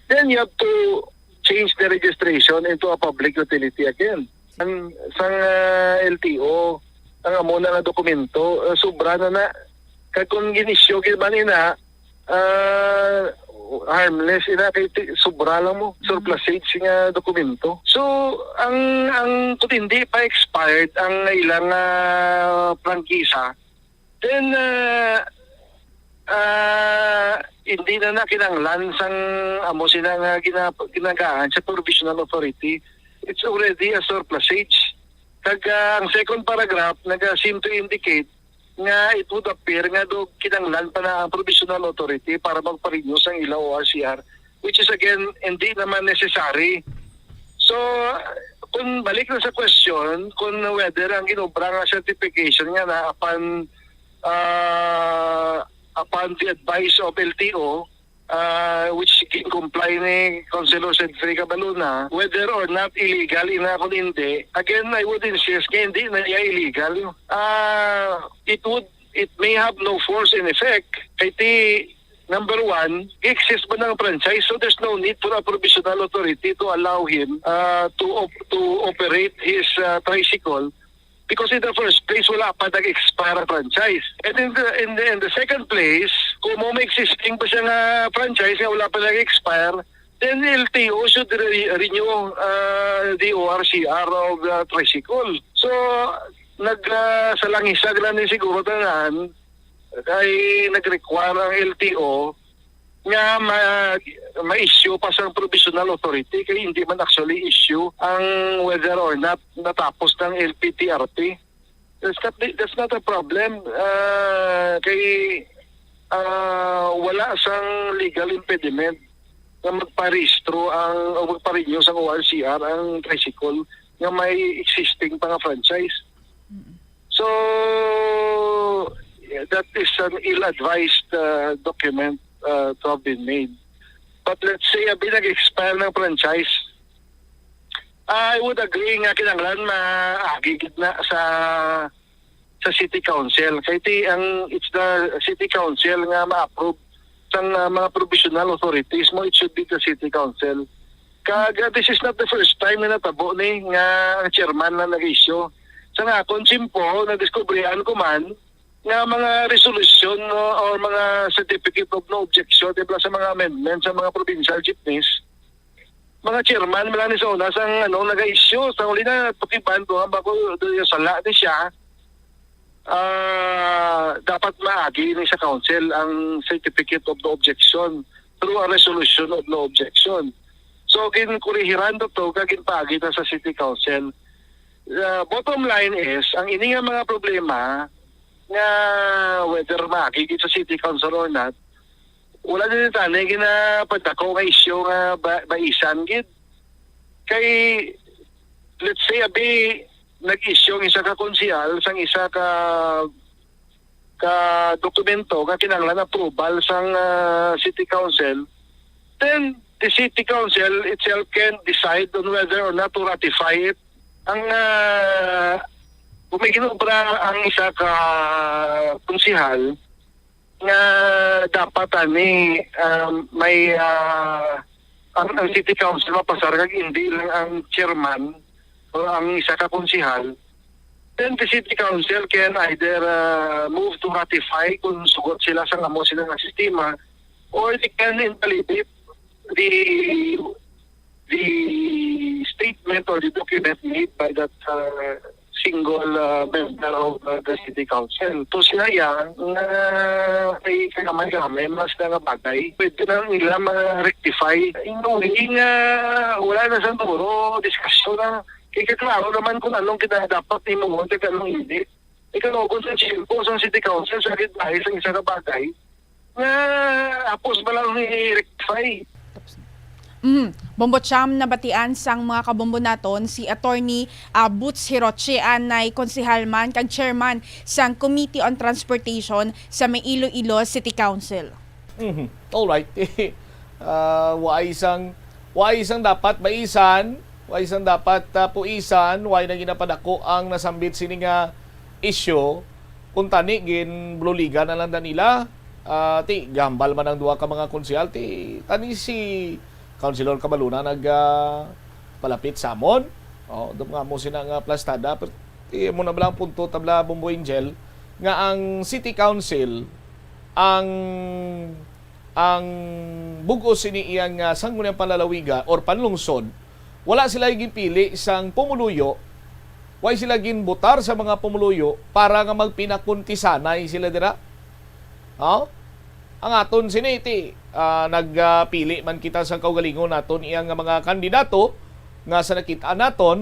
then you have to change the registration into a public utility again. Ang, sang, ah, L T O, ang amo na nga dokumento, ah, sobra na na. Kag kung gin-issue gid man ina, Ah, harmless ina kay ti-, sobra lang mo, surplusage nga dokumento. So, ang, ang kung hindi pa expired ang ilang, ah, prangkisa, then, ah, ah, hindi na na kinahanglan sang amo sina nga gina-, ginagaan sa provisional authority. It's already a surplusage. Kag, ah, ang second paragraph naga-seem to indicate nga it would appear nga do kinahanglan pa na ang provisional authority para magpa-renew sang ila O R C R, which is again, hindi naman necessary. So, kung balik na sa question, kung whether ang ginobra nga certification nga na upon, ah, upon the advice of L T O, ah, which comply ni Councilor Cedric Cabaluna, whether or not illegal ina kung hindi, again, I would insist nga hindi na iya illegal. Ah, it would, it may have no force in effect. Kay ti, number one, exist ba ng franchise? So there's no need for a provisional authority to allow him, ah, to op-, to operate his, ah, tricycle. Because in the first place, wala pa nag-expire ang franchise. And in the, in the, in the second place, kung mo may existing pa siya nga franchise nga wala pa nag-expire, then L T O should re-, renew, uh, the O R C R of the tricycle. So, nag, uh, salangisag lang ni siguro tanan kay nag-require ang L T O nga ma-, ma-issue pa sang provisional authority kay hindi man actually issue ang whether or not natapos ng L P T R P. That's not, that's not a problem. Ah, kay, ah, wala sang legal impediment nga magparehistro ang, o magpa-renew sang O R C R ang tricycle nga may existing pa nga franchise. So, yeah, that is an ill-advised, uh, document, uh, to have been made. But let's say, abi nag-expire ng franchise, I would agree nga kinahanglan maagi gid na sa, sa City Council. Kay ti, ang, it's the City Council nga ma-approve sang, uh, mga provisional authorities mo, it should be the City Council. Kag, uh, this is not the first time nga natabo ni nga ang chairman na nag-issue. Sa nga akon, simpo, nadiskubrihan ko man nga mga resolution, no, or mga certificate of no objection, di ba, sa mga amendment sa mga provincial jeepneys, mga chairman man lang ni sa una sang, ano, naga-issue. Sa uli na, tukiban ko, hamba ko, do, yung sala ni siya, ah, dapat maagi ni sa council ang certificate of no objection through a resolution of no objection. So, ginkurihiran to, to, kag ginpaagi na sa city council. Uh, bottom line is, ang ini nga mga problema nga whether maagi gid sa city council or not, wala din tani ginapadako nga isyu nga ba-, baisan gid. Kay, let's say, abi, nag-issue ang isa ka konsehal sang isa ka, ka dokumento nga kinahanglan approval sang, ah, city council, then the city council itself can decide on whether or not to ratify it. Ang, ah, kung may ginobra ang isa ka konsehal, nga dapat ani, um, may, ah, ang, ang city council mapasar kag hindi lang ang chairman o ang isa ka konsehal, then the city council can either, ah, move to ratify kung sugot sila sa amo sila nga sistema, or they can invalidate the, the statement or the document made by that, uh, single, uh, member of, uh, the city council. To sila yan, nga may kagamay-gamay, mas na nga bagay, pwede na nila ma-rectify. In a way nga wala na sa duro, diskusyon na. Kaya klaro naman kung anong kita dapat himuon at anong hindi. Ikaw, kung sa tiyempo, sa city council, sa gitna, sa isa ka bagay, nga apos ba lang i-rectify? Mm. Bombo Cham, nabatian sang mga kabombo naton si Attorney, ah, Boots Hiroche, anay konsehal man kag chairman sang Committee on Transportation sa may Iloilo City Council. Mhm. Alright. Ah, waay sang, waay sang dapat baisan, waay sang dapat, ah, puisan, waay na ginapadako ang nasambit sini nga isyu. Kung tani, ginbluligan na lang da nila. Ah, ti, gambal man ang duha ka mga konsehal, ti, tani si Councilor Cabaluna nag, ah, palapit sa amon. Oh, do nga mo sina nga plastada, pero ti, mo na bala ang punto, tabla, Bombo Angel, nga ang City Council, ang ang bug-os sini iyang, ah, sangguniang panlalawigan or panlungsod, wala sila ginpili sang pumuluyo, way sila ginbutar sa mga pumuluyo para nga magpinakuntisanay sila dira. Oh? Ang aton sini ti, ah, nagpili man kita sa kaugalingon naton iya nga mga kandidato nga sa nakit-an naton,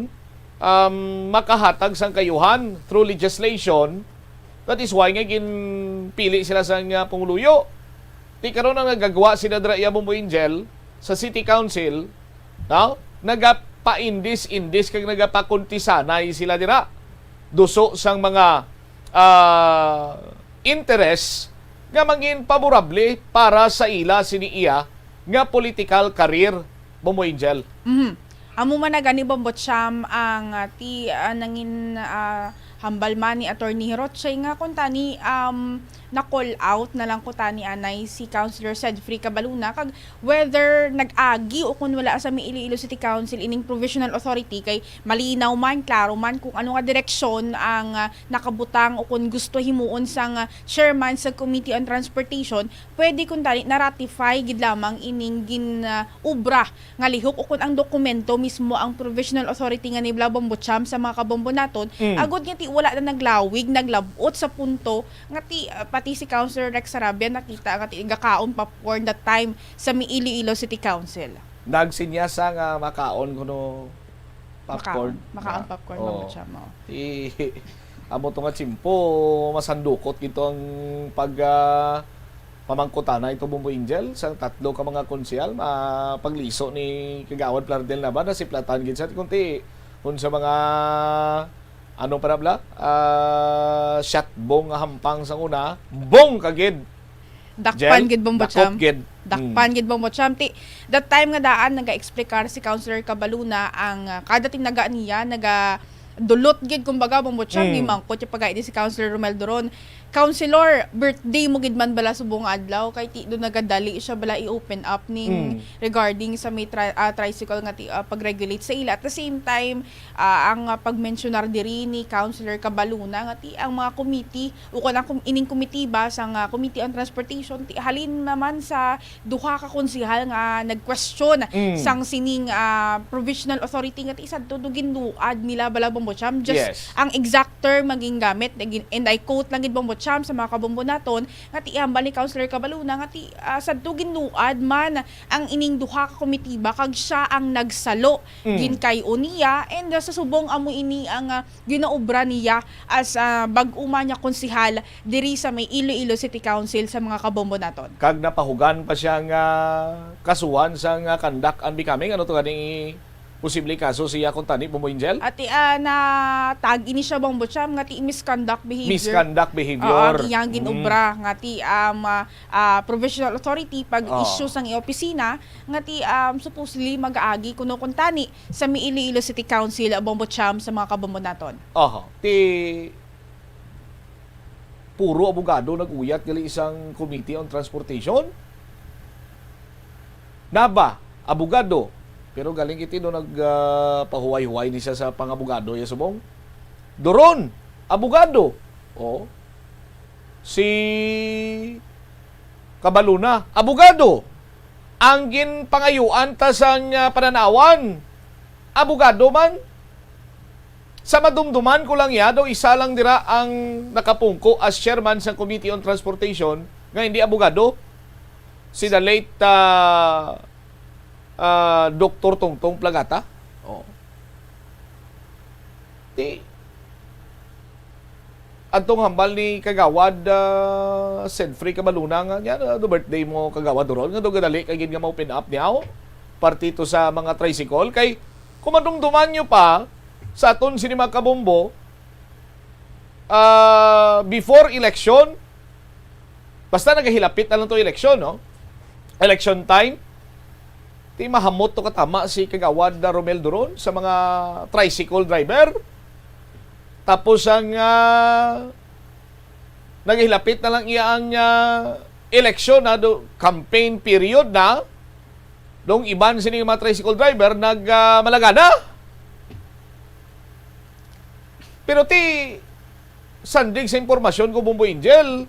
um, makahatag sang kayuhan through legislation. That is why nga ginpili sila sang, ah, pumuluyo. Ti karon ang nagagwa sila dira iya, Bombo Angel, sa City Council, no? Nagapaindis-indis kag nagapakuntisanay sila dira. Duso sang mga, ah, interes nga mangin paborable para sa ila sini iya nga political career, Bombo Angel. Mhm. Amo man na gani, Bombo Cham, ang, ah, ti, ah, nangin, ah, hambal man ni Attorney Hiroche nga kuntani, um, na-call out na lang kuntani anay si Councilor Sedfrey Cabaluna, kag whether nag-agi o kun wala sa may Iloilo City Council ining provisional authority, kay malinaw man, klaro man kung ano nga direksyon ang, ah, nakabutang o kung gusto himuon sang, ah, chairman sa Committee on Transportation, pwede kuntani na-ratify gid lamang ining gin, ah, obra nga lihok o kun ang dokumento mismo ang provisional authority nga ni Bla Bombo Cham sa mga kabombo naton, Mm. agod nga ti wala na naglawig, naglab-ot sa punto nga ti, ah, pati si Councilor Rex Sarabia nakita nga ti gakaon popcorn that time sa may Iloilo City Council. Nagsinyasa nga makaon kuno popcorn. Makaon. Makaon Ah, popcorn, oo. Bombo Cham, oh. Ti, amo to nga tiyempo, masandukot gid to ang pag, ah, pamangkutana ito, Bombo Angel, sa tatlo ka mga konsehal, ma-, pagliso ni Kagawad Plardel na ba, nasiplatan gid sa kunti, kung sa mga, ano pa na bala, ah, shot bong nga hampang sa una, bong kagid. Dakpan Jel? gid, Bombo Dakop Cham. gid. Dakpan Mm. gid, Bombo Cham. Ti, that time nga daan, naga-explicar si Councilor Cabaluna ang, ah, kada tinaga niya, naga-dulot gid, kumbaga, Bombo Cham, Mm. gimangkot yung pagkain ni si Councilor Romel Duron. Councilor, birthday mo gid man bala subong nga adlaw, kay ti do nagadali siya bala i-open up ning Mm. regarding sa may tri-, ah, tricycle nga ti-, ah, pag-regulate sa ila. At the same time, ah, ang, ah, pagmensyonar diri ni Councilor Cabaluna nga ti ang mga committee o kon ang kom-, ining komitiba sang, ah, Committee on Transportation ti halin naman sa duha ka konsehal nga nag-question Mm. sang sining, ah, provisional authority nga ti sadto do ginluad nila bala, Bombo Cham. Just Yes. ang exact term nga gingamit, na gin-, and I quote lang gid, Bombo Cham, sa mga kabombo naton, nga ti ihambal ni Councilor Cabaluna nga ti, ah, sadto ginluad man ang ining duha ka komitiba kag siya ang nagsalo Mm. gin kay-o niya, and, ah, sa subong amo ini ang, ah, ginaobra niya as, ah, bag-o man niya konsehal diri sa may Iloilo City Council sa mga kabombo naton. Kag napahugan pa siya nga kasuhan sa nga conduct unbecoming. Ano to gani posible kaso siya kung tani, Bombo Angel? Ati, ah, na-tag ini siya, Bombo Cham, nga ti misconduct behavior. Misconduct behavior. Oo, ang iyang Mm. ginobra nga ti, um, ah, ah, provisional authority pag Oo. issue sang iyang opisina nga ti, um, supposedly mag-aagi kuno kuntani sa may Iloilo City Council, Bombo Cham, sa mga kabombo naton. Oho. Ti puro abogado nag-uyat gali isang Committee on Transportation. Nava, abogado. Pero galing iti do nag, ah, pahuway-huway ni siya sa pangabogado, ya subong. Duron, abogado. O. Si Cabaluna, abogado. Ang ginpangayuan ta sang, ah, pananawan, abogado man. Sa madumduman ko lang ya, daw isa lang dira ang nakapungko as chairman sa Committee on Transportation nga hindi abogado, si the late, ah, ah, Doktor Tongtong Plagata. Oh. Ti, adtong hambal ni Kagawad, ah, Sedfrey Cabaluna nga, nga, ano, birthday mo, Kagawad Duron, nga daw gadali kay gid nga ma-open up niya, oh, parte to sa mga tricycle. Kay, kung madumduman nyo pa, sa aton sini mga kabombo, ah, before election, basta nagahilapit na lang to election, no? Election time, ti mahamot to katama si Kagawad Romel Duron sa mga tricycle driver. Tapos ang, ah, naghilapit na lang iya ang, ah, eleksyon na do, campaign period na. Dong iban sini nga mga tricycle driver nag, ah, malagana. Pero ti, sandig sa impormasyon ko, Bombo Angel,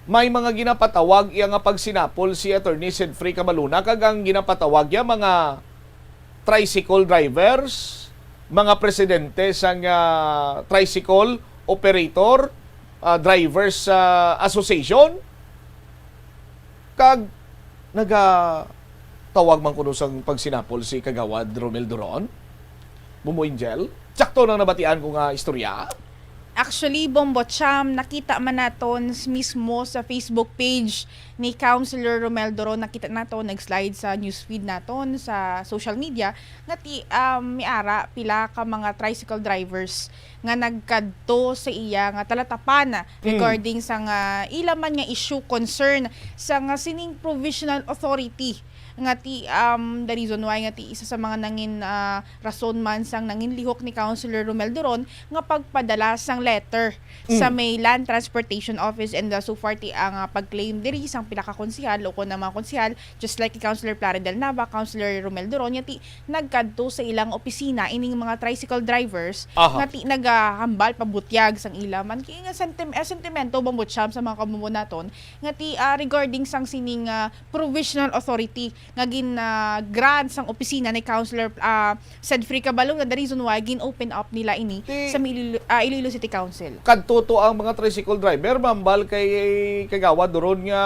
May mga ginapatawag iya nga pagsinapol si Attorney Sedfrey Cabaluna, kag ang ginapatawag iya mga tricycle drivers, mga presidente sang, ah, tricycle operator, ah, drivers, ah, association, kag nagatawag man kuno sang pagsinapol si Kagawad Romel Duron. Bombo Angel, sakto nang nabatian ko nga istorya. Actually, Bombo Cham, nakita man naton s- mismo sa Facebook page ni Councilor Romel Duron, nakita naton, nag-slide sa newsfeed naton sa social media, nga ti, um, miara pila ka mga tricycle drivers nga nagkadto sa iya nga talatapan regarding sa nga ila man nga issue, concern sa nga sining provisional authority nga ti, um, the reason why nga ti isa sa mga nangin, ah, rason man sang nangin lihok ni Councilor Romel Duron nga pagpadala sang letter sa may Land Transportation Office, and, uh, so far ti ang, uh, pag-claim diri sang pila ka konsehal o kon ang mga konsehal, just like ni Councilor Plaridel Nava, Councilor Romel Duron, nga ti nagkadto sa ilang opisina ining mga tricycle drivers Aha. nga ti nagahambal pabutyag sang ila man kay nga sentem- eh, sentimento, Bombo Cham, sa mga kamumo naton nga ti, ah, regarding sang sining, ah, provisional authority nga gin, ah, grant sang opisina ni Councilor, ah, Sedfrey Cabaluna, the reason why gin-open up nila ini Ti- sa Iloilo, ah, Iloilo City Council. Kadto to ang mga tricycle driver, mambal kay Kagawad Duron nga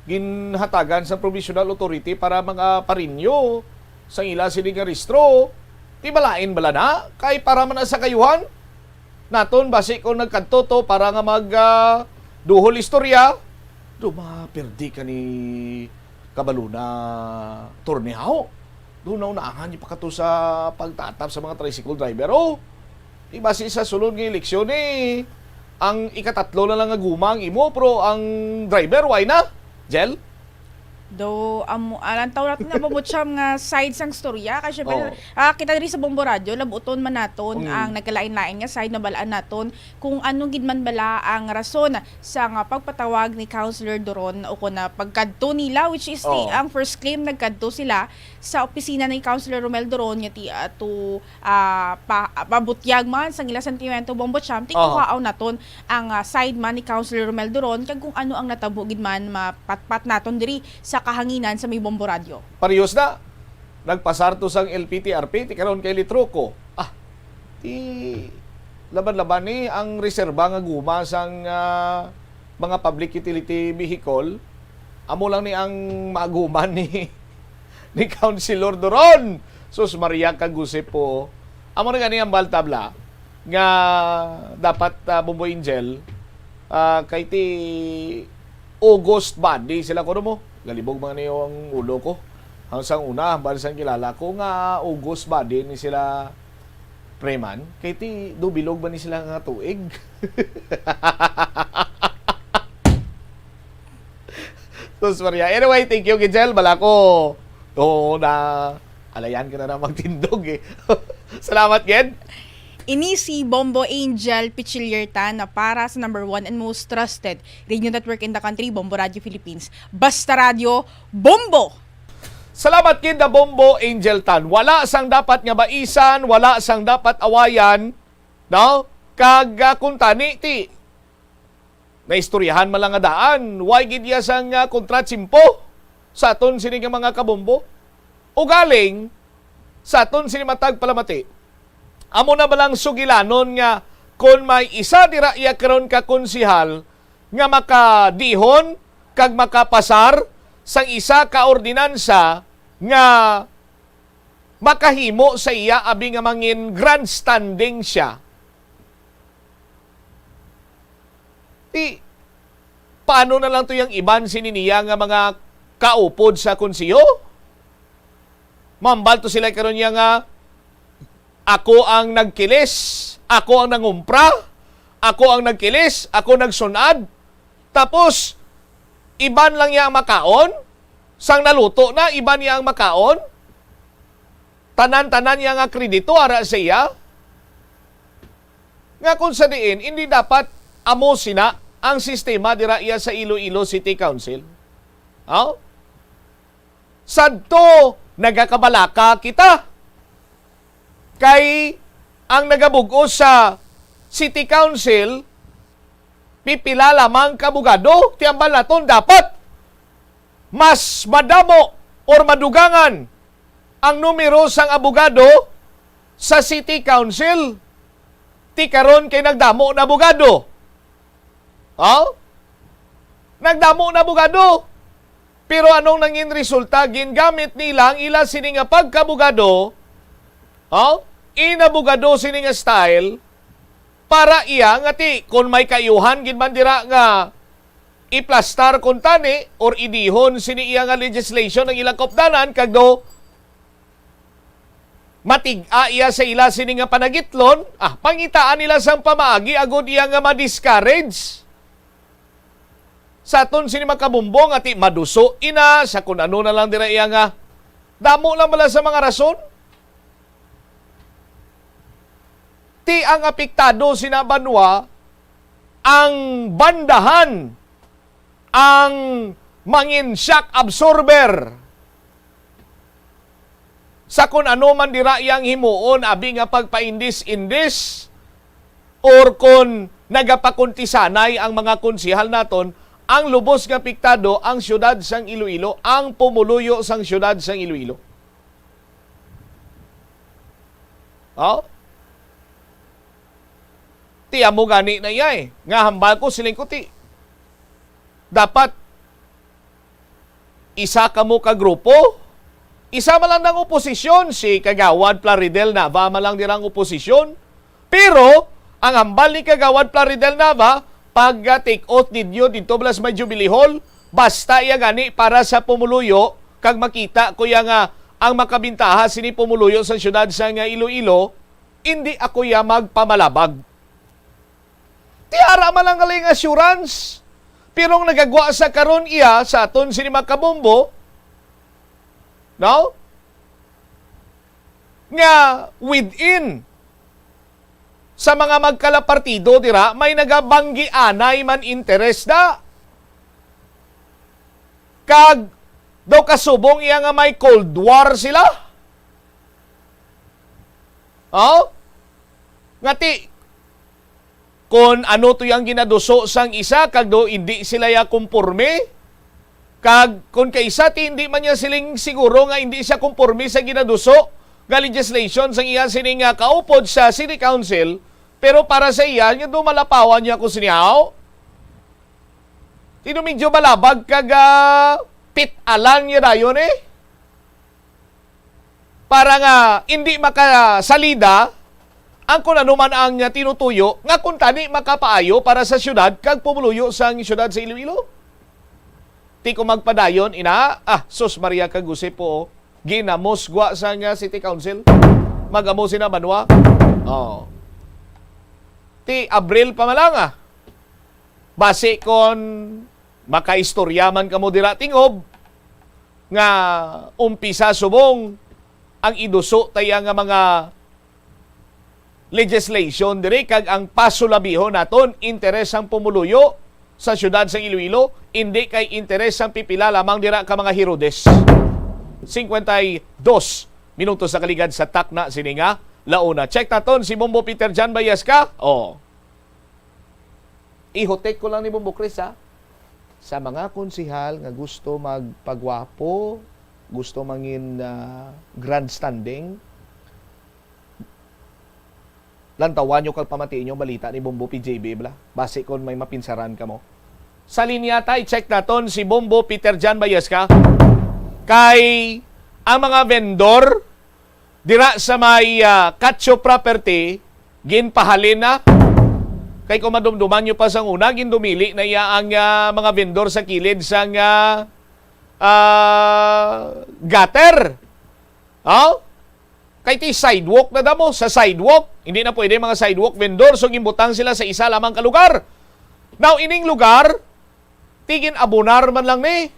ginhatagan sa provisional authority para mga parinyo sa ila sini nga rehistro. Ti balain bala na kay para man sa kayuhan naton, basi kung nagkadto to para nga mag, ah, duhol istorya, do mapirdi ka ni Cabaluna, Tornihao. Doon na unahan niya pa kato sa pagtatap sa mga tricycle driver. Oh, di ba si sa sulod nga eleksyon eh, ang ikatatlo na lang nga guma ang imo, pero ang driver, why na? Jel? Do amo alang taw natin na mabutyam nga side sang storya kay syempre Oo. ah, kita diri sa Bombo Radio, labuton man naton Mm. ang nagkalain-lain nga side, nabalaan naton kung ano gid man bala ang rason sa nga pagpatawag ni Councilor Duron o kon na pagkadto nila, which is ti, Oo. ang first claim nagkadto sila sa opisina ni Councilor Romel Duron nga ti ato ah, pa, pabutyag man sang ila sentimento, Bombo Cham, ti Oo. kuhaon naton ang ah, side man ni Councilor Romel Duron kag kung ano ang natabo gid man mapatpat naton diri sa kahanginan sa may Bombo Radio. Parehas na. Nagpasar to sang L P T R P, ti karon kay Litroco. Ah, ti laban-laban ni ang reserba nga guma sang ah, mga public utility vehicle. Amo lang ni ang maguman ni ni Councilor Duron. Sus Maria kag Jose po. Amo na gani ang baltabla nga dapat ah, Bombo Angel ah, kay ti August body sila kuno mo. Galibog man niyo ang ulo ko. Ang sang una, hambal sang kilala ko nga August body ni sila Preman. Kay ti dubilog ba ni sila nga tuig? Sus Maria. Anyway, thank you, Gijel. Bala ko, oo, na alayan ka na na magtindog eh. Salamat, Ged. Ini si Bombo Angel Pichiliertan na para sa number one and most trusted radio network in the country, Bombo Radio Philippines. Basta Radio, Bombo! Salamat, Gid, na Bombo Angel Tan. Wala sang dapat nga baisan, wala sang dapat awayan, no? Kag ah, kung tani, ti, naistoryahan man lang nga daan, why gid iya sang ah, kontratsimpo sa aton sini nga mga kabombo? Ugaling, sa aton sini matag palamati, amo na ba lang sugilanon nga kon may isa dira iya karon ka konsehal nga makadihon kag makapasar sang isa ka ordinansa nga makahimo sa iya abi nga mangin grandstanding siya. Ti, paano na lang to yang iban sini niya nga mga kaupod sa konseho? Mambal to sila karon niya nga, "Ako ang nagkilis, ako ang nangumpra, ako ang nagkilis, ako nagsun-ad." Tapos, iban lang niya ang makaon? Sang naluto na, iban niya ang makaon? Tanan-tanan niya nga kredito ara sa iya? Nga kung sa diin, hindi dapat amo sina ang sistema dira iya sa Iloilo City Council. Aw? Sadto, nagakabalaka kita. Kay ang nagabug-os sa City Council, pipila lamang ka abogado. Ti hambal naton, dapat mas madamo or madugangan ang numero sang abogado sa City Council. Ti karon kay nagdamo na abogado. Oh? Nagdamo na abogado. Pero anong nangin resulta? Gingamit nila ang ila sini nga pagkabugado, oh? Inabugado sini nga style para iya nga ti, kung may kaayuhan gid man dira nga iplastar kuntani or idihon sini iya nga legislation ang ilang kaupdanan, kag do matig-a iya sa ila sini nga panagitlon, ah, pangitaan nila sang pamaagi agod iya nga ma-discourage sa aton sini makabumbo nga ti maduso ina sa kun ano na lang dira iya nga damo lang bala sa mga rason. Ti ang apektado sina banwa ang bandahan, ang mangin shock absorber sa kun ano man dira iyang himuon, abi nga pagpaindis-indis, or kon nagapakuntisanay ang mga konsehal naton, ang lubos nga apektado ang siyudad sang Iloilo, ang pumuluyo sang siyudad sang Iloilo. Oh? Ti amo gani na iya, eh. Nga hambal ko, siling ko, ti, dapat isa kamo ka grupo, isa man lang ang oposisyon, si Kagawad Plaridel Nava man lang dira ang oposisyon. Pero ang hambal ni Kagawad Plaridel Nava, pag, ah, take oath ninyo didto bala sa may Jubilee Hall, basta iya gani para sa pumuluyo, kag makita ko iya nga ang makabintaha sini pumuluyo sa siyudad sa nga Iloilo, indi ako iya magpamalabag. Ti ara man lang gali nga assurance, pero ang nagagwa sa karon iya sa aton sini makabumbo, no? Nga within sa mga magkalapartido dira, may nagabanggianay man interes da. Kag daw kasubong iya nga may Cold War sila. Oh? Nga ti, kon ano to yang ginaduso sang isa, kag do hindi sila ya kumporme, kag kon kaisa ti hindi man niya siling siguro nga hindi siya kumporme sa ginaduso nga legislation sang iya sining nga kaupod sa City Council, pero para sa iya, nga do malapawan niya ko sinihaw. Sino medyo malabag kag, ah, pit-alan niya dayon, eh? Para nga hindi makasalida ang kun ano man ang tinutuyo nga kuntani makapaayo para sa siyudad kag pumuluyo sang siyudad sa Iloilo. Ti ko magpadayon, ina, ah, sus, Maria kag Jose po, oh. Ginamusgwa sang, ah, City Council. Magamo sina banwa. Oh. Ti Abril pa man lang, ah. Basi kon makaistorya man kamo dira tingob nga umpisa subong ang iduso taya nga mga legislation diri, kag ang pasulabihon naton interes sang pumuluyo sa siyudad sang Iloilo, indi kay interes sang pipila lamang dira ka mga Herodes. Cincuenta y dos minutos sa kaligad sa takna sini nga launa. Check naton si Bombo Peter John Bayasca. Oh. Ihutik ko lang ni Bombo Chris, ha? Sa mga konsehal nga gusto magpagwapo, gusto mangin, ah, grandstanding, lantawan nyo kag pamatii nyo ang balita ni Bombo P J B, bala. Basi kon may mapinsaran kamo. Sa linya ta, i-check naton si Bombo Peter John Bayesca. Kay ang mga vendor dira sa may, ah, Katso property, ginpahalin na. Kay kung madumduman nyo pa sang una, gindumili na iya ang, ah, mga vendor sa kilid sang, ah, ah, gutter. Oh? Kay ti sidewalk na damo, sa sidewalk, hindi na pwede mga sidewalk vendor, so ginbutang sila sa isa lamang ka lugar. Now, ining lugar, ti gin-abonar man lang ni,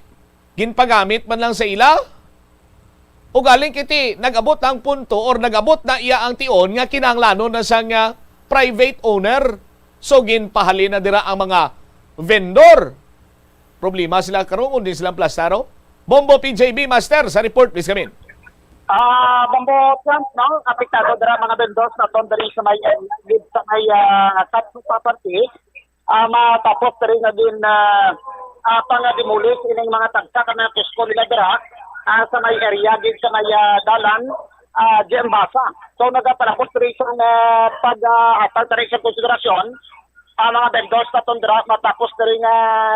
ginpagamit man lang sa ila. Ugaling kiti, nag-abot na ang punto or nag-abot na iya ang tion nga kinahanglanon na sang, ah, private owner. So, ginpahalin na dira ang mga vendor. Problema sila karon kung di sila plastaro. Bombo P J B Master sa report, please come in. Ah, Bombo Franz, no? Apektado dira mga vendors naton diri sa may, eh, sa may, ah, Katsu property. ah, matapos diri nga gin, ah, ah, pang-demolish ining mga tagsa ka mga pusko nila dira, ah, sa may area gid sa may, ah, dalan, ah, G M Basa. So, nagapalapos diri sa, ah, pag, ah, hatag diri sa konsiderasyon ang mga vendors naton dira matapos diri nga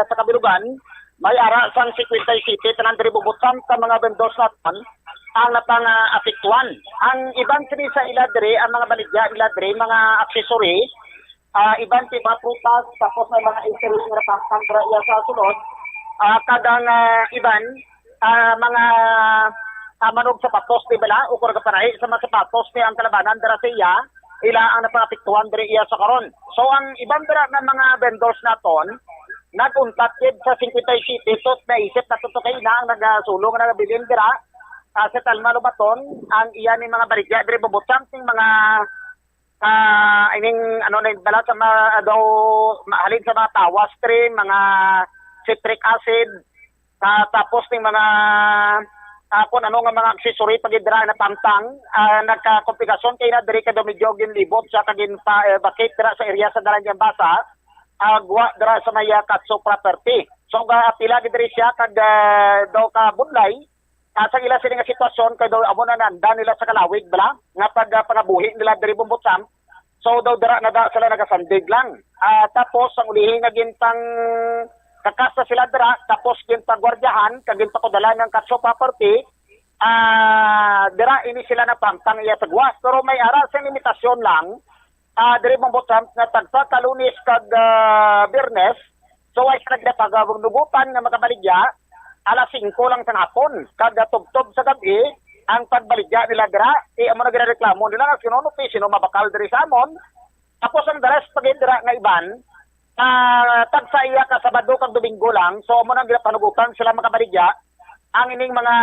sa kabilugan, may ara sang fifty-seven tanan diri bubutan sa mga vendors naton ang napang, ah, apektuhan. Ang iban sini sa ila diri, ang mga baligya nila diri, mga accessory, ah, iban ti mga prutas, tapos may mga accessory nga napangtang dira iya sa sulod. Ah, kag ang, ah, iban, ah, mga, ah, manog sapatos, di bala, o kung nagapanahi sa mga sapatos ni ang kalabanan dira sa iya, ila ang napangapektuhan diri iya sa karon. So, ang iban dira nga mga vendors naton, nag-untat gid sa fifty-seven, so naisip na to kay ina ang nagasulong nga nagabilin dira, ah, sa Telma Lobaton, ang iya ni mga baligya diri bubutan sing mga, ah, ining, ano, na bala sa ma-, daw, mahalin sa mga tawas, tre, mga citric acid, ah, tapos ning mga, ah, kung ano nga mga accessory pag dira napangtang, ah, nagkakomplikasyon kay na diri ka daw medyo ginlibot siya kag ginpa-, eh, bakit dira sa area sa Dalan Yambasa, ah, gwa dira sa may, ah, Katso property. So, ga-, apila gid diri siya kag, ah, daw ka budlay, ah, sa ila sini nga sitwasyon kay daw amo na nanda nila sa kalawig bala nga pag, ah, pangabuhi nila diri Bumbutsamp. So, daw dira na da sila nagasandig lang. Ah, tapos ang ulihi nga gintang kakasa sila dira, tapos gintagwardyahan kag ginpakudalan ng Katso property, ah, dira ini sila napangtang iya sa gwas. Pero may ara sa limitasyon lang, ah, diri Bumbutsamp nga tagsa ka Lunes kag, ah, Biyernes, so, ay sa nagpagabutan nga makabaligya, alas singko lang sa hapon, kag tubtob sa gab-i ang pagbaligya nila dira. Ti amo na ginareklamo nila nga sino no, ti sino mabakal diri sa amon. Tapos ang the rest pa gid dira nga iban, ah, tagsa iya ka Sabado kag Domingo lang. So, amo nang ginapanugutan sila makabaligya ang ining mga,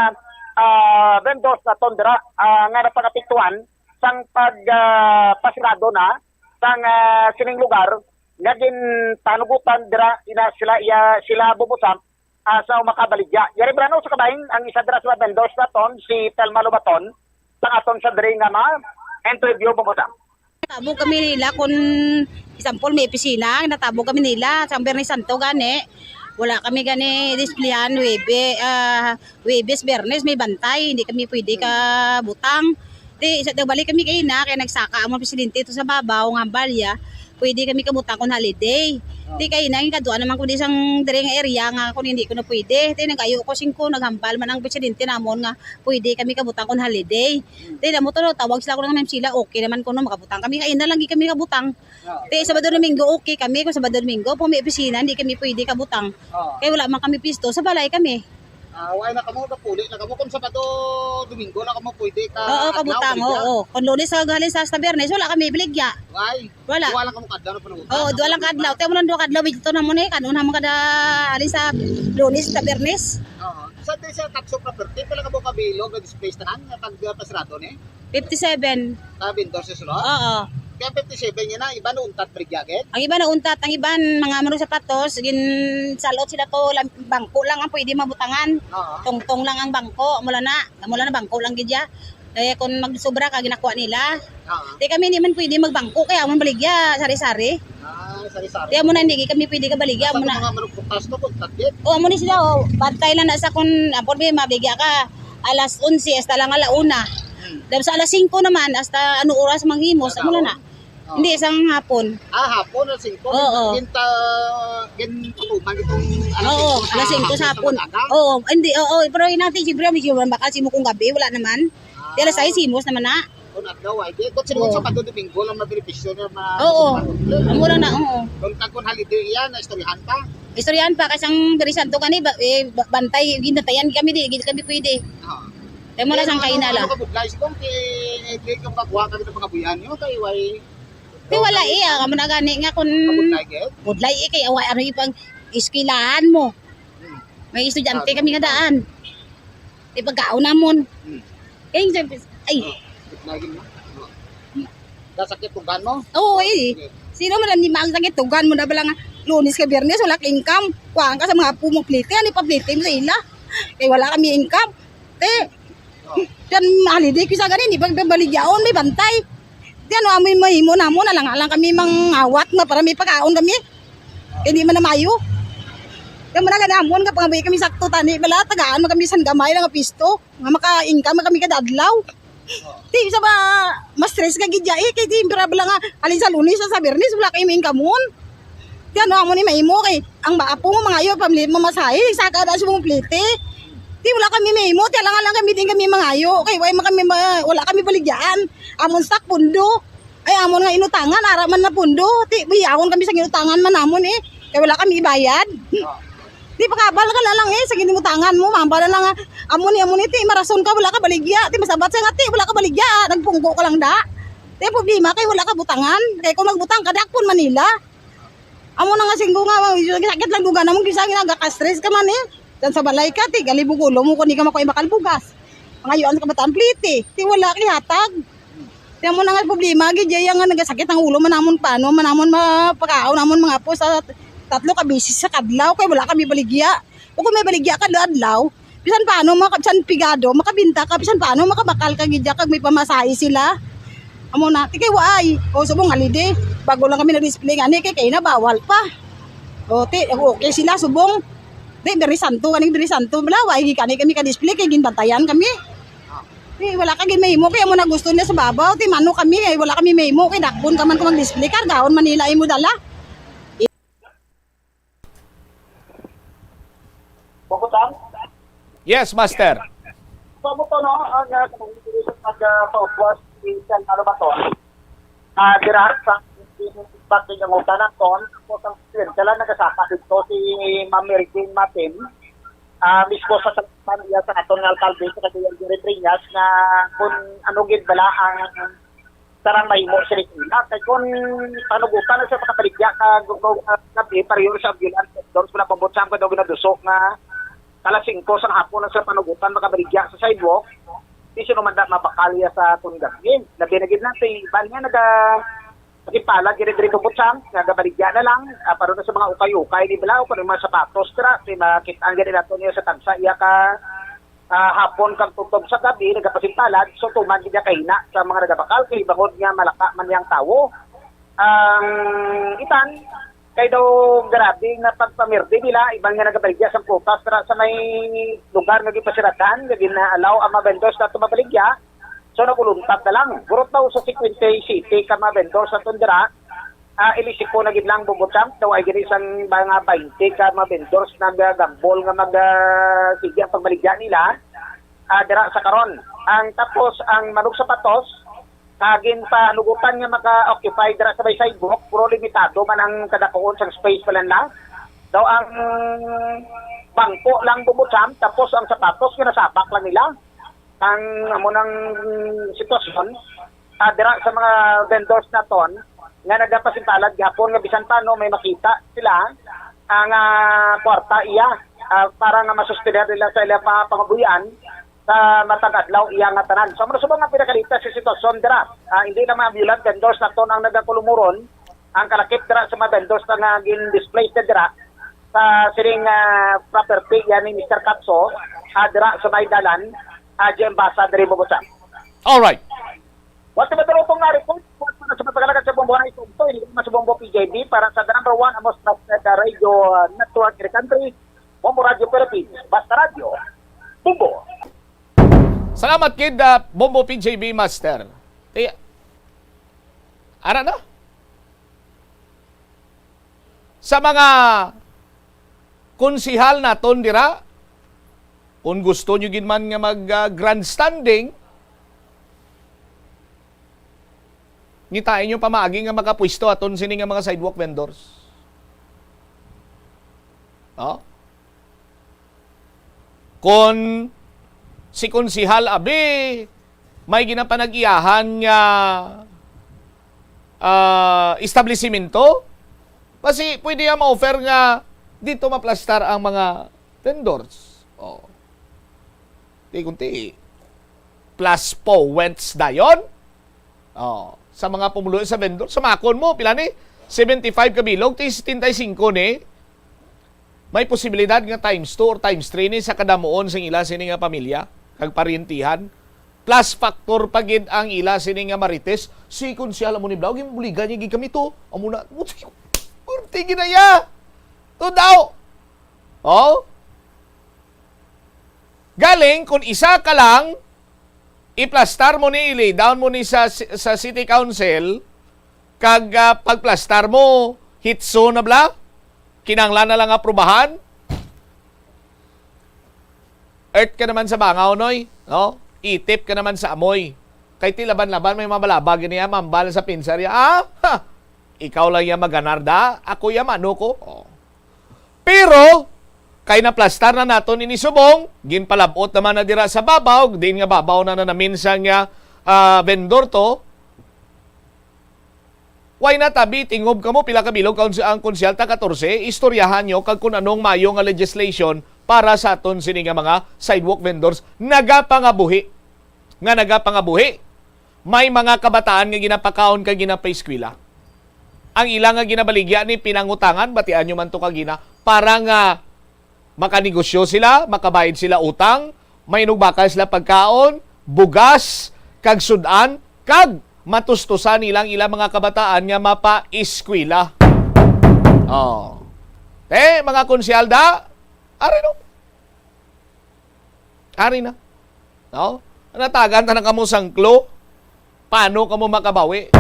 ah, vendors naton dira, ah, nga napangapektuhan sang pag, ah, pasirado na sang, ah, sining lugar nga ginpanugutan dira ina sila iya, sila Bumbutsamp, ah, sa makabaligya. Yari Brano sa kabahin, ang isa dira sa mga vendors naton, si Telma Lobaton, sang aton sa diri nga mga interview, Bumbutsamp. Natabog kami nila kung, example, may opisina, natabog kami nila sa Biyernes Santo gani. Wala kami gani displehan, Webe-, ah, Webes, Biyernes, may bantay, hindi kami pwede ka butang. Di, sa nagbalik kami kay na, kay nagsaka ang mga presidente ito sa babaw nga balya, pwede kami kabutang kung holiday. Oh. Di kay na, yung kadwa naman ko di sang diri nga area nga kung hindi ko na pwede. Di nagayo ko singko, naghambal man ang presidente namon nga pwede kami kabutang kung holiday. Di na mo to, tawag sila ko lang naman sila, okay naman kuno, makabutang kami. Kay na lang di kami kabutang. Oh. Di, Sabado Domingo, okay kami. Kung Sabado Domingo, kung may opisina, hindi kami pwede kabutang. Oh. Kay wala man kami pisto, sa balay kami. Ah, wala na kamo, napuli na kamo. Kung Sabado, Domingo na kamo pwede ka Oo, adlaw, kabutang, pwede na? Oo. Kung Lunes sa gali sa, sa Biyernes, wala kami baligya. Why? Wala. Duwa lang kamo kadlaw na panangutan. Oo, duwa lang kadlaw. Tayo mo lang duwa kadlaw, bigto na mo ni, kanon na mo kada, ali sa Lunes sa Biyernes. Oo. Sa, sa Katso property, pala ka mo kabilog, nag-space tanan, nga pag, uh, pasirado ni? Fifty-seven. Ka vendor sa sulod? Oo. Kaya fifty-seven yun na, iba na untat baligya, gid? Ang iba na untat, ang iban, mga manong sapatos, gin salot sila to, lam-, bangko lang ang pwede mabutangan. Oo. Tungtong lang ang bangko, mula na, mula na bangko lang gid ya. Kaya kung magsubra ka, ginakuha nila. Oo. Di kami hindi man pwede magbangko, kaya man baligya, sari-sari. Ah, sari-sari. Kaya mo na hindi kami pwede ka baligya, Asa mo na. Mga manong putas to, kung tagit? O, amo ni sila, o. Bantay lang na sa kung, ampon may mabaligya ka, alas onse hasta lang ala una. Hmm. Daw sa alas singko naman, hasta ano oras manghimos, amo lang na. Oo. Hindi, isang hapon. Ah, hapon, alas singko. Oo. Ginta-, gin-, patuman itong alas Oo, singko sa alas singko sa hapon, hapon. Sa umaga? Oo, hindi, oo, pero yun natin, siyempre, medyo baka simo kung gabi, wala naman. Ah. Di alas sais, himos naman na. Kung adlaw, ay, di, kung sino Oo. Sabado, Domingo lang mabenepisyo niya, ma-, Oo. ma-, Amo lang na, oo. Kung tag-, kung holiday yan, naistoryahan pa. Istoryahan pa, kasi ang Biyernes Santo gani, ba-, eh, ba-, bantay, ginatayan kami, di, di kami pwede. Ah. Kaya mo na Eh, sang ano, kaina ano lang. Ka budlay, siguro, kay, kay, kung magwa kami ng mga buyan, yun, kay, way, Di wala, eh, ah, amo na gani nga kung Kabudlay, gid? Budlay, eh, kay, awa, ano, ipang iskilahan mo. Hmm. May estudyante Ah, kami nga daan. Di pagkaon namon. Hmm. Kaya yung sabi, ay. Oh, budlay, gid, no? Oh. Kasakit tugan mo? Oo, eh. Sige. Sino man ang di magsakit tugan mo na bala nga Lunes ka Biyernes, wala ka income. Kuhaan ka sa mga apo mo plete, ano pa plete mo sa ila? Kay wala kami income. Te, Oh. Yan, holiday, kisa gani, di ba, baligyaon, may bantay. Di ano, amoy mahimo namo, na lang, lang kami mangawat nga para may pagkaon kami. Kay di man na maayo. Kay muna gani amon nga pangabuhi kami sakto tani, bala, tagaan man kami san gamay lang nga pisto, nga maka-income man kami kada adlaw. Ti, sa ba, ma-stress ka gid ya, eh, kay ti, bala nga, halin sa Lunes sa Biyernes, wala kay ma-income-on. Ti, ano, amo ni mahimo kay, ang ba, apo mo, mangayo, pamili, mamasahe, saka na sa mong plete. Ti, wala kami mahimo, ti, alang-alang kami din kami mangayo, kay wala man kami, ma-, wala kami baligyaan. Amon stock, pundo. Ay, amon nga inutangan, ara man na pundo. Ti, biyawon kami sa inutangan man namon, eh. Kay wala kami ibayad. Di, pakabal ka na lang, eh, sa inutangan mo, mambal na lang, ah, amo ni, amo ni, ti, marason ka, wala ka baligya. Ti, masabat siya nga, ti, wala ka baligya, ah, nagpungko ka lang da. Ti, ang problema kay wala ka butangan. Kay kung magbutang ka, dakpon Manila. Amo na nga singgo nga, sakit lang duga namon, kinsa nga nagaka-stress ka man, eh. Diyan sa balay ka, ti, galibog ulo mo, kung di ka makuha bakal bugas. Pangayuan sa kabataan, pliti. Ti, wala kay hatag. Ti, amo na nga problema, gid, ya, ya nga nagasakit ang ulo, manamon paano, manamon mapakaon, namon mga apo sa tatlo ka beses sa kadlaw, kay wala kami baligya. O kung may baligya ka adlaw, bisan paano, maka-, bisan pigado, makabinta ka, bisan paano, makabakal ka, gid, ya, kag may pamasahe sila. Amo na, ti, kay waay. O, subong, halide, bago lang kami nag-display, gani, kay, kay na, bawal pa. O, ti, okay sila, subong. Di, Biyernes Santo, ganing Biyernes Santo, bala, waay, gani kami ka-display, kay ginbantayan kami. Ti, wala ka gid mahimo, kay amo na gusto niya sa babaw, ti, mano kami, kay wala kami mahimo, kay dakpon ka man kung mag-display, kargahon Manila imo dala. Bukutang? Yes, master. So, mo to, no, ang, ah, kanang pag, ah, sa Southwest, si Sen, ano ba to? Ah, dira sa pati ng utanan ton, tapos ang sila nagasaka dito si Ma'am Mary Jane Matin, ah, mismo sa tagpan niya sa aton nga alkalde, sa Kadayan Jerry Triñas, nga kung ano gid bala ang sarang mahimo sila. Kay kung panugutan na siya makabaligya ka, gu-, gu-, ah, gabi, pareho sa ambulance, doon sila pambutsang ko daw ginaduso nga alas singko sa hapon na sila panugutan makabaligya sa sidewalk. Di sino man da mabakalya sa aton gabi. Labi na gid natin, iban nga naga-, nakipala, gini diri bubutsang, nagabaligya na lang, ah, para na sa mga ukay-ukay ni Bilao, kung yung mga sapatos, tra, kay makita ang gini nato niya sa tagsa, iya ka, ah, hapon kag tutob sa gabi, nagapasimpalad, so tuman gid niya kahina sa mga nagabakal, kay bangod nga malaka man niyang tawo. Ang itan, kay daw grabe nga pagpamirdi nila, iban nga nagabaligya sa prutas, tra, sa may lugar nga gipasiradhan, nga gina-allow ang mga vendors na tumabaligya, so, naguluntad na lang. Gurot daw sa singkwenta y siyete ka mga vendors sa tundra, ah, ilisiko na gid lang bubutsang. Daw ay gini sang mga baynte ka mga vendors nagagambol nga mag, ah, sige ang pagbaligya nila, ah, dira sa karon. Ang tapos, ang manug sapatos, ah, ginpanugutan nga maka-occupy dira sa may sidewalk, pero limitado man ang kadakuon sang space pala nila. Daw ang bangko lang bubutsang, tapos ang sapatos nga nasabak lang nila. Ang amo nang sitwasyon, ah, dira sa mga vendors naton nga nagapasimpalad gihapon nga bisan pa, no, may makita sila ang, ah, kwarta iya, ah, para nga masustenar nila sa ilang mga pangabuhian sa matag adlaw iya nga tanan. So, amo na subong nga pinakalita sa sitwasyon dira. Ah, hindi lang mga ambulant vendors naton ang nagakulumuron, ang kalakip dira sa mga vendors na nga gin-display na dira sa sining, ah, property yan ni Mister Katso, ah, dira sa may dalan, ah, G M Basa, diri Bogota. Alright. Wa ti madulutong nga report, wa pa na sa matagalagan sa Bombo na ito, ito, hindi naman sa Bombo P J B, para sa the number one, amos trusted, ah, radio, ah, network in the country, Bombo Radio Philippines, Basta Radio, Bombo. Salamat, kid, ah, Bombo P J B Master. Ti-, ara na? Sa mga konsihal naton dira, kung gusto nyo gid man nga mag, ah, grandstanding, ngitain nyo pamaagi nga makapwisto aton sini nga mga sidewalk vendors. No? Kon si Konsihal Abi may ginapanag-iyahan nga, ah, establisimento, basi pwede ang ma-offer nga dito maplastar ang mga vendors. Oh. Ti kunti, plus points dayon. Oh, sa mga pumuluyo sa vendor, sa makon mo, pila ni? Seventy-five ka bilog, ti setenta y cinco ni. May posibilidad nga times two or times three ni sa kadamuon sing ila sini nga pamilya kag paryentihan. Plus factor pa gid ang ila sini nga marites. Si Konsehal amo ni Blau, ginbuligan niya gid kami to. Amo na, sige na ya. Tudaw. Oh? Galing, kung isa ka lang, iplastar mo ni, i-lay down mo ni sa, sa city council, kag, ah, pagplastar mo, hitso na bala? Kinahanglan na lang aprubahan? Earth ka naman sa bangaw, Noy, no? Itip ka naman sa amoy. Kay ti laban-laban, may mabalabag niya, mambal sa pinsar ya. Ah, ha! Ikaw lang ya maganar da, ako ya mano ko. Oh. Pero, kay naplastar na naton ini subong, ginpalab-ot naman na dira sa babaw, diin nga babaw na nanamin sang, ah, vendor to, why not, abi, tingob kamo, pila ka bilog ka, ang konsehal ta katorse, istoryahan nyo kag kung anong mayo nga legislation para sa aton sini nga mga sidewalk vendors nagapangabuhi. Nga nagapangabuhi. May mga kabataan nga ginapakaon kag ginapaeskwela. Ang ila nga ginabaligya ni pinangutangan, batian nyo man to kagina, para nga makanegosyo sila, makabayad sila utang, may inugbakal sila pagkaon, bugas, kag sud-an, kag matustusan nilang ilang mga kabataan nga mapaeskwela. Oh. Eh, mga konsehal da, ari no. Ari na. No? Natagan ta na kamo sang clue. Paano kamo makabawi?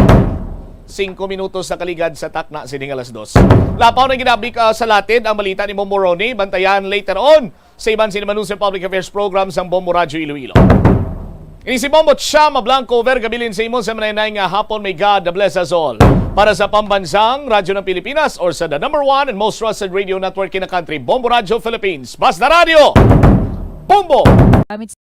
Singko minutos na kaligad sa takna sini nga alas dos. Lapaw na ginabi ka sa latid ang balita ni Bombo Ronnie. Bantayan later on sa iban sini Manusa Public Affairs Program sang Bombo Radyo Iloilo. Ini si Bombo Chama Blanco, over gabilin sa imo sa manaynayan nga hapon. May God bless us all. Para sa Pambansang Radyo ng Pilipinas or sa the number one and most trusted radio network in the country, Bombo Radyo Philippines. Basta Radyo! Bombo! Gamit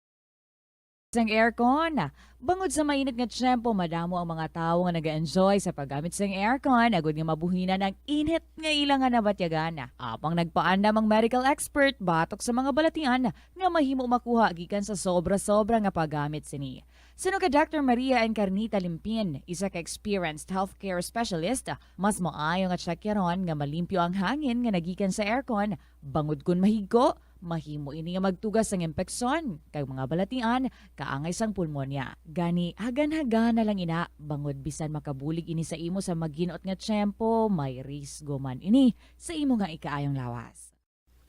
sang aircon. Bangod sa mainit nga tiyempo, madamo ang mga tawo nga nag-enjoy sa paggamit sang aircon, agud nga mabuhinan ang init nga ila nga nabatyagan. Apang nagpaandam ang medical expert batok sa mga balatian nga mahimo makuha gikan sa sobra-sobra nga paggamit sini. Suno kay Doctor Maria Encarnita Limpin, isa ka experienced healthcare specialist, mas maayo nga tsakyaron nga malimpyo ang hangin nga nagikan sa aircon, bangod kon mahigko, mahimo ini nga magtuga sang impeksyon kag mga balatian kaangay sang pulmonya. Gani, hagan-hagan na lang ina, bangod bisan makabulig ini sa imo sa maginot nga tiyempo, may risgo man ini sa imo nga ikaayong lawas.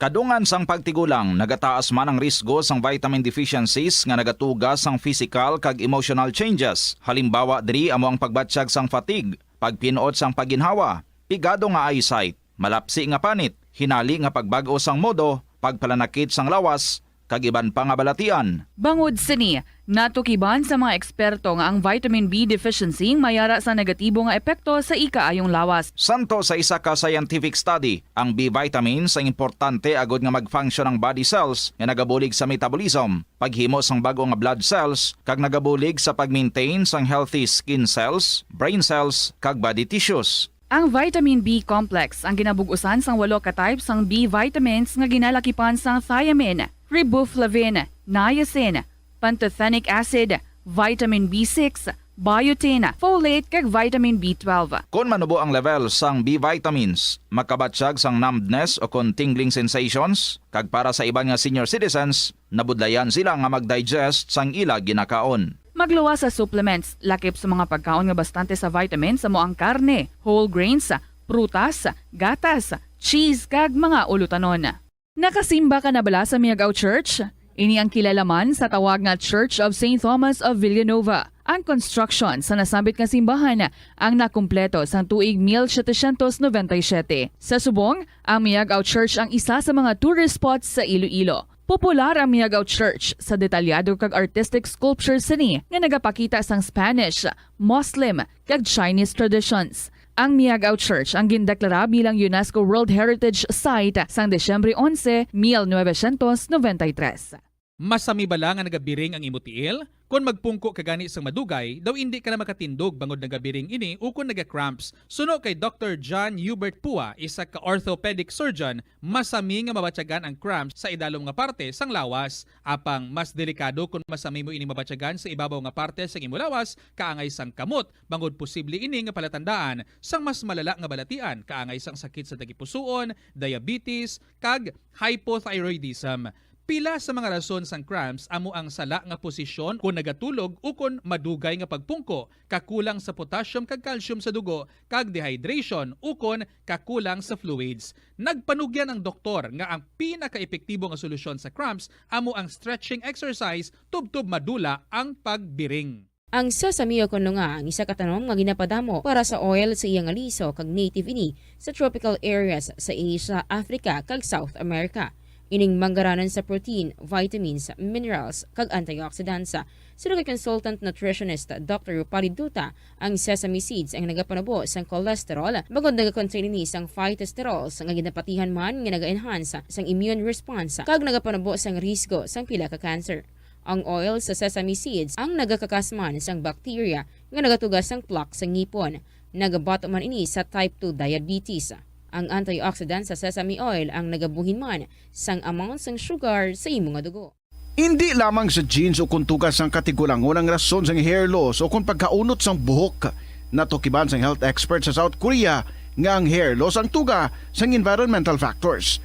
Kadungan sang pagtigulang, nagataas man ang risgo sang vitamin deficiencies nga nagatuga sang physical kag emotional changes. Halimbawa diri amo ang pagbatyag sang fatigue, pagpin-ot sang pagginhawa, pigado nga eyesight, malapsi nga panit, hinali nga pagbag-o sang modo, pagpalanakit sang lawas, kag iban pa nga balatian. Bangod sini, natukiban sa mga eksperto nga ang vitamin B deficiency mayara sa negatibo nga epekto sa ikaayong lawas. Santo sa isa ka scientific study, ang B vitamins ang importante agud nga mag-function ang body cells nga nagabulig sa metabolism, paghimo sang bag-o nga blood cells, kag nagabulig sa pag-maintain sang healthy skin cells, brain cells, kag body tissues. Ang vitamin B complex ang ginabug-usan sang walo ka type sang B vitamins nga ginalakipan sang thiamine, riboflavin, niacin, pantothenic acid, vitamin B six, biotin, folate, kag vitamin B twelve. Kon manubo ang level sang B vitamins, makabatyag sang numbness o kon tingling sensations, kag para sa iban nga senior citizens, nabudlayan sila nga mag-digest sang ila ginakaon. Magluwas sa supplements, lakip sa mga pagkaon nga bastante sa vitamins amo ang karne, whole grains, prutas, gatas, cheese, kag mga ulutanon. Nakasimba ka na bala sa Miagao Church? Ini ang kilala man sa tawag nga Church of Saint Thomas of Villanova. Ang construction sa nasambit nga simbahan ang nakumpleto sang tuig mil setecientos noventa y siete. Sa subong, ang Miagao Church ang isa sa mga tourist spots sa Iloilo. Popular ang Miagao Church sa detalyado kag artistic sculptures sini nga nagapakita sang Spanish, Muslim, kag Chinese traditions. Ang Miagao Church ang gindeklara bilang UNESCO World Heritage Site sang Disyembre onse, mil novecientos noventa y tres. Masami bala nga nagabiring ang imo tiil? Kon magpungko ka gani sang madugay, daw indi ka na makatindog bangod nagabiring ini ukon naga-cramps. Suno kay Doctor John Hubert Pua, isa ka orthopedic surgeon, masami nga mabatyagan ang cramps sa idalom nga parte sang lawas. Apang mas delikado kon masami mo ini mabatyagan sa ibabaw nga parte sang imo lawas, kaangay sang kamot, bangod posible ini nga palatandaan sang mas malala nga balatian, kaangay sang sakit sa tagipusoon, diabetes, kag hypothyroidism. Pila sa mga rason sang cramps amo ang sala nga posisyon kon nagatulog ukon madugay nga pagpungko, kakulang sa potassium kag calcium sa dugo, kag dehydration ukon kakulang sa fluids. Nagpanugyan ang doktor nga ang pinakaepektibo nga solusyon sa cramps amo ang stretching exercise tubtob madula ang pagbiring. Ang sesame o kon nga ang isa ka tanom nga ginapadamo para sa oil sa iya nga liso kag native ini sa tropical areas sa Asia, Africa, kag South America. Ining manggaranan sa protein, vitamins, minerals, kag antioxidants. Suno kay consultant nutritionist Doctor Rupali Duta, ang sesame seeds ang nagapanubo sang cholesterol bangod nagakontain ini sang phytosterols nga ginapatihan man nga naga-enhance sang immune response kag nagapanubo sang risgo sang pila ka cancer. Ang oil sa sesame seeds ang nagakakas man sang bacteria nga nagatuga sang plaque sa ngipon. Nagabato man ini sa type two diabetes. Ang antioxidant sa sesame oil ang nagabuhin man sang amount sang sugar sa imo nga dugo. Indi lamang sa genes o kon tuga sang katigulangon ang rason sang hair loss o kon pagkaunot sang buhok. Natukiban sang health expert sa South Korea nga ang hair loss ang tuga sang environmental factors.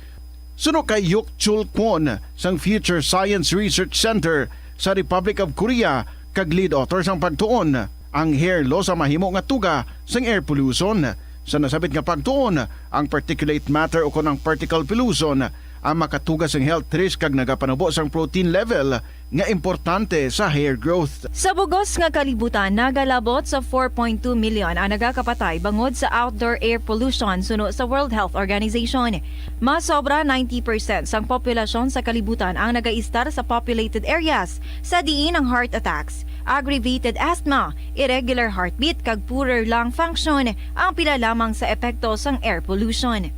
Suno kay Yuk Chul Kwon sang Future Science Research Center sa Republic of Korea kag lead author sang pagtuon, ang hair loss ang mahimo nga tuga sang air pollution. Sa nasabit nga pagtuon, ang particulate matter o kon ang particle pollution ang makatuga sang health risk kag nagapanubo sang protein level nga importante sa hair growth. Sa bugos nga kalibutan, nagalabot sa four point two million ang nagakapatay bangod sa outdoor air pollution suno sa World Health Organization. Mas sobra ninety percent sang populasyon sa kalibutan ang nagaistar sa populated areas, sa diin ang heart attacks, aggravated asthma, irregular heartbeat, kag poorer lung function ang pila lamang sa epekto sang air pollution.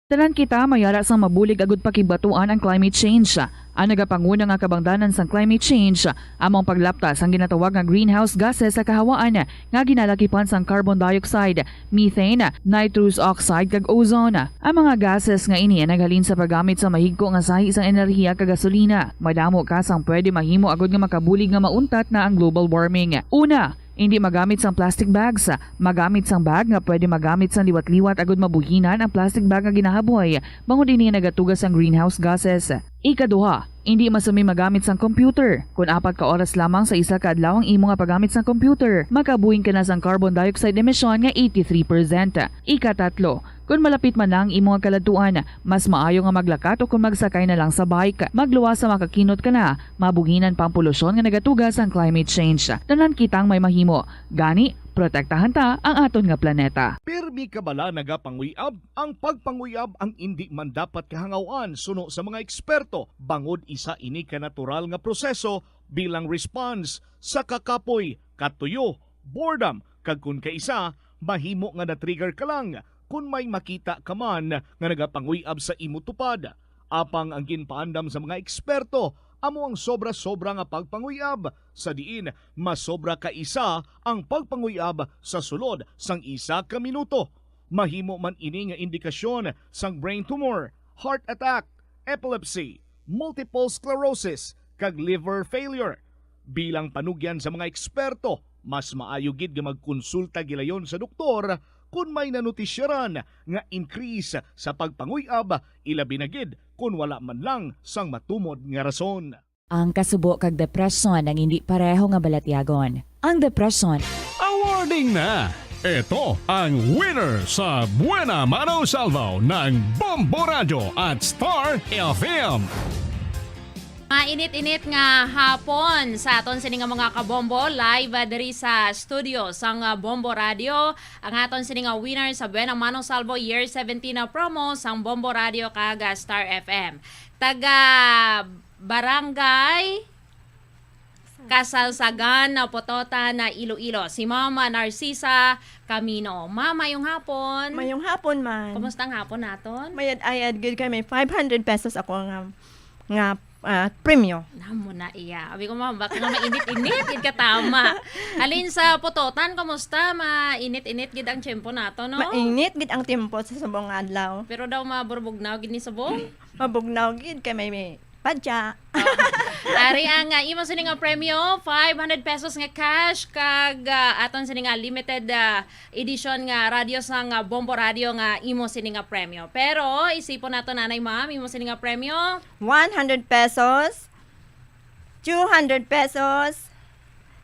Tanan kita may ara sang mabulig agud pakigbatuan ang climate change. Ang nagapanguna nga kabangdanan sang climate change amo ang paglapta sang ginatawag nga greenhouse gases sa kahawaan nga ginalakipan sang carbon dioxide, methane, nitrous oxide, kag ozone. Ang mga gases nga ini ang naghalin sa paggamit sa mahigko nga sahi sang enerhiya kag gasolina. Madamo ka sang pwede mahimo agud nga makabulig nga mauntat na ang global warming. Una, indi magamit sang plastic bags. Magamit sang bag nga pwede magamit sang liwat-liwat agud mabuhinan ang plastic bag nga ginahaboy, bangod ini nagatuga sang greenhouse gases. Ikaduha, indi masumi magamit sang computer. Kon apat ka oras lamang sa isa ka adlaw ang imo nga paggamit sang computer, makabuhin ka na sang carbon dioxide emission nga eighty-three percent. Ikatatlo, kon malapit man na ang imo nga kaladtuan, mas maayo nga maglakat o kon magsakay na lang sa bike. Magluwas sa makakinot ka na, mabuhinan pa ang polusyon nga nagatuga sang climate change. Tanan kitang may mahimo. Gani, protektahan ta ang aton nga planeta. Pirmi ka bala nagapanguyab? Ang pagpanguyab ang indi man dapat kahangaw-an suno sa mga eksperto, bangod isa ini ka natural nga proseso bilang response sa kakapoy, katuyo, boredom, kag kon kaisa, mahimo nga na-trigger ka lang kon may makita ka man nga nagapanguyab sa imo tupad. Apang ang ginpaandam sa mga eksperto amo ang sobra-sobra nga pagpanguyab, sa diin masobra ka isa ang pagpanguyab sa sulod sang isa ka minuto. Mahimo man ini nga indikasyon sang brain tumor, heart attack, epilepsy, multiple sclerosis, kag liver failure. Bilang panugyan sa mga eksperto, mas maayo gid nga magkonsulta gilayon sa doktor kon may nanutisyaran nga increase sa pagpanguyab, ilabi na gid kon wala man lang sang matumod nga rason. Ang kasubo kag depresyon ang indi pareho nga balatyagon. Ang depresyon. Awarding na! Ito ang winner sa Buena Mano Salvo ng Bombo Radyo at Star F M. Mainit-init nga hapon sa aton sini nga mga kabombo, live, ah, diri sa studio sang, ah, Bombo Radio. Ang aton sini nga winner sa Buena Mano Salvo Year seventeen na promo sang Bombo Radio kag, ah, Star F M. Taga Barangay Kasalsagan, Pototan, Iloilo, si Mama Narcisa Camino. Ma, mayong hapon. Mayong hapon man. Kumusta ang hapon naton? Mayad-ayad gid kay may five hundred pesos ako nga, nga, ah, premyo. Namo na iya. Abi ko, Ma, baka nga mainit-init gid ka tama. Halin sa Pototan, kumusta? Mainit-init gid ang tiyempo nato, no? Mainit gid ang tiyempo sa subong adlaw. Pero daw maburbugnaw gid ni subong? Mabugnaw gid kay may, may padya. Ari ang, ah, imo sini nga premyo, five hundred pesos nga cash, kag, ah, aton sini nga limited, ah, edition nga radyo sang, ah, Bombo Radio nga imo sini nga premyo. Pero isipon nato, nanay, ma'am, imo sini nga premyo. One hundred pesos, two hundred pesos,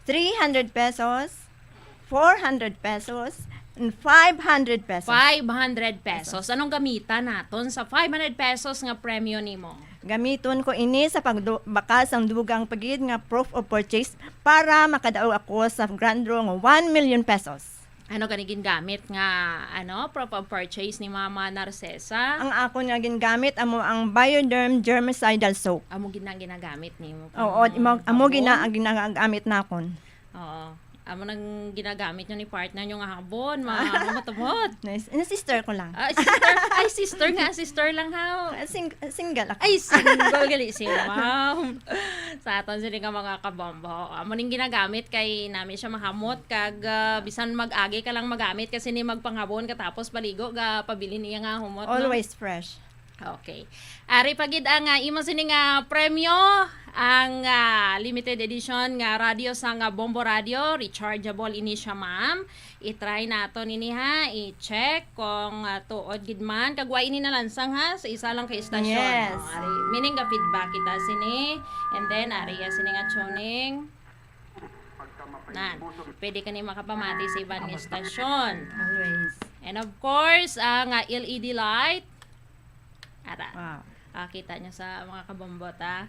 three hundred pesos, four hundred pesos, and five hundred pesos. Five hundred pesos. Anong gamitan naton sa five hundred pesos nga premyo nimo? Gamiton ko ini sa pagdu-, bakal sang dugang pa gid nga proof of purchase para makadaog ako sa grand draw nga one million pesos. Ano gani gingamit nga, ano, proof of purchase ni Mama Narcesa? Ang akon nga gingamit amo ang Bioderm germicidal soap. Amo gid na ang ginagamit nimo Oo, pang imo, amo gid na habon? Ang ginagamit nakon. Oo. Amo nang ginagamit nyo ni partner nyo nga habon, mga matumot. Nice. Ano, sister ko lang. Ah, sister. Ay, sister nga. Sister lang, ha? Ah, sing-, single ako. Ay, single gali si ma'am. Sa aton sini nga mga kabombo. Amo ning ginagamit kay nami siya mahamot kag, ah, bisan mag-agi ka lang magamit kasi ni magpanghabon katapos paligo ga pabilin niya nga humot, no? Always fresh. Okay. Ari pa gid ang, ah, imo sini nga premyo, ang, ah, limited edition nga radyo sang, ah, Bombo Radio, rechargeable ini siya, ma'am. I-try naton ini, ha, i-check kung, ah, tuod gid man. Kag wa ini nalansang, ha, sa isa lang ka istasyon. Yes. O, ari, meaning ga-feedback kita sini. And then, ari ya sini nga tuning. Nan, pwede ka ni makapamati sa iban nga istasyon. Always. And of course, ang, ah, L E D light. Ara. Wow. Ah, kita nyo sa mga kabombo, ta.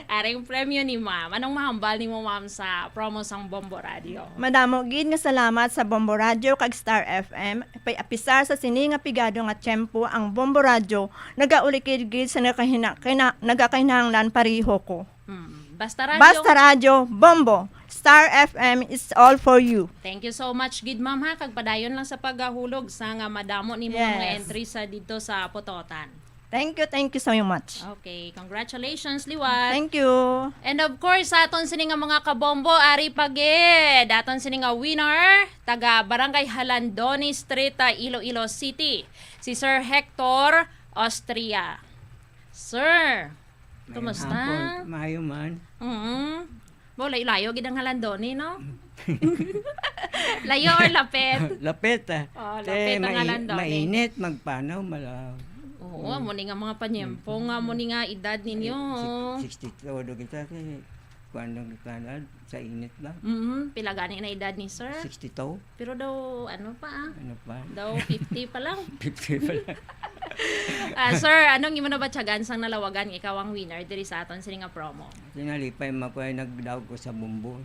Aring premyo ni ma'am. Anong mahambal ni mo, ma'am, sa promo sang Bombo Radio? Madamo gid nga salamat sa Bombo Radio kag Star F M. Pay apisar sa sini nga pigado nga tiyempo, ang Bombo Radio nagaulikid gid sa nagakahina-, kina-, nagakahinahanglan pareho ko. Hmm. Basta Radyo. Basta Radyo, Bombo. Star F M is all for you. Thank you so much gid, ma'am, ha, kag padayon lang sa paghulog sa nga madamo nimo mga Yes. entry sa didto sa Pototan. Thank you, thank you so much. Okay, congratulations, liwat. Thank you. And of course, sa aton sini nga mga kabombo, ari pa gid, aton sini nga winner, taga Barangay Jalandoni Street, ah, Iloilo City, si Sir Hector Austria. Sir, Maayong kumusta? Hapon. Maayo man. Mm. Mo, layo-layo gid ang Jalandoni, no? Layo or lapit? Lapit, ah. Oh, Te, lapit ang mai-, Jalandoni. Mainit, magpanaw, mala-, Oo, mm. Amo ni nga mga panyempo, Mm. nga amo ni nga edad ninyo. Eh, six-, sixty-two do kita, te. Kuwan lang kita, sa init ba? Mm, pila gani na edad ni sir? Sixty-two. Pero daw, ano pa, ah? Ano pa? Daw fifty pa lang. Fifty pa lang. Ah, sir, anong imo nabatyagan sang nalawagan nga ikaw ang winner diri sa aton sini nga promo? Tinalipay man ko ay nagdaog ko sa bumbo.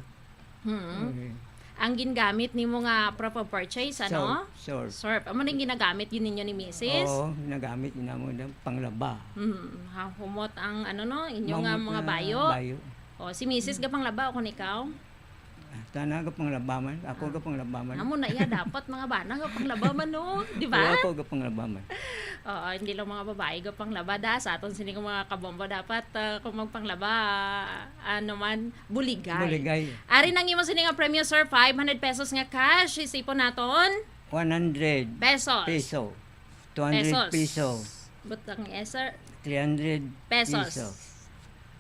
Hmm. Okay. Ang gingamit nimo nga proof of purchase, ano? Surf, surf. Surf. Amo nang ginagamit yun ninyo ni misis? Oo, ginagamit yun namo ng panglaba. Hmm. Ha, humot ang, ano, no? Inyo nga Mamot mga na bayo? Bayo. O, si misis Hmm. gapanglaba o kung ikaw? Ah, tana gapanglaba man. Ako Ah. gapanglaba man. Amo na iya, dapat mga bana gapanglaba man, no? Di ba? Oo, ako gapanglaba man. Oo, hindi lang mga babae gapanglaba. Da, sa aton sini nga mga kabombo, dapat, ah, kung magpanglaba, ano man, buligay. Buligay. Ari nang imo sini nga premyo, sir, five hundred pesos nga cash. Isipon naton. One hundred Pesos. Peso. Two hundred Pesos. Peso. Butang, yes, sir. Three hundred Pesos. Peso.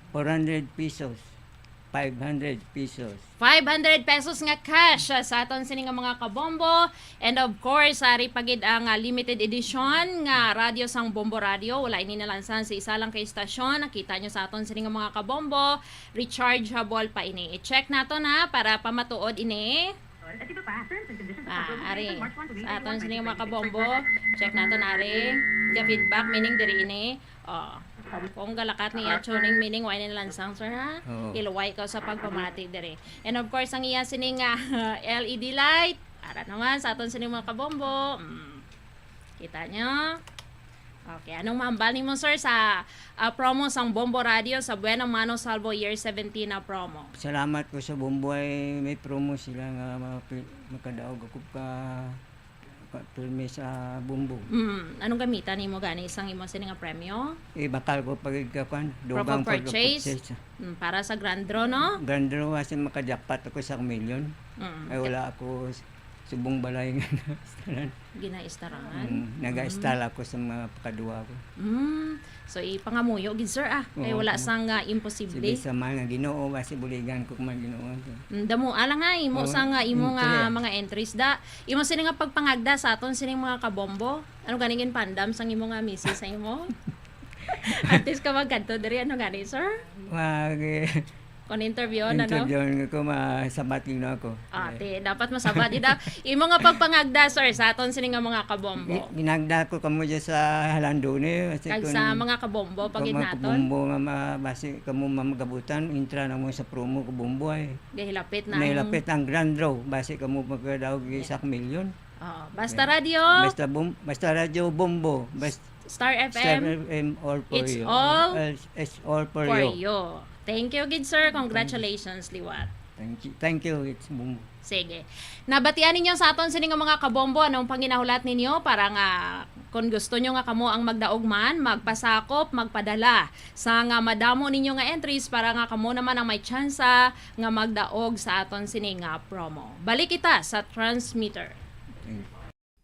Four hundred pesos. Five hundred pesos. Five hundred pesos nga cash, ah, sa aton sini nga mga kabombo. And of course, ari pa gid ang, ah, limited edition nga radyo sang Bombo Radio. Wala ini nalansan sa isa lang ka istasyon. Nakita nyo sa aton sini nga mga kabombo. Rechargeable pa ini. I-check nato na para pamatuod ini. Ah, ari. Sa aton sini mga kabombo, check naton ari. Ga-feedback, meaning diri ini. Oh. Kung galakat niya tuning, meaning wa ini lansang, sir, ha? Oo. Iluway ka sa pagpamati diri. And of course, ang iya sini nga L E D light. Ara naman sa aton sini mga kabombo. Mm. Kita nyo? Okay, anong mahambal nimo, sir, sa, ah, promo sang Bombo Radio sa Buena Mano Salvo Year seventeen na promo? Salamat ko sa Bombo ay may promo sila nga mapi-, makadaog ako ka, ka, pirmi sa Bombo. Mm, anong gamitan nimo gani sang imo sini nga premyo? Eh, bakal ko pag ka, kwan, Proof of dugang pag purchase? purchase. Mm, para sa grand draw, no? Grand draw, kasi makajakpat ako sa milyon. Mm. Ay, wala ako s-, Subong balay nga naistaran. Ginaistarangan? Mm, nag-a-stall ako sa mga pakadwa ko. Mm. So, ipangamuyo gid, sir, ah. Kay Oo, wala kamo. Sang, ah, imposible. Sige, sa man nga Ginoo, basi buligan ko man Ginoo. Mm, damo, alang nga, imo Oo, sang, ah, imo nga entry. Mga entries da. Imo sini nga pagpangagda sa aton sining mga kabombo. Ano gani ginpandam sang imo nga misis sa imo? Artist ka magkadto diri, ano gani, sir? Wag, eh. Kon interview na, no? Interview ko, masabat yun ako. Ah, Eh. Ti, dapat masabat. Ida, imo nga pagpangagda, sir, sa aton sini nga mga kabombo. Gi-, ginagda ko kamo dyan sa Halandone. Kasi Kag kung sa mga kabombo, kung pag mga naton. Kabombo nga ma-, basi kamo mamagabutan, intra na mo sa promo kabombo ay. Gahilapit na ang Nahilapit ang grand draw, basi kamo magkadaog Yeah. isa ka milyon. Oo. Basta Yeah. Radyo. Basta bom-, basta Radyo Bombo. Bas-, Star F M. Star F M, all for It's you. all It's, it's all for for you. you. Thank you, good sir. Thank you. Congratulations, liwat. Thank you. Thank you, it's Bombo. Sige. Nabatian ninyo sa aton sini nga mga kabombo, anong panginahulat ninyo para nga kung gusto nyo nga kamo ang magdaog man, magpasakop, magpadala sa nga madamo ninyo nga entries para nga kamo naman ang may tsansa nga magdaog sa aton sini nga promo. Balik kita sa transmitter. Thank you.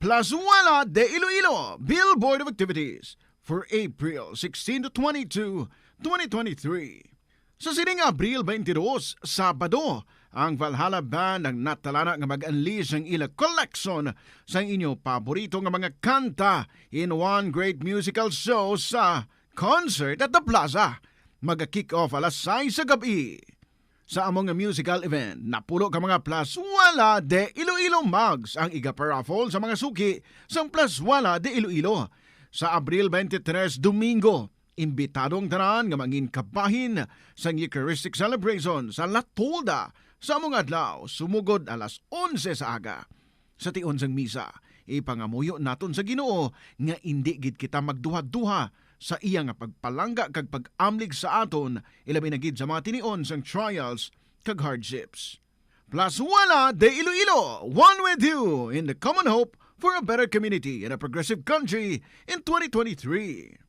Plazuela de Iloilo, Billboard of Activities for April sixteen to twenty-two, twenty twenty-three. Sa sining Abril twenty-two, Sabado, ang Valhalla Band ang natalana nga mag-unleash ang ila collection sang inyo paborito nga mga kanta in one great musical show sa Concert at the Plaza. Maga-kick off alas sais sa gab-i. Sa amo nga musical event, napulo ka mga Plazuela de Iloilo mugs ang iga-paraffle sa mga suki sang Plazuela de Iloilo. Sa Abril twenty-three, Domingo, imbitado ang tanan nga mangin kabahin sang Eucharistic Celebration sa La Tolda sa amo nga adlaw, sumugod alas onse sa aga. Sa tion sang misa, ipangamuyo naton sa Ginoo nga indi gid kita magduhaduha sa iya nga pagpalangga kag pag-amlig sa aton, ilabi na gid sa mga tinion sang trials kag hardships. Plazuela de Iloilo, one with you in the common hope for a better community and a progressive country in twenty twenty-three.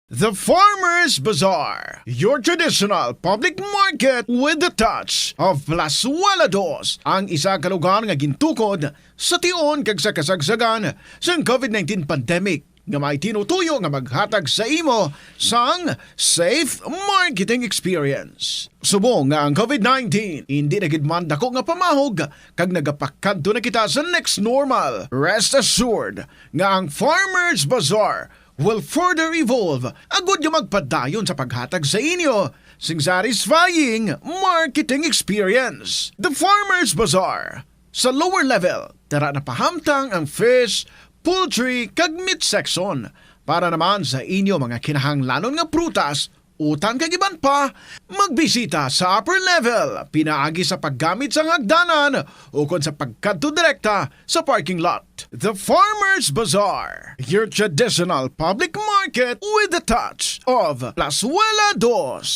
The Farmers Bazaar, your traditional public market with the touch of Plazuela Dos, ang isa ka lugar nga gintukod sa tion kag sa kasagsagan sang covid nineteen pandemic, nga may tinutuyo nga maghatag sa imo sang safe marketing experience. Subong nga ang covid nineteen indi na gid man dako nga pamahog kag nagapakadto na kita sa next normal, rest assured nga ang Farmers Bazaar will further evolve agud nga magpadayon sa paghatag sa inyo sing satisfying marketing experience. The Farmers Bazaar. Sa lower level, tara na pahamtang ang fish, poultry, kag meat section. Para naman sa inyo mga kinahanglanon nga prutas, utan kag iban pa, magbisita sa upper level, pinaagi sa paggamit sang hagdanan ukon sa pagkadto direkta sa parking lot. The Farmers Bazaar, your traditional public market with the touch of Plazuela Dos.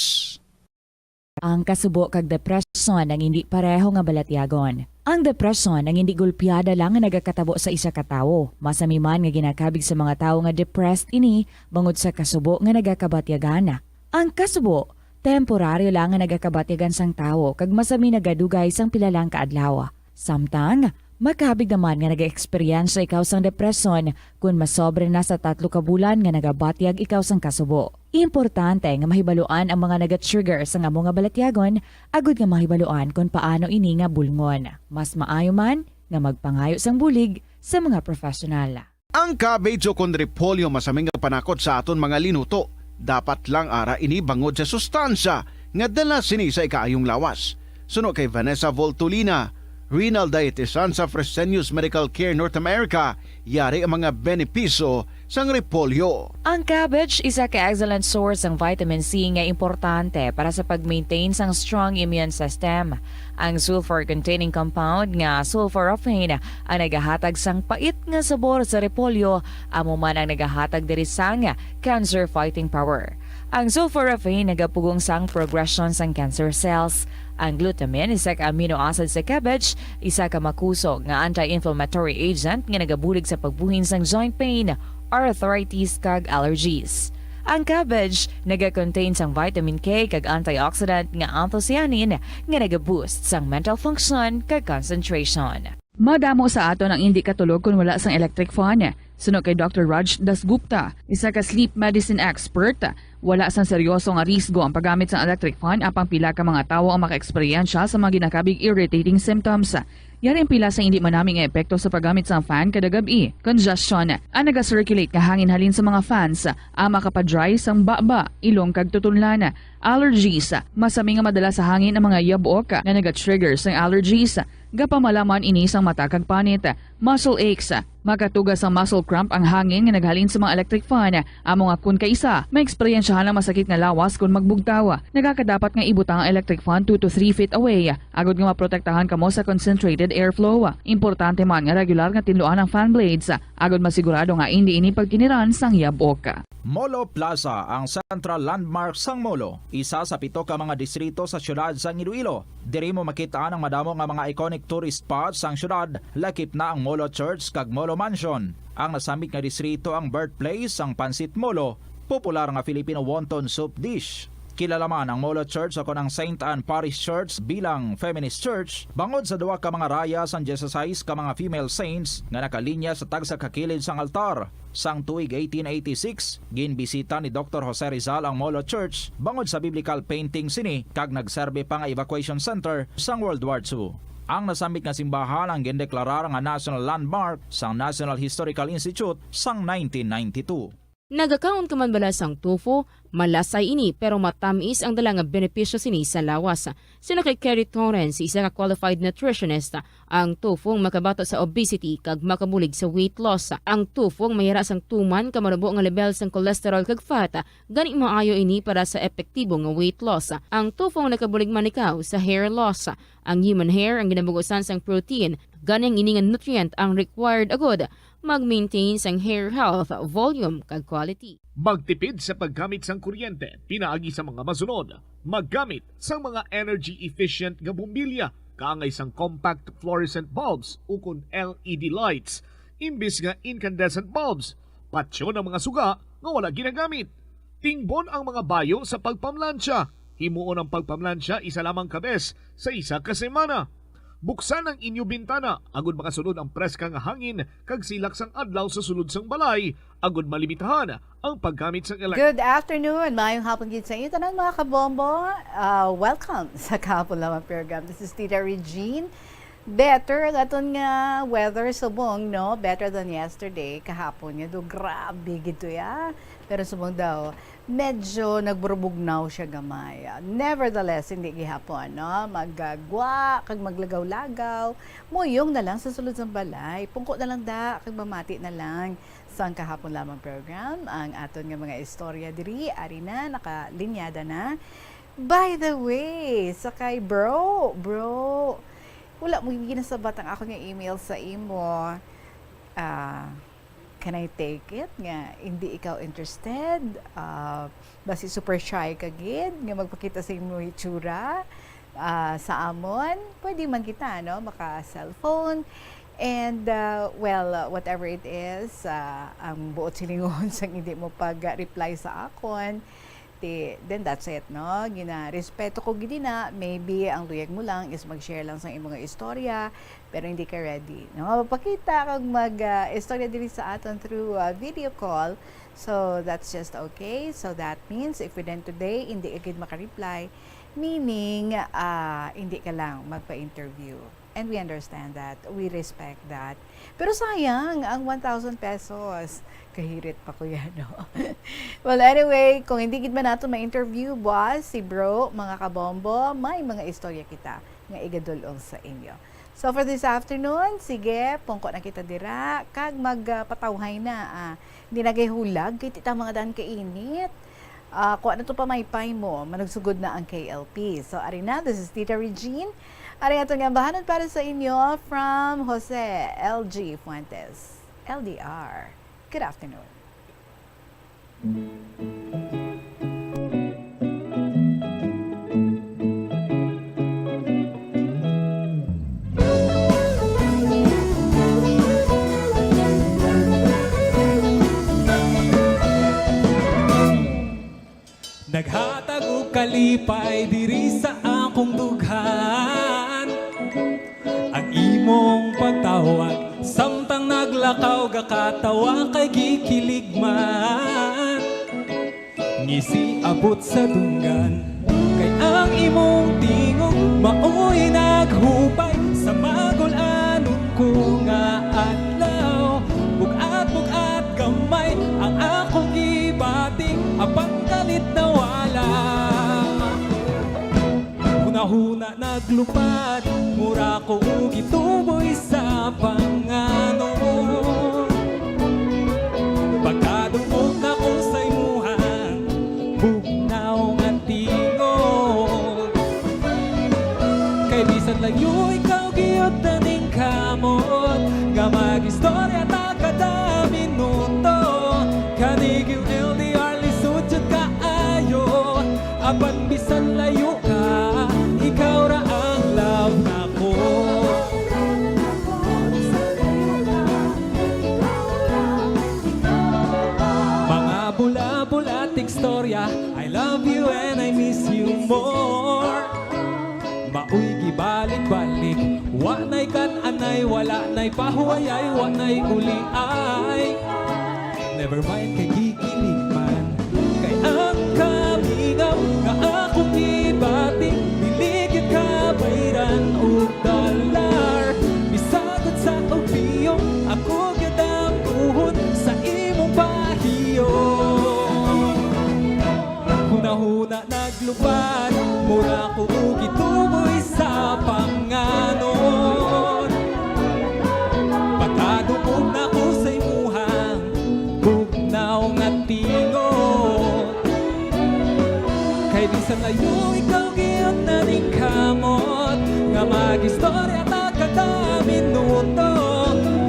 Ang kasubo kag depresyon ang indi pareho nga balatyagon. Ang depresyon ang indi gulpiada lang nga nagakatabo sa isa ka tawo. Masami man nga ginakabig sa mga tawo nga depressed ini bangod sa kasubo nga nagakabatyagan. Ang kasubo, temporaryo lang nga nagakabatyagan sang tawo kag masami nagadugay sang pila lang ka adlaw. Samtang, makabig naman nga nag-eksperyensya ikaw sang depresyon kon masobra na sa tatlo ka bulan nga nagabatyag ikaw sang kasubo. Importante nga mahibaluan ang mga naga-trigger sang amo nga balatyagon agud nga mahibaluan kon paano ini nga bulngon. Mas maayo man nga magpangayo sang bulig sa mga professional. Ang cabbage ukon repolyo masami nga panakot sa aton mga linuto. Dapat lang ara ini bangod sa sustansya nga dala sini sa ikaayong lawas. Suno kay Vanessa Voltolina, renal dietitian sa Fresenius Medical Care North America, yari ang mga benepisyo sang repolyo. Ang cabbage isa ka excellent source sang vitamin C nga importante para sa pag-maintain sang strong immune system. Ang sulfur-containing compound nga sulforaphane ang nagahatag sang pait nga sabor sa repolyo, amo man ang nagahatag diri sang cancer fighting power. Ang sulforaphane nagapugong sang progression sang cancer cells. Ang glutamine, isa ka amino acid sa cabbage, isa ka makusog nga anti-inflammatory agent nga nagabulig sa pagbuhin sang joint pain, arthritis, kag allergies. Ang cabbage nagakontain sang vitamin K kag antioxidant nga anthocyanin nga nagaboost sang mental function kag concentration. Madamo sa aton ang indi katulog kon wala sang electric fan. Suno kay Doctor Raj Dasgupta, isa ka sleep medicine expert, wala sang seryoso nga risgo ang paggamit sang electric fan, apang pila ka mga tawo ang makaeksperyensya sa mga ginakabig irritating symptoms. Yari ang pila sa indi manami nga epekto sa paggamit sang fan kada gab-i. Congestion. Ang naga-circulate nga hangin halin sa mga fans ang makapa-dry sang baba, ilong kag tutunlan. Allergies. Masami nga madala sa hangin ang mga yabok nga naga-trigger sang allergies. Gapamalaman ini sang mata kag panit. Muscle aches. Makatuga sang muscle cramp ang hangin nga naghalin sa mga electric fan. Amo nga kon kaisa, maeksperiensyahan ang masakit nga lawas kon magbugtaw. Nagakadapat nga ibutang ang electric fan two to three feet away, agod nga maprotektahan kamo sa concentrated airflow. Importante man nga regular nga tinluan ang fan blades, agod masigurado nga indi ini pagkiniran sang yabok. Molo Plaza, ang central landmark sang Molo, isa sa pito ka mga distrito sa siyudad sang Iloilo. Diri mo makit-an ang madamo nga mga iconic tourist spots sang siyudad, lakip na ang Molo Church kag Molo Mansion. Ang nasambit nga distrito ang birthplace sang Pancit Molo, popular nga Filipino wonton soup dish. Kilala man ang Molo Church o kon ang Saint Anne Parish Church bilang feminist church bangod sa duha ka mga raya sang dieciséis ka mga female saints nga nakalinya sa tagsa ka kilid sang altar. Sang tuig eighteen eighty-six, ginbisita ni Doctor Jose Rizal ang Molo Church bangod sa biblical painting sini kag nagserbi pa nga evacuation center sang World War Two. Ang nasambit nga simbahan ang gindeklarar nga national landmark sang National Historical Institute sang nineteen ninety-two. Nagakaon ka man bala sang tofu? Malasay ini, pero matamis ang dala nga benepisyo sini sa lawas. Suno kay Kerry Torrens, isa ka qualified nutritionist, ang tofu ang makabato sa obesity kag makabulig sa weight loss. Ang tofu ang mayara sang tuman ka manubo nga lebel sang cholesterol kag fat, gani maayo ini para sa epektibo nga weight loss. Ang tofu ang nakabulig man ikaw sa hair loss. Ang human hair ang ginabugusan sang protein, gani ang ini nga nutrient ang required agud mag-maintain sang hair health, volume, kag quality. Magtipid sa paggamit sang kuryente pinaagi sa mga masunod. Maggamit sang mga energy-efficient nga bombilya, kaangay sang compact fluorescent bulbs ukon L E D lights, imbis nga incandescent bulbs. Patyon ang mga suga nga wala ginagamit. Tingbon ang mga bayo sa pagpamlansya. Himuon ang pagpamlansya isa lamang ka bes sa isa ka semana. Buksan ang inyo bintana agud makasulod ang preska nga hangin kag silak sang adlaw sa sulod sang balay, agud malimitahan ang paggamit sang elek- Good afternoon. Maayong hapon gid sa inyo tanan, mga kabombo. Ah, welcome sa Kahapon Lamang program. This is Tita Regine. Better ang aton nga weather subong, no? Better than yesterday, kahapon nga do, grabe gid to ya. Pero subong daw, medyo nagburubugnaw siya gamay. Nevertheless, hindi gihapon, no? Maggagwa kag maglagaw-lagaw. Muyong na lang sa sulod sang balay. Pungko na lang da, kag mamati na lang sang Kahapon Lamang program. Ang aton nga mga istorya diri, ari na, nakalinyada na. By the way, sa kay bro, bro, wala mo ginasabat ang ako nga email sa imo. Ah, Can I take it nga hindi ikaw interested? Ah, basi super shy ka gid nga magpakita sa imong itsura, ah, sa amon? Pwede man kita, no? Maka-cellphone. And, ah, well, ah, whatever it is, ah, ang buot silingon sang hindi mo pag-reply sa akon, Ti, then that's it, no? Ginarespeto ko gid na, maybe ang luyag mo lang is mag-share lang sa imo nga istorya, pero hindi ka ready, no? Mapakita kag mag, ah, istorya diri sa aton through, ah, video call. So, that's just okay. So, that means if within today, hindi ka gid makareply, meaning, ah, hindi ka lang magpa-interview. And we understand that. We respect that. Pero sayang ang one thousand pesos. Kahirit pa ko yan, no? Well, anyway, kung hindi gid man nato ma-interview, boss, si bro, mga kabombo, may mga istorya kita nga igadul-ong sa inyo. So, for this afternoon, sige, pungko na kita dira, kag mag, ah, patawhay na, ah. Hindi na kay hulag, kay tita mga dan kainit. Ah, kuha na to pamaypay mo, manugsugod na ang K L P. So, ari na, this is Tita Regine. Ari ato nga bahanon para sa inyo from Jose L G Fuentes, L D R. Good afternoon. Pay diri sa akong dughan, ang imong pagtawag, samtang naglakaw gakatawa kay gikilig man. Ngisi abot sa dunggan, kay ang imong tingog maoy naghupay sa magul-anon ko nga adlaw. Bugat-bugat gamay ang akong gibati, apan kalit nawala. Hunahuna naglupad, mura ko gituboy sa panganon. Pagkadungog nako sa imuhang bugnaw nga tingog. Kay bisan layo ikaw gihapon ning kamot, nga mag-istorya ta kada minuto. Kani gyud L D R lisod jud kaayo, apan bisan layo ka, ikaw ra ang love nako. Mga bula-bula ting storya, I love you and I miss you more. Maoy gibalik-balik, wa na'y kan-anay, wala na'y pahuwayay, wa na'y uliay. Never mind kay gikilig man, kay ang kamingaw nga akong gibati, dili gyud kabayran og dollar. Bisag unsa og piyong, ako gyud ang buhon sa imong pahiyom. Hunahuna naglupad, mura ko gituboy sa panganon. Pagkadungog nako sa imuhang bugnaw nga tingog. Kay bisan layo ikaw gihapon ning kamot, nga mag-istorya ta kada minuto.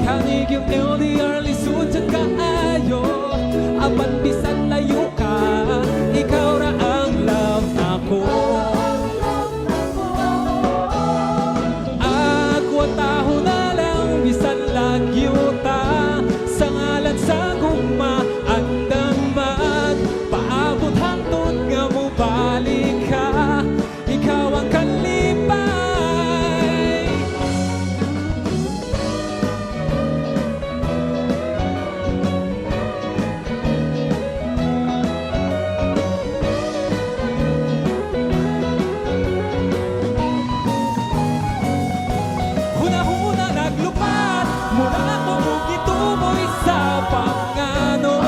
Kani gyud L D R lisod jud kaayo, apan bisan layo ka, ikaw ra ang love nako. Agwataho na lang bisan lagyo ta, sa ngalan sa gugma andam magpaabot hangtod nga mobalik ka. Ikaw ang kalipay. Hunahuna naglupad, mura ko gituboy sa panganon.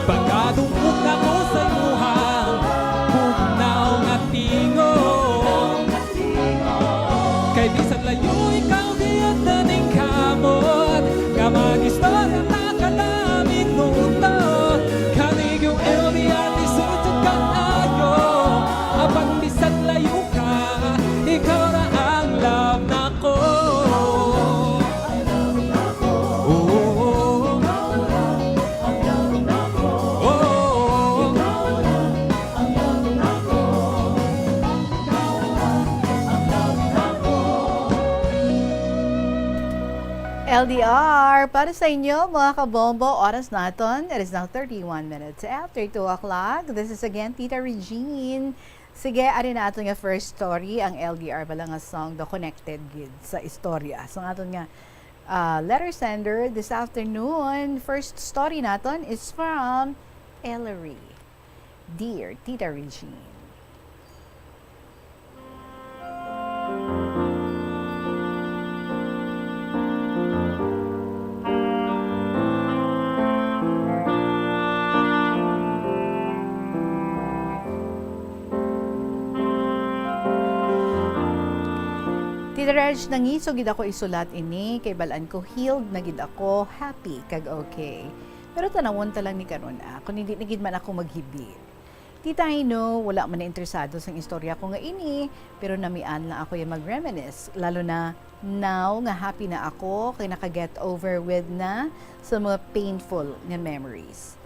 Pagkadungog nako sa imuhang bugnaw nga tingog. Kay bisan layo ikaw gihapon ning kamot, nga mag-istorya ta kada minuto. Kani gyud L D R lisod jud kaayo, apan bisan layo ka, ikaw ra ang love nako. Oh, oh, oh. Oh, oh, oh. L D R, para sa inyo, mga kabombo, oras naton, it is now thirty-one minutes after two o'clock. This is again Tita Regine. Sige, ari na ato nga first story, ang L D R bala nga song do connected gid sa istorya. So, ang aton nga, ah, letter sender this afternoon, first story naton is from Ellery. Dear Tita Regine. Tita Reg, nangiso gid ako isulat ini, kay bal-an ko healed na gid ako, happy kag okay. Pero tanawon ta lang ni karon, ah, kung hindi na gid man ako maghibi. Tita, I know, wala man na interesado sang istorya ko nga ini, pero namian lang ako ya mag-reminisce, lalo na now nga happy na ako, kay naka-get over with na sa mga painful nga memories.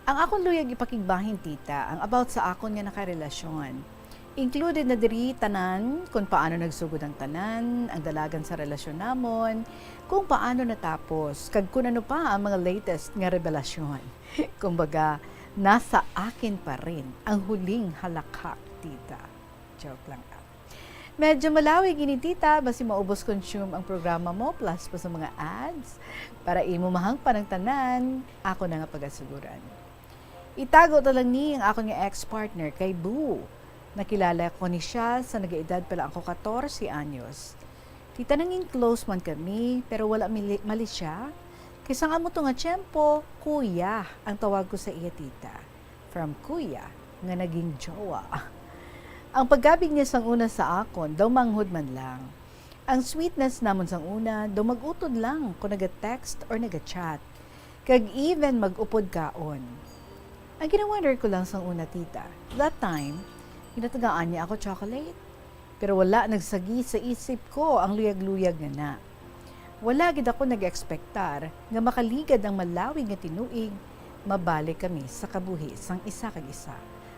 Ang akon luyag ipakigbahin, tita, ang about sa akon nga nakarelasyon. Included na diri tanan, kung paano nagsugod ang tanan, ang dalagan sa relasyon namon, kung paano natapos, kag kun ano pa ang mga latest nga revelasyon. Kumbaga, Nasa akin pa rin ang huling halakhak, tita. Joke lang, ah. Medyo malawig ini, tita. Basi maubos consume ang programa mo, plus pa sa mga ads. Para imo mahangpan ang tanan, ako na nga pagasuguran. Itago ta lang ni ang akon nga ex-partner kay Boo. Nakilala ko ni siya sa nagaedad pa lang ako katorse anyos. Tita, nangin close man kami, pero wala mili-, mali siya. Kay sang amo to nga tiyempo, kuya ang tawag ko sa iya, tita. From kuya nga naging jowa. Ang pagkabig niya sang una sa akon, daw manghod man lang. Ang sweetness namon sang una, daw mag-utod lang kung naga-text or naga-chat. Kag even mag-upod kaon. Ang gina-wonder ko lang sang una, tita, that time, ginatagaan niya ako chocolate. Pero wala nagsagi sa isip ko ang luyag-luyag nga na. Wala gid ako nag-ekspektar nga makaligad ang malawig nga tinuig, mabalik kami sa kabuhi sang isa kag isa,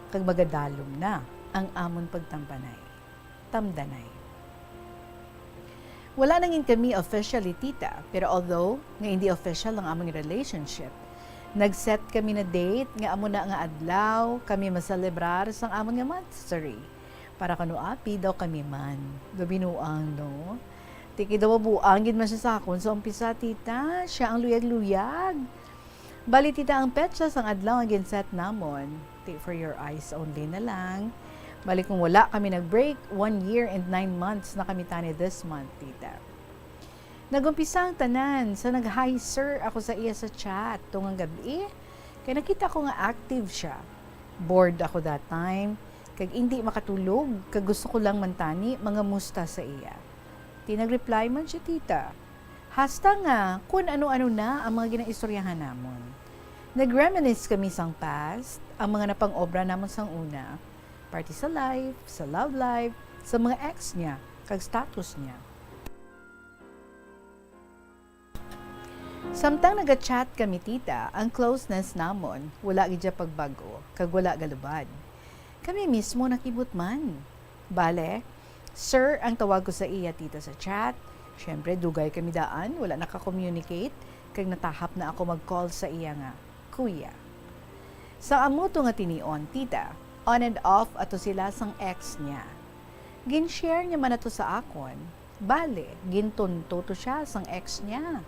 kag magadalom na ang amon pagtambanay. Tamdanay. Wala na gid kami officially, tita, pero although nga hindi official ang among relationship, nag-set kami na date nga amo na nga adlaw kami maselebrar sang amon nga monthsary. Para kuno api daw kami man. Daw binuang, no? Ti kay daw mabuang gid man siya sa akon sa umpisa, tita. Siya ang luyag-luyag. Bali, tita, ang petsa sang adlaw nga gin-set namon, ti for your eyes only na lang. Bali, kung wala kami nag-break, one year and nine months na kami tani this month, tita. Nag-umpisa ang tanan sa nag-hi sir ako sa iya sa chat tungang gab-i, kay nakita ko nga active siya. Bored ako that time, kag indi makatulog, kag gusto ko lang man tani mangamusta sa iya. Ti nag-reply man siya, tita. Hasta nga kun ano-ano na ang mga ginaistoryahan namon. Nag-reminisce kami sang past, ang mga napang-obra namon sang una, parte sa life, sa love life, sa mga ex niya, kag status niya. Samtang naga-chat kami, tita, ang closeness namon wala gid siya pagbag-o, kag wala galubad. Kami mismo nakibot man. Bale, sir ang tawag ko sa iya, tita, sa chat. Siyempre, dugay kami daan wala naka-communicate, kag natahap na ako mag-call sa iya nga kuya. Sa amo to nga tinion, tita, on and off ato sila sang ex niya. Gin-share niya man ato sa akon. Bale, gintunto to siya sang ex niya.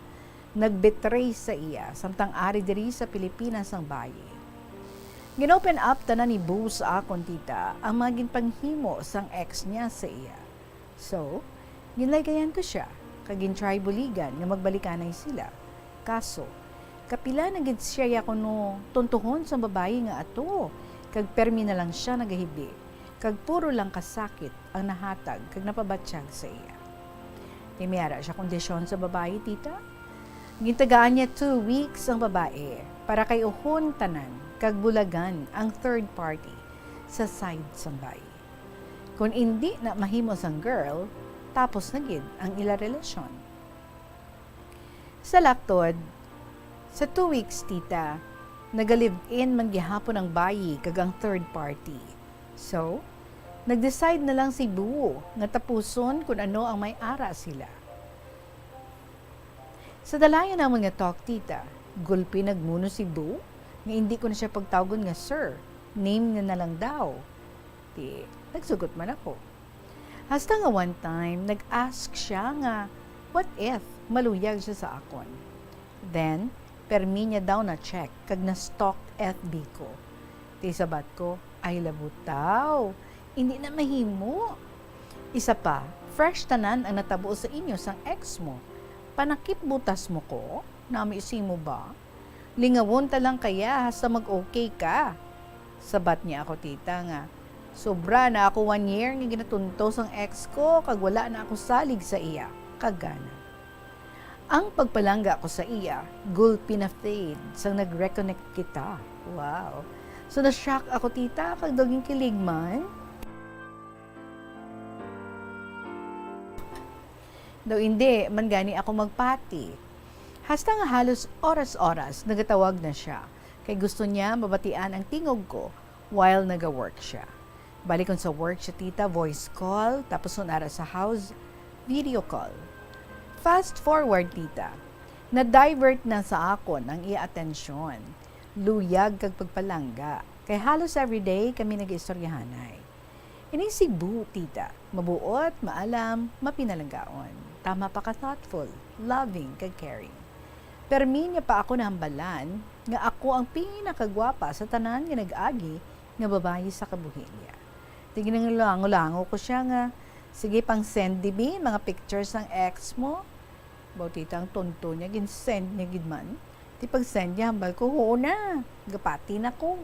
Nag-betray sa iya, samtang ari diri sa Pilipinas ang bayi. Gin-open up tanan ni Boo sa akon, tita, ang mga ginpanghimo sang ex niya sa iya. So, ginlaygayan ko siya, kag gin-try buligan nga magbalikanay sila. Kaso, kapila na gid siya kuno tuntuhon sang babayi nga ato, kag permi na lang siya nagahibi, kag puro lang kasakit ang nahatag kag napabatyag sa iya. Ti may ara siya kondisyon sa babayi, tita. Gintagaan niya two weeks ang babayi para kay-uhon tanan kag bulagan ang third party sa side sang bayi. Kon indi na mahimo sang girl, tapos na gid ang ila relasyon. Sa laktod, sa two weeks, tita, naga-live-in man gihapon ang bayi kag ang third party. So, nag-decide na lang si Boo nga tapuson kun ano ang may ara sila. Sa dalayan namon nga talk, tita, gulpi nagmuno si Boo nga indi ko na siya pagtawgon nga sir, name niya na lang daw. Ti, nagsugot man ako. Hasta nga one time, nag-ask siya nga, what if maluyag siya sa akon? Then, permi niya daw na-check kag na-stalk F B ko. Ti sabat ko, ay, labutaw, indi na mahimo. Isa pa, fresh tanan ang natabo sa inyo sang ex mo. Panakip butas mo ko? Nami simo ba? Lingawon ta lang kaya hasta mag-okay ka. Sabat niya ako, tita, nga sobra na ako one year nga ginatunto sang ex ko kag wala na ako salig sa iya. Kagana. Ang pagpalangga ko sa iya, gulpi na-fade sang nag-reconnect kita. Wow. So, na-shock ako, tita, kag daw ginkilig man. Daw indi man gani ako magpati. Hasta nga halos oras-oras nagatawag na siya, kay gusto niya mabatian ang tingog ko while naga-work siya. Bali kon sa work siya, tita, voice call, tapos kon ara sa house, video call. Fast forward, tita, na-divert na sa akon ang iya atensyon. luyag kag pagpalangga. Kay halos everyday kami nag-istoryahanay. Ini si Boo, tita. Mabuot, maalam, mapinalanggaon. Tama pa ka thoughtful, loving, kag caring. Permi niya pa ako nahambalan nga ako ang pinakagwapa sa tanan nga nag-agi nga babayi sa kabuhi niya. Di ginangulango-lango ko siya nga, "Sige, pang-send dibi mga pictures sang ex mo." Baw, tita, ang tonto niya, gin-send niya gid man. Ti pag-send niya, hambal ko, "Huo na, gapati na ko."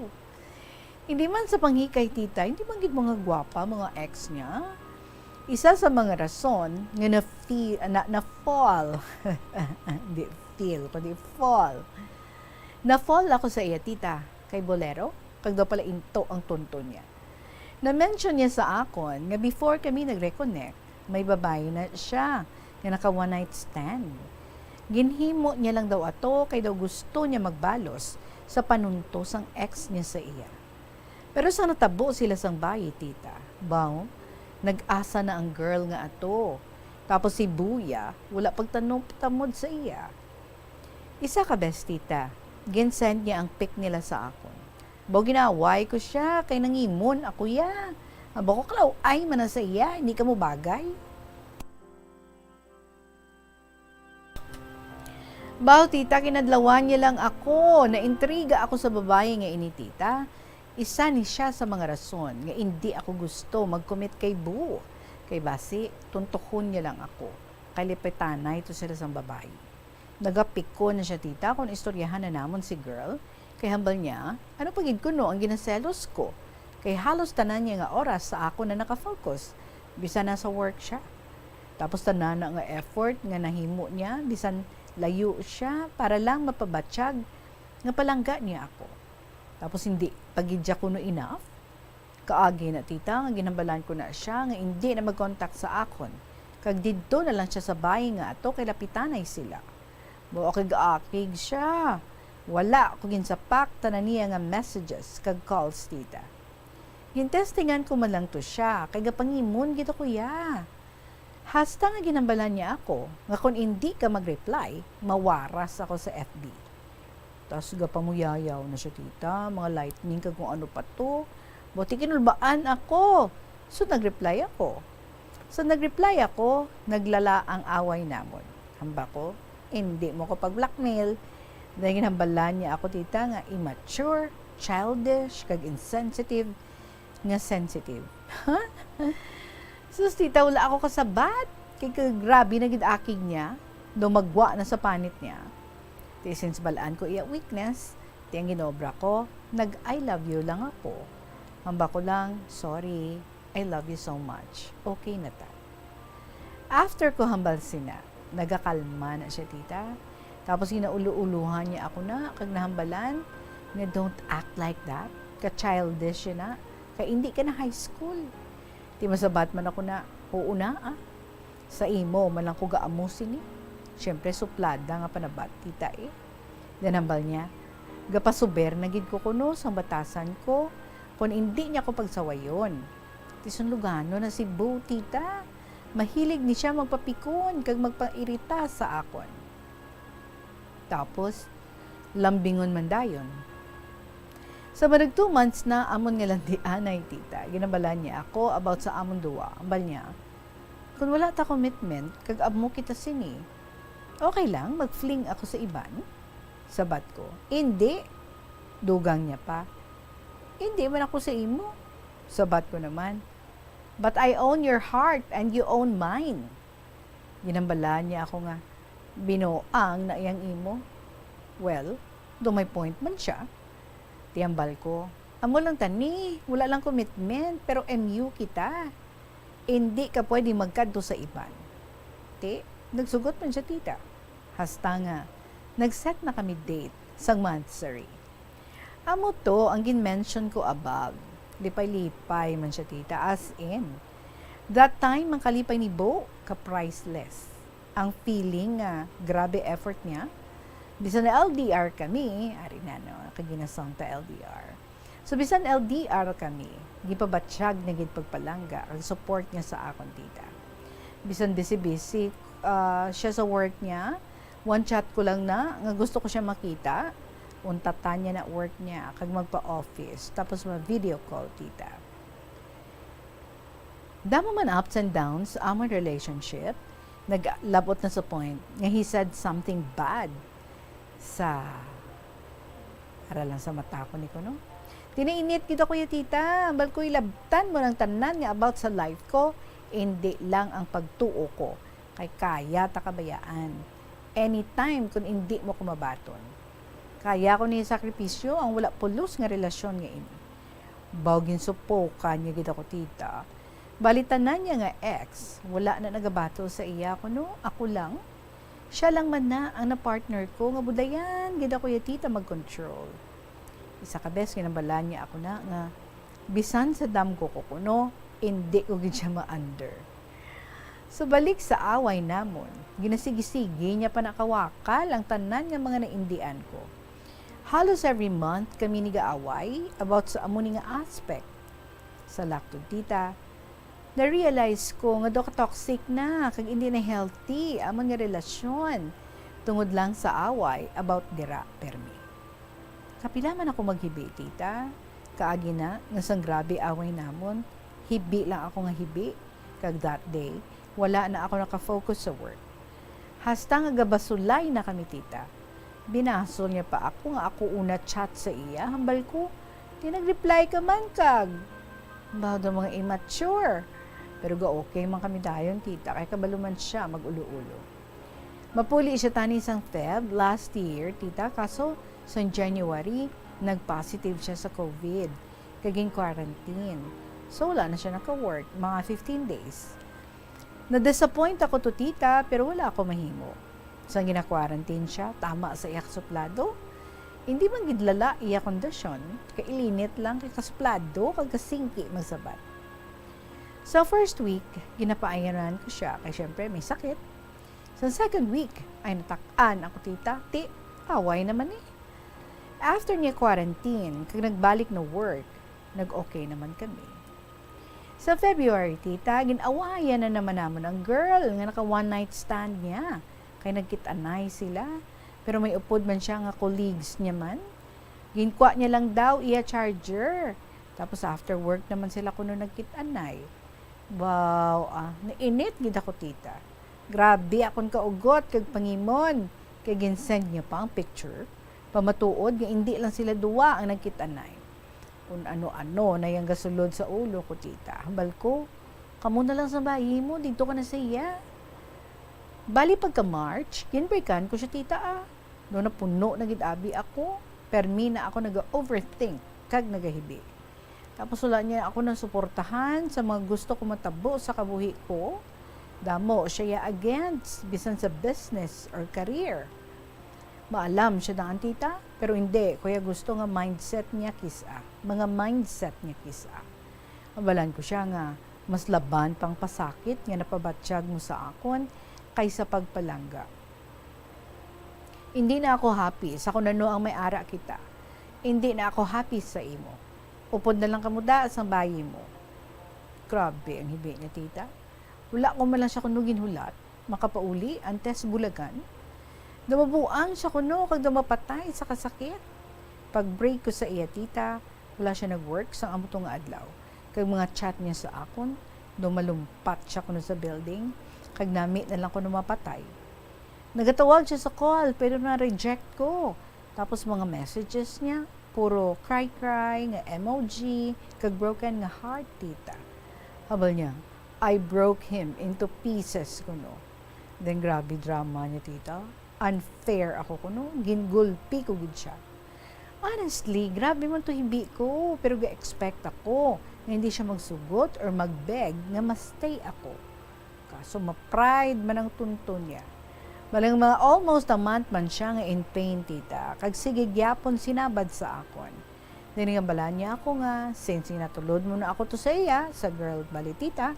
Hindi man sa panghikay, tita, hindi man gid mga gwapa mga ex niya. Isa sa mga rason nga na-feel, na, na-fall, hindi feel, kundi fall. Na-fall ako sa iya, tita, kay bolero, kag daw pala into ang tonto niya. Na-mention niya sa akon nga before kami nag-reconnect, may babayi na siya nga naka one night stand. Ginhimo niya lang daw ato kay daw gusto niya magbalos sa panunto sang ex niya sa iya. Pero sa natabo sila sang bayi, tita, baw, nag-asa na ang girl nga ato. Tapos si Buya, wala pagtanong-tamod sa iya. Isa ka bes, tita, gin-send niya ang pic nila sa akon. Baw, ginaway ko siya, kay nangimon ako ya. Aba ko, kalaw-ay man na sa iya, hindi ka mo bagay. Baw, tita, kinadlawan niya lang ako. Naintriga ako sa babayi nga ini, tita. Isa ni siya sa mga rason nga indi ako gusto mag-commit kay Boo. Kay basi, tuntuhon niya lang ako. Kay lipitanay to sila sang babayi. Nagapikon na siya, tita, kung istoryahan na namon si girl. Kay hambal niya, ano pa gid kuno ang ginaselos ko? Kay halos tanan niya nga oras sa akon na nakafocus, bisan nasa work siya. Tapos tanan na nga effort nga nahimo niya, bisan layo siya, para lang mapabatyag nga palangga niya ako. Tapos hindi pa gid siya kuno enough. Kaagi na, tita, nga ginhambalan ko na siya nga indi na mag-contact sa akon, kag didto na lang siya sa bayi nga ato kay lapitanay sila. Baw, akig-akig siya. Wala ko ginsapak tanan niya nga messages kag calls, tita. Gintestingan ko man lang to siya, kay gapangimon gid ako ya. Hasta nga ginhambalan niya ako nga kon indi ka mag-reply, mawaras ako sa F B. Tas gapamuyayaw na siya, tita, mga lightning kag kung ano pa to. Buti kinulbaan ako. So, nag-reply ako. So, nag-reply ako, naglala ang away namon. Hamba ko, "Indi mo ko pag-blackmail." Then, ginhambalan niya ako, tita, nga immature, childish, kag insensitive nga sensitive. Sus, tita, wala ako kasabat. Kay, kay grabe na gid akig niya. Daw magwa na sa panit niya. Ti, since balaan ko iya weakness, ti ang ginobra ko, nag-I love you lang ako. Hamba ko lang, "Sorry, I love you so much. Okay na ta." After ko hambal sina, nagakalma na siya, tita. Tapos ginaulo-ulohan niya ako na, kag nahambalan nga, "Don't act like that. Ka-childish siya na. Kay indi ka na high school." Ti masabat man ako na, "Oo na, ah. Sa imo man lang ko gaamo sini." Siyempre, suplada nga panabat, tita, eh. Then hambal niya, "Gapasuber na gid ko kuno sang batasan ko, kon indi niya ko pagsawayon." Ti sunlugano na si Bo, tita. Mahilig ni siya magpapikon kag magpairita sa akon. Tapos, lambingon man dayon. Sa mga two months na amon nga landianay, tita, ginhambalan niya ako about sa amon duwa. Hambal niya, "Kung wala ta commitment, kag amo kita sini, okay lang, mag-fling ako sa iban?" Sabat ko, "Indi." Dugang niya pa, "Indi man ako sa imo." Sabat ko naman, "But I own your heart and you own mine." Ginhambalan niya ako nga, "Binuang na iyang imo." Well, do may point man siya. Ti hambal ko, "Amo lang tani, wala lang commitment, pero M U kita. Indi ka pwede magkadto sa iban." Ti, nagsugot man siya, tita. Hasta nga, nag-set na kami date sang monthsary. Amo to ang gin-mention ko above. Lipay-lipay man siya, tita, as in. That time, ang kalipay ni Bo, ka-priceless. Ang feeling nga grabe effort niya. Bisan na L D R kami, ari na, no, kag ginasong ta L D R. So, bisan L D R kami, gipabatyag na gid pagpalangga kag support niya sa akon, tita. Bisan busy-busy, ah, siya sa work niya, one chat ko lang na nga gusto ko siya makita, Untatan niya na work niya, kag magpa-office, tapos ma-video call, tita. Damo man ups and downs sa amon relationship, naglabot na sa point nga he said something bad sa, ara lang sa mata ko ni kuno. Tinainit gid ako ya, tita. Ambal ko ilabtan mo ang tanan nga about sa life ko, indi lang ang pagtuo ko. Kay kaya ta kabayaan anytime kun indi mo ko mabaton. Kaya ko ni sakripisyo ang wala pulos nga relasyon nga ini. Baw ginsupokan niya gid ako, tita. Bali, tanan niya nga ex, wala na nagabato sa iya, kuno ako lang. Siya lang man na ang na-partner ko nga budayan gid ako ya, tita, mag-control. Isa ka bes, ginambalan niya ako na nga bisan sa damgo ko kuno, indi ko gid siya ma-under. So, balik sa away namon, ginasigi-sigi niya pa nakawakal ang tanan nga mga naindian ko. Halos every month kami nigaaway about sa amo ni nga aspect. Sa laktod, tita, na-realize ko nga daw ka-toxic na kag indi na healthy amon nga relasyon tungod lang sa away about dira permi. Kapila man ako maghibi, tita, kaagi na nga sang grabe away namon, hibi lang ako nga hibi, kag that day, wala na ako naka-focus sa work. Hasta nga gabasulay na kami, tita. Binasol niya pa ako nga ako una chat sa iya, hambal ko. Di nag-reply ka man kag. Baw daw mga immature. Pero ga-okay man kami dayon, tita, kay kabalo man siya mag-ulo-ulo. Mapuli siya tani sang Feb last year, tita, kaso sang January, nag-positive siya sa COVID. Kag gin-quarantine. So, wala na siya naka-work, mga fifteen days. Na-disappoint ako to, tita, pero wala ako mahimo. Sang gina-quarantine siya, tama sa iya kasuplado. Hindi man gid lala iya kondisyon, kailinit lang kay kasuplado kag kasingki magsabat. Sa first week, ginapaayanan ko siya, kay syempre may sakit. Sa second week, ay natak-an ako, tita, ti, away naman eh. After niya quarantine, kag nagbalik na work, nag-okay naman kami. Sa February, tita, gin-awayan na naman namon ang girl nga naka one night stand niya. Kay nagkit-anay sila. Pero may upod man siya nga colleagues niya man. Ginkwa niya lang daw iya charger. Tapos after work naman sila kuno nagkit-anay. Wow, ah, nainit gid ako, tita. Grabe akon kaugot kag pangimon. Kay gin-send niya pa ang picture. Pamatuod nga indi lang sila duwa ang nagkit-anay. Kun ano-ano na yang gasulod sa ulo ko, tita. Hambal ko, kamo na lang sa bayi mo, didto ka na sa iya. Bali pagka March, ginbreakan ko siya, tita, ah. Do napuno na gid abi ako, permi na ako naga-overthink kag nagahibi. Tapos wala niya ako nasuportahan sa mga gusto ko matabo sa kabuhi ko. Damo siya ya against, bisan sa business or career. Maalam siya daan, tita, pero hindi ko ya gusto nga mindset niya kis-a, mga mindset niya kis-a. Hambalan ko siya nga mas laban pang pasakit nga napabatyag mo sa akon kaysa pagpalangga. Hindi na ako happy sa kung ano ang may ara kita. Hindi na ako happy sa imo. Upod na lang kamo da sang bayi mo. Grabe ang hibi niya, tita. Wala ko man lang siya kuno ginhulat. Makapauli antes bulagan. Daw mabuang siya kuno kag daw mapatay sa kasakit. Pag-break ko sa iya, tita, wala siya nag-work sang amo to nga adlaw. Kag mga chat niya sa akon, daw malumpat siya kuno sa building, kag nami na lang kuno mapatay. Nagatawag siya sa call, pero na-reject ko. Tapos mga messages niya, puro cry-cry nga emoji, kag broken nga heart, tita. Hambal niya, "I broke him into pieces," kuno. Then grabe drama niya, tita. Unfair ako kuno, gingulpi ko gid siya. Honestly, grabe man to hibi ko, pero ga-expect ako nga hindi siya magsugot or mag-beg nga ma-stay ako. Kaso ma-pride man ang tunton niya. Balang mga almost a month man siya nga in pain, tita, kag sige gyapon sinabad sa akon. Then ginhambalan niya ako nga, since ginatulod mo na ako to sa iya, sa girl bali, tita,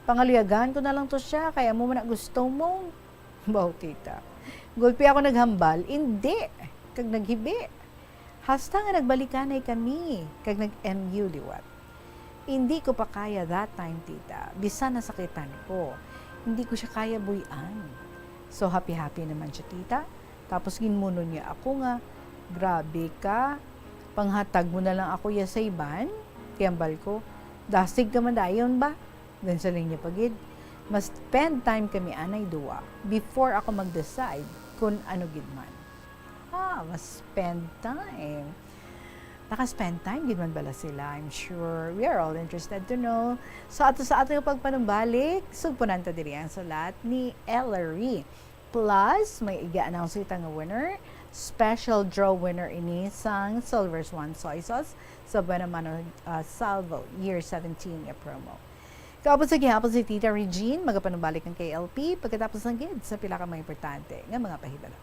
pangaluyagan ko na lang to siya, kay amo man na gusto mo. Baw, tita. Gulpi ako naghambal, indi, kag naghibi. Hasta nga nagbalikanay kami, kag nag-M U liwat. Hindi ko pa kaya that time, tita, bisan nasakitan ko. Hindi ko siya kaya buy-an. So, happy-happy naman siya, tita. Tapos ginmuno niya ako nga, "Grabe ka, panghatag mo na lang ako ya sa iban." Kay hambal ko, "Dasig ka man dayon ba?" Then sa linya pa gid, "Mas spend time kami anay duwa before ako mag-decide kung ano gid man." Ha, mas spend time. Naka-spend time gid man bala sila. I'm sure we are all interested to know. So, ato sa ato nga pagpanumbalik, sugpunan ta diri ang sulat ni Ellery. Plus, may ig-announce kita nga winner, special draw winner ini sang Silver Swan Soy Sauce sa Buena Mano, ah, Salvo Year seventeen nga promo. Kaupod sa gihapon si Tita Regine, magapanumbalik ang K L P pagkatapos lang gid sa pila ka mga importante nga mga pahibalo.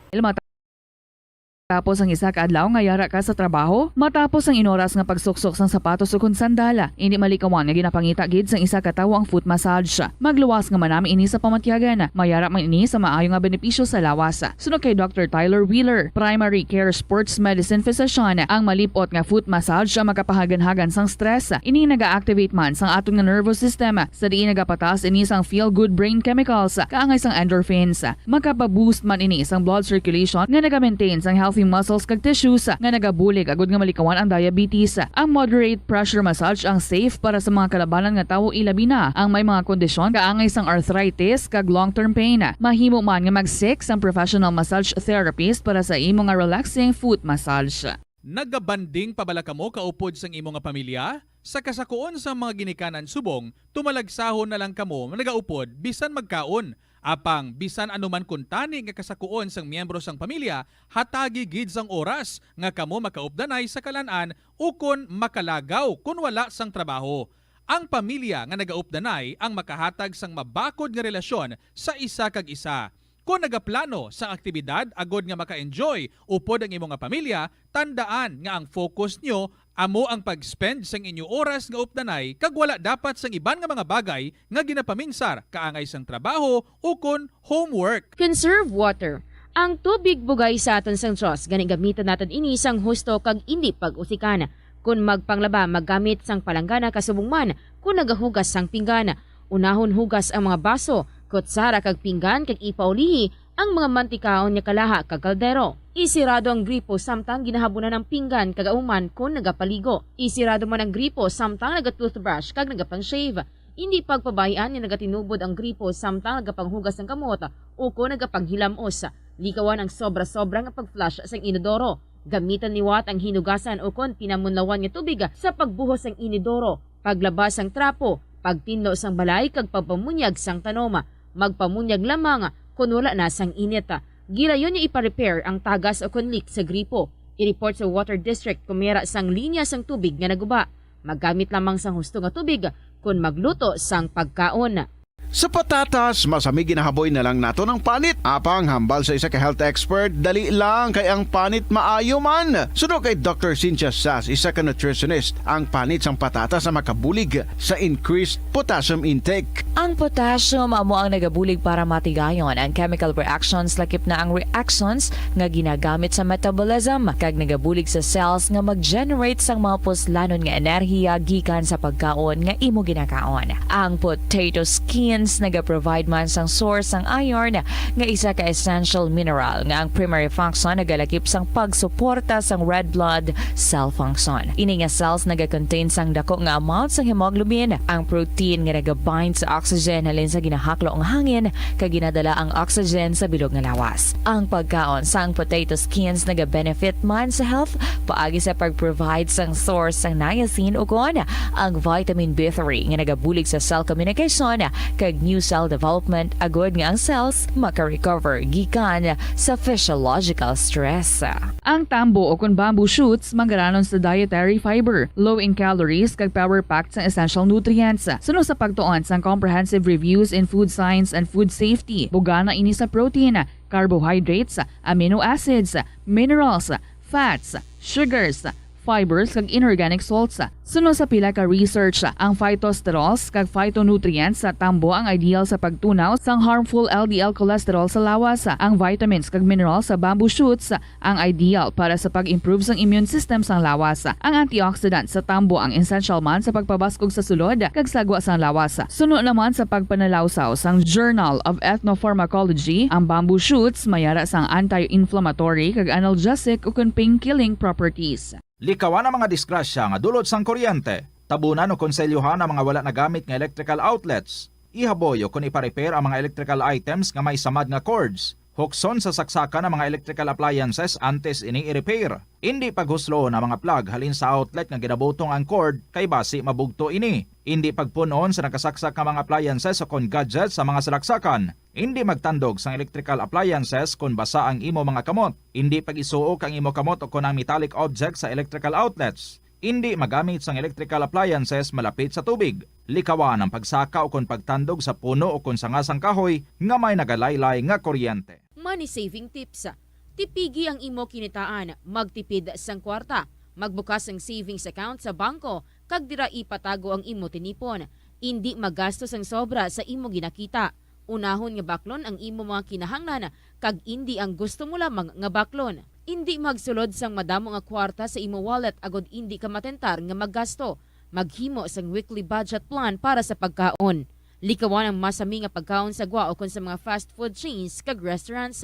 Tapos ang isa ka adlaw nga yara ka sa trabaho, matapos ang inoras nga pagsuksok sang sapatos ukon sandala, indi malikawan nga ginapangita gid sang isa ka tawo ang foot massage. Magluwas nga manami ini sa pamatyagan. Mayara man ini sa maayo nga benepisyo sa lawas. Suno kay Doctor Tyler Wheeler, primary care sports medicine physician, ang malip-ot nga foot massage ang makapahaganhagan sang stress. Ini naga-activate man sang aton nga nervous system, sa diin nagapataas ini sang feel-good brain chemicals, kaangay sang endorphins. Makapa-boost man ini sang blood circulation nga naga-maintain sang healthy muscles kag tissues nga nagabulig agud nga malikawan ang diabetes. Ang moderate pressure massage ang safe para sa mga kalabanan nga tawo, ilabi na ang may mga kondisyon kaangay sang arthritis kag long-term pain. Mahimo man nga mag-seek sang professional massage therapist para sa imo nga relaxing foot massage. Nagabanding pa bala kamo kaupod sang imo nga pamilya? Sa kasakuon sang mga ginikanan subong, tumalagsahon na lang kamo nagaupod bisan magkaon. Apang bisan ano man kuntani nga kasakuon sang miyembro sang pamilya, hatagi gid sang oras nga kamo makaupdanay sa kalan-an ukon makalagaw kon wala sang trabaho. Ang pamilya nga nagaupdanay ang makahatag sang mabakod nga relasyon sa isa kag isa. Kon nagaplano sang aktibidad agod nga maka-enjoy upod ang imo nga pamilya, tandaan nga ang focus nyo amo ang pag-spend sang inyo oras nga updanay kag wala dapat sang iban nga mga bagay nga ginapaminsar kaangay sang trabaho ukon homework. Conserve water. Ang tubig bugay sa aton sang Dios, gani gamiton naton ini sang husto kag indi pag-usikan. Kon magpanglaba, maggamit sang palanggana kasubong man kon nagahugas sang pinggan. Unahon hugas ang mga baso, kutsara kag pinggan kag ipaulihi ang mga mantikaon nga kalaha kag kaldero. Isirado ang gripo samtang ginahabunan ang pinggan kag auman kon nagapaligo. Isirado man ang gripo samtang naga-toothbrush kag nagapang-shave. Indi pagpabay-an nga nagatinubod ang gripo samtang nagapanghugas sang kamot ukon nagapanghilam-os. Likawan ang sobra-sobra nga pag-flush sang inodoro. Gamitan liwat ang hinugasan ukon pinamunlawan nga tubig sa pagbuhos sang inodoro, paglaba sang trapo, pagtinlo sang balay kag pagpamunyag sang tanom. Magpamunyag lamang kon wala na sang init. Gilayon nga ipa-repair ang tagas ukon leak sa gripo. I-report sa water district kon may ara sang linya sang tubig nga naguba. Maggamit lamang sang husto nga tubig kon magluto sang pagkaon. Sa patatas, masami ginahaboy na lang naton ang panit. Apang hambal sa isa ka health expert, dali lang kay ang panit maayo man. Suno kay Doctor Cynthia Sas, isa ka nutritionist, ang panit sang patatas ang makabulig sa increased potassium intake. Ang potassium amo ang nagabulig para matigayon ang chemical reactions, lakip na ang reactions nga ginagamit sa metabolism, kag nagabulig sa cells nga mag-generate sang mga puslanon nga enerhiya gikan sa pagkaon nga imo ginakaon. Ang potato skins nagaprovide man sang source sang iron, nga isa ka essential mineral nga ang primary function nagalakip sang pagsuporta sang red blood cell function. Ini nga cells nagakontain sang dako nga amount sang hemoglobin, ang protein nga nagabind sa oxygen halin sa ginahaklo nga hangin kag ginadala ang oxygen sa bilog nga lawas. Ang pagkaon sang potato skins nagabenefit man sa health paagi sa pag-provide sang source sang niacin ukon ang vitamin B three nga nagabulig sa cell communication kag new cell development, agod nga ang cells maka-recover gikan sa physiological stress. Ang tambo ukon bamboo shoots mangaranon sa dietary fiber, low in calories, kag power-packed sang essential nutrients. Suno sa pagtuon sang Comprehensive Reviews in Food Science and Food Safety, bugana ini sa protein, carbohydrates, amino acids, minerals, fats, sugars, fibers, kag inorganic salts. Suno sa pila ka research, ang phytosterols kag phytonutrients sa tambo ang ideal sa pagtunaw sang harmful L D L cholesterol sa lawas. Ang vitamins kag minerals sa bamboo shoots ang ideal para sa pag-improve sang immune system sang lawas. Ang antioxidant sa tambo ang essential man sa pagpabaskog sa sulod kag sagwa sang lawas. Suno naman sa pagpanalawsaw sang Journal of Ethnopharmacology, ang bamboo shoots may ara sang anti-inflammatory kag analgesic ukon pain-killing properties. Likawan ang mga disgrasya nga dulot sang kuryente. Tabunan o konselyohan ang mga wala nagamit nga electrical outlets. Ihaboy o kon ipa-repair ang mga electrical items nga may samad nga cords. Hukson sa saksakan ang mga electrical appliances antes ini i-repair. Indi paghusloon ang mga plug halin sa outlet nga ginabutong ang cord kay basi mabugto ini. Indi pagpun-on sa nakasaksak nga mga appliances o kon gadgets sa mga salaksakan. Indi magtandog sang electrical appliances kon basa ang imo mga kamot. Indi pag-isuok ang imo kamot o kon ang metallic object sa electrical outlets. Indi magamit sang electrical appliances malapit sa tubig. Likawan ang pagsaka o kon pagtandog sa puno o kon sanga sang kahoy nga may nagalaylay nga kuryente. Money saving tips. Tipigi ang imo kinitaan, magtipid sang kwarta, magbukas sang savings account sa bangko, kag dira ipatago ang imo tinipon. Indi magasto sang sobra sa imo ginakita. Unahon nga baklon ang imo mga kinahanglan kag indi ang gusto mo lamang nga baklon. Indi magsulod sang madamo nga kwarta sa imo wallet agod indi ka matentar nga maggasto. Maghimo sang weekly budget plan para sa pagkaon. Likawan ang masami nga pagkaon sa gwa ukon sa mga fast food chains kag restaurants.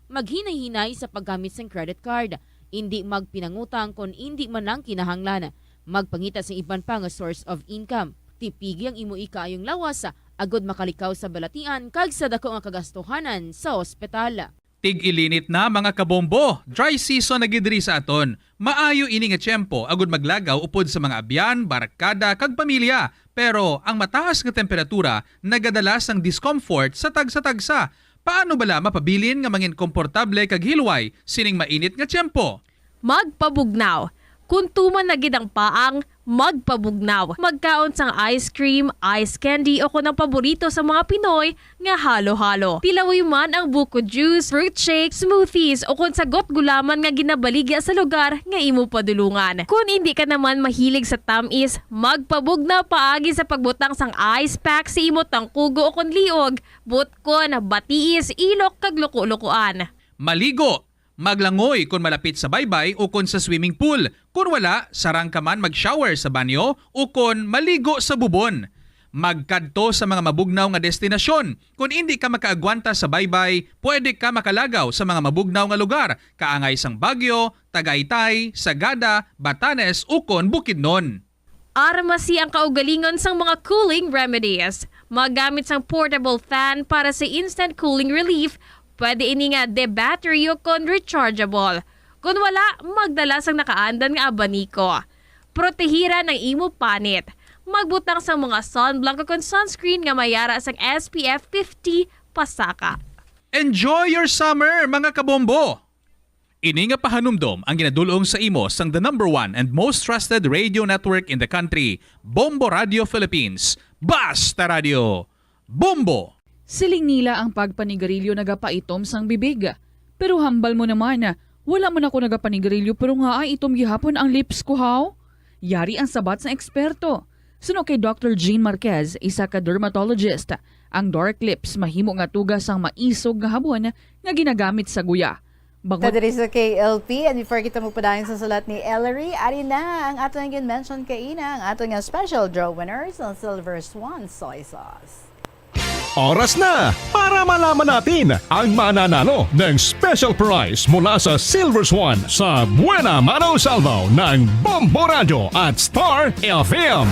Maghinay-hinay sa paggamit sang credit card. Indi magpinangutang kon indi man lang kinahanglan. Magpangita sang iban pa nga source of income. Tipigi ang imo ikaayong lawas agod makalikaw sa balatian kag sa daku nga kagastuhanan sa ospital. Tig-ilinit na, mga kabombo! Dry season na gid diri sa aton. Maayo ini nga tiyempo agud maglagaw upod sa mga abyan, barkada, kag pamilya. Pero ang mataas nga temperatura nagadala sang discomfort sa tagsa-tagsa. Paano bala mapabilin nga mangin komportable kag hilway sining mainit nga tiyempo? Magpabugnaw. Kon tuman na gid ang paang, magpabugnaw. Magkaon sang ice cream, ice candy o kon ang paborito sa mga Pinoy nga halo-halo. Tilawi man ang buko juice, fruit shake, smoothies o kon sagot gulaman nga ginabaligya sa lugar nga imo padulungan. Kon indi ka naman mahilig sa tamis, magpabugnaw paagi sa pagbutang sang ice pack sa imo tangkugo o kon liog, butkon, batiis, ilok kag luko-lukoan. Maligo, maglangoy kon malapit sa baybay ukon sa swimming pool. Kon wala, sarang ka man mag-shower sa banyo ukon maligo sa bubon. Magkadto sa mga mabugnaw nga destinasyon. Kon indi ka makaagwanta sa baybay, pwede ka makalagaw sa mga mabugnaw nga lugar, kaangay sang Baguio, Tagaytay, Sagada, Batanes, ukon Bukidnon. Armasi ang kaugalingon sang mga cooling remedies. Magamit sang portable fan para sa instant cooling relief. Pwede ini nga de-battery ukon rechargeable. Kon wala, magdala sang nakaandan nga abaniko. Protehiran ang imo panit. Magbutang sang mga sunblock ukon sunscreen nga may ara sang S P F fifty pasaka. Enjoy your summer, mga kabombo! Ini nga pahanumdom ang ginadul-ong sa imo sang the number one and most trusted radio network in the country, Bombo Radio Philippines. Basta Radio, Bombo! Siling nila ang pagpanigarilyo nagapaitom sang bibig. Pero hambal mo naman, wala man ako nagapanigarilyo pero ngaa itom gihapon ang lips ko, haw? Yari ang sabat sang eksperto. Suno kay Doctor Jean Marquez, isa ka dermatologist, ang dark lips mahimo nga tuga sang maisog nga habon nga ginagamit sa guya. Bangod Ta diri sa K L P, and before kita magpadayon sa sulat ni Ellery, ari na ang aton nga mention kaina, ang aton nga special draw winners, ang Silver Swan Soy Sauce. Oras na para malaman natin ang mananalo ng special prize mula sa Silver Swan sa Buena Mano Salvo ng Bombo Radyo at Star F M.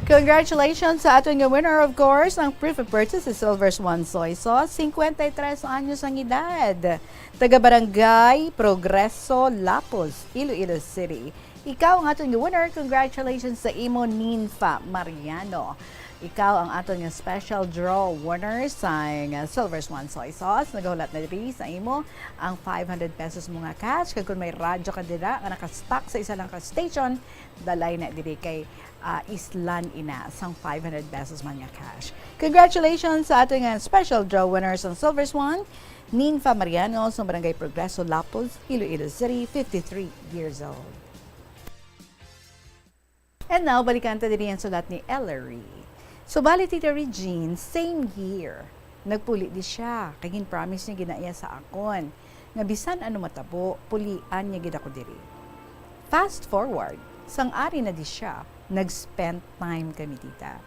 Congratulations sa aton nga winner, of course, ang proof of purchase sa Silver Swan Soy Sauce, singkwenta y tres anyos ang edad. Taga Barangay Progreso, Lapuz, Iloilo City. Ikaw ang aton nga winner. Congratulations sa imo, Ninfa Mariano. Ikaw ang aton nga special draw winner sa nga Silver Swan Soy Sauce. Nagahulat na diri sa imo ang five hundred pesos mo nga cash. Kag kung may radyo ka dira nga naka-stock sa isa lang ka station, dalay na diri kay ah, islan ina sang five hundred pesos man nga cash. Congratulations sa ato nga special draw winner sang Silver Swan, Ninfa Mariano sang Barangay Progreso, Lapuz, Iloilo City, fifty-three years old. And now, balikan ta diri ang sulat ni Ellery. So, bali, Tita Regine, same year, nagpuli di siya, kay gin-promise niya gina iya sa akon, nga bisan ano matabo, pulian niya gid ako diri. Fast forward, sang ari na di siya, nag-spend time kami, Tita.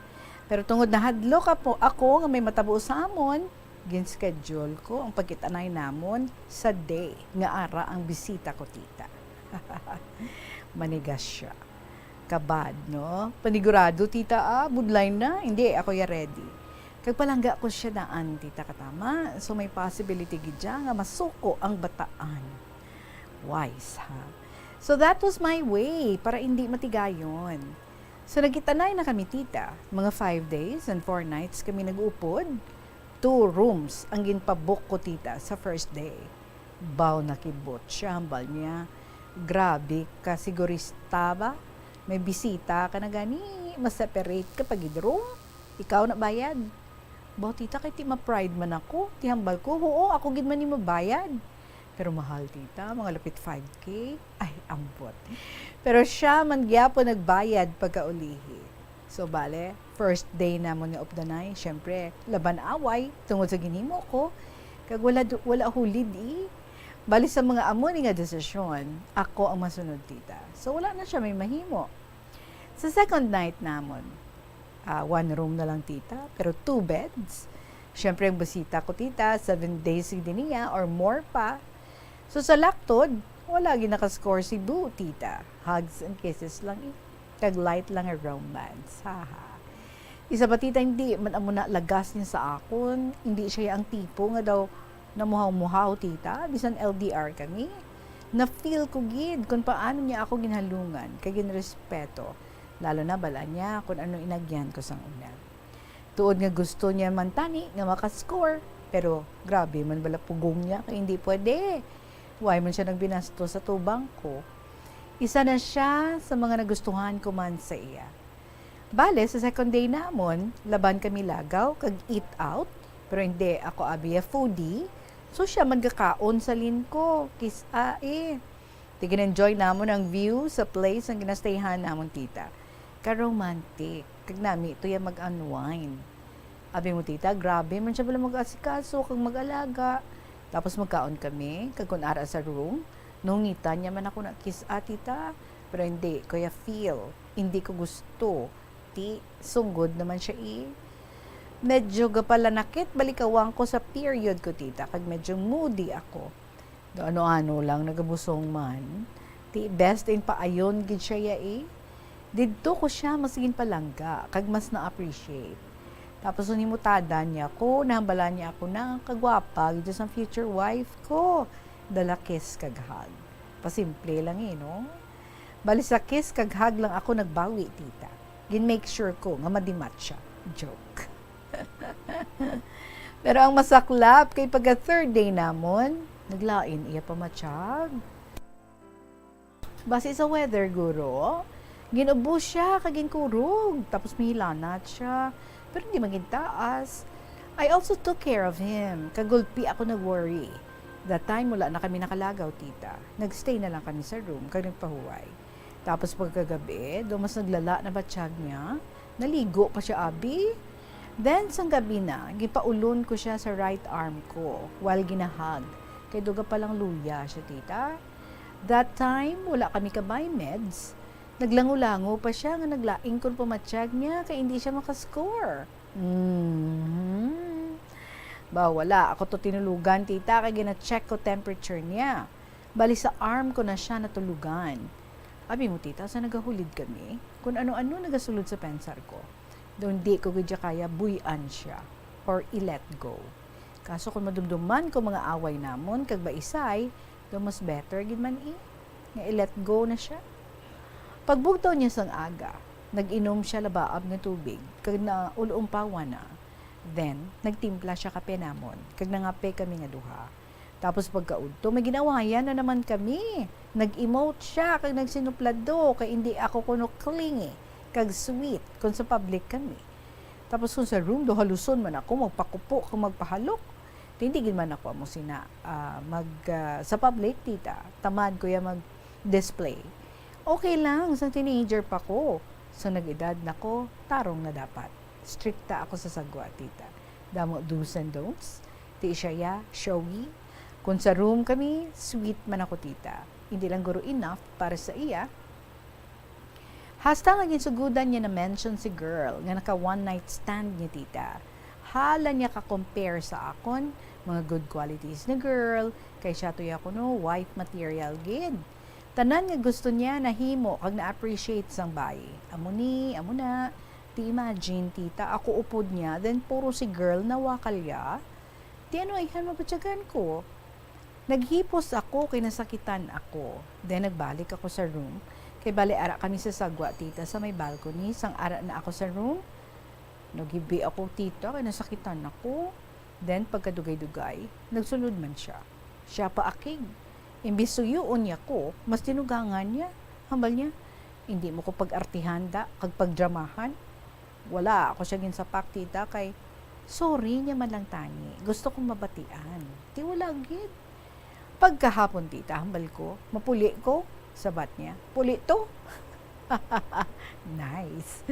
Pero tungod nahadlok apo-, ako nga may matabo sa amon, gin-schedule ko ang pagkit-anay namon sa day nga ara ang bisita ko, Tita. Manigas siya. Kabad, no? Panigurado, Tita, ah, budlay na. Hindi, ako ya ready. Kag palangga ko siya daan, Tita, katama. So, may possibility gid siya nga masuko ang bataan. Wise, ha? So, that was my way para hindi matigayon. So, nagkit-anay na kami, Tita. Mga five days and four nights kami nag-upod. Two rooms ang ginpabook ko, Tita, sa first day. Baw nakibot siya, hambal niya. Grabe ka sigurista ba? May bisita ka na gani, ma-separate ka pa gid room? Ikaw na bayad? Baw, Tita, kay ti ma-pride man ako. Ti hambal ko, "Huo, ako gid man ni mabayad." Pero mahal, Tita, mga lapit five K. Ay, ambot. Pero siya man gyapon nagbayad pagkaulihi. So, bale, first day namon nga updanay, syempre, laban away tungod sa ginhimo ko, kag wala du-, wala hulid, eh. Bali, sa mga amo ni nga desisyon, ako ang masunod, Tita. So, wala na siya may mahimo. Sa second night namon, ah, one room na lang, Tita, pero two beds. Syempre, ang bisita ko, Tita, seven days gid niya or more pa. So, sa laktod, wala gid naka-score si Boo, Tita. Hugs and kisses lang, eh. Kag light lang ang romance. Haha. Isa pa, Tita, hindi man amo na lagas niya sa akon. Hindi siya ang tipo nga daw namuhaw-muhaw, Tita. Bisan L D R kami, na-feel ko gid kung paano niya ako ginhalungan kag ginrespeto. Lalo na, bal-an niya kung ano inagyan ko sang una. Tuod nga gusto niya man tani nga maka-score, pero grabe man bala pugong niya kay hindi pwede. Why man siya nagbinasto sa tubang ko? Isa na siya sa mga nagustuhan ko man sa iya. Bale, sa second day namon, laban kami lagaw kag eat out, pero hindi ako abi a foodie, so siya man gakaon sa lin ko, kis-a eh. Ti gin-enjoy namon ang view sa place nga ginastayhan namon, Tita. Ka-romantic, kag nami to ya mag-unwind. Abi mo, Tita, grabe man siya bala mag-asikaso kag mag-alaga. Tapos magkaon kami, kag kun ara sa room, nungitan niya man ako na kis-a, Tita. Pero hindi ko ya feel, hindi ko gusto. Ti, sunggod naman siya, eh. Medyo gapalanakit, balikawang ko sa period ko, Tita, kag medyo moody ako. Do ano-ano lang, nagabusong man. Ti, best in paayon gid siya ya, eh. Didto ko siya mas ginpalangga, kag mas na-appreciate. Tapos, nung himutada niya ko, nahambalan niya ako na ang kagwapa gid sang future wife ko. Dala kiss kag hug. Pasimple lang, eh, no? Bali, sa kiss kag hug lang ako nagbawi, Tita. Gin-make sure ko nga madimat siya. Joke. Pero ang masaklap kay pagka third day namon, naglain iya pamatsyag. Basi sa weather, guro, gin-ubo siya kag ginkurog, tapos mihilanat siya. Pero hindi man gintaas. I also took care of him. Kagulpi ako nag-worry. That time, wala na kami nakalagaw, Tita. Nagstay na lang kami sa room kag nagpahuway. Tapos pagkagabi, daw mas naglala na batsyag niya. Naligo pa siya, abi. Then, sang gabi na, gipaulon ko siya sa right arm ko while ginahag. Kay daw gapalang luya siya, Tita. That time, wala kami kabay meds. Naglango-lango pa siya nga naglaing kon pamatsyag niya kay hindi siya makascore. Mhm. Ba, wala ako to tinulugan, Tita, kay gina-check ko temperature niya. Bali, sa arm ko na siya natulugan. Abi mo, Tita, sa nagahulid kami, kung ano-ano nagasulod sa pensar ko. Daw hindi ko gid siya kaya buy-an siya or i-let go. Kaso kung madumduman ko mga away namon kag baisay, daw mas better gid man, eh, nga i-let go na siya. Pagbugtaw niya sang aga, nag-inom siya labaab nga tubig kag naulumpawan na. Then, nagtimpla siya kape namon kag nangape kami nga duha. Tapos pagkaudto, may ginawayan na naman kami. Nag-emote siya kag nagsinuplado kay indi ako kuno clingy kag sweet kon sa public kami. Tapos kung sa room do, haluson man ako magpakupo kag magpahalok. Hindi gid man ako amo sina, ah, mag, ah, sa public, Tita. Tamad ko ya mag-display. Okay lang, sa teenager pa ko. Sa nag-edad na ko, tarong na dapat. Strikta ako sa sagwa, tita. Damo do's and don'ts. Ti siya ya, showy. Kung sa room kami, sweet man ako, tita. Hindi lang guro enough para sa iya. Hasta nga ginsugudan niya na mention si girl nga naka one night stand niya, tita. Hala niya ka-compare sa akon, mga good qualities ni girl, kay siya to ya kuno, wife material gid. Tanan nga gusto niya nahimo kag na-appreciate sang bayi. Amo ni, amo na. Ti imagine, tita, ako upod niya, then puro si girl nawakalya. Ti ano, ayhan mabatyagan ko. Naghipos ako kay nasakitan ako. Then nagbalik ako sa room. Kay bali ara kami sa sagwa, tita, sa may balcony. Sang ara na ako sa room, naghibi ako, tita, kay nasakitan ako. Then pagkadugay-dugay, nagsulod man siya. Siya pa akig. Imbis suyuon niya ko, mas tinugangan niya. Hambal niya, "Hindi mo ko pag-artihan da, kag pagdramahan." Wala ako siya ginsapak, tita, kay sorry niya man lang tani. Gusto kong mabatian. Ti wala gid. Pagkahapon, tita, hambal ko, "Mapuli ko?" Sabat niya, "Puli to." Nice.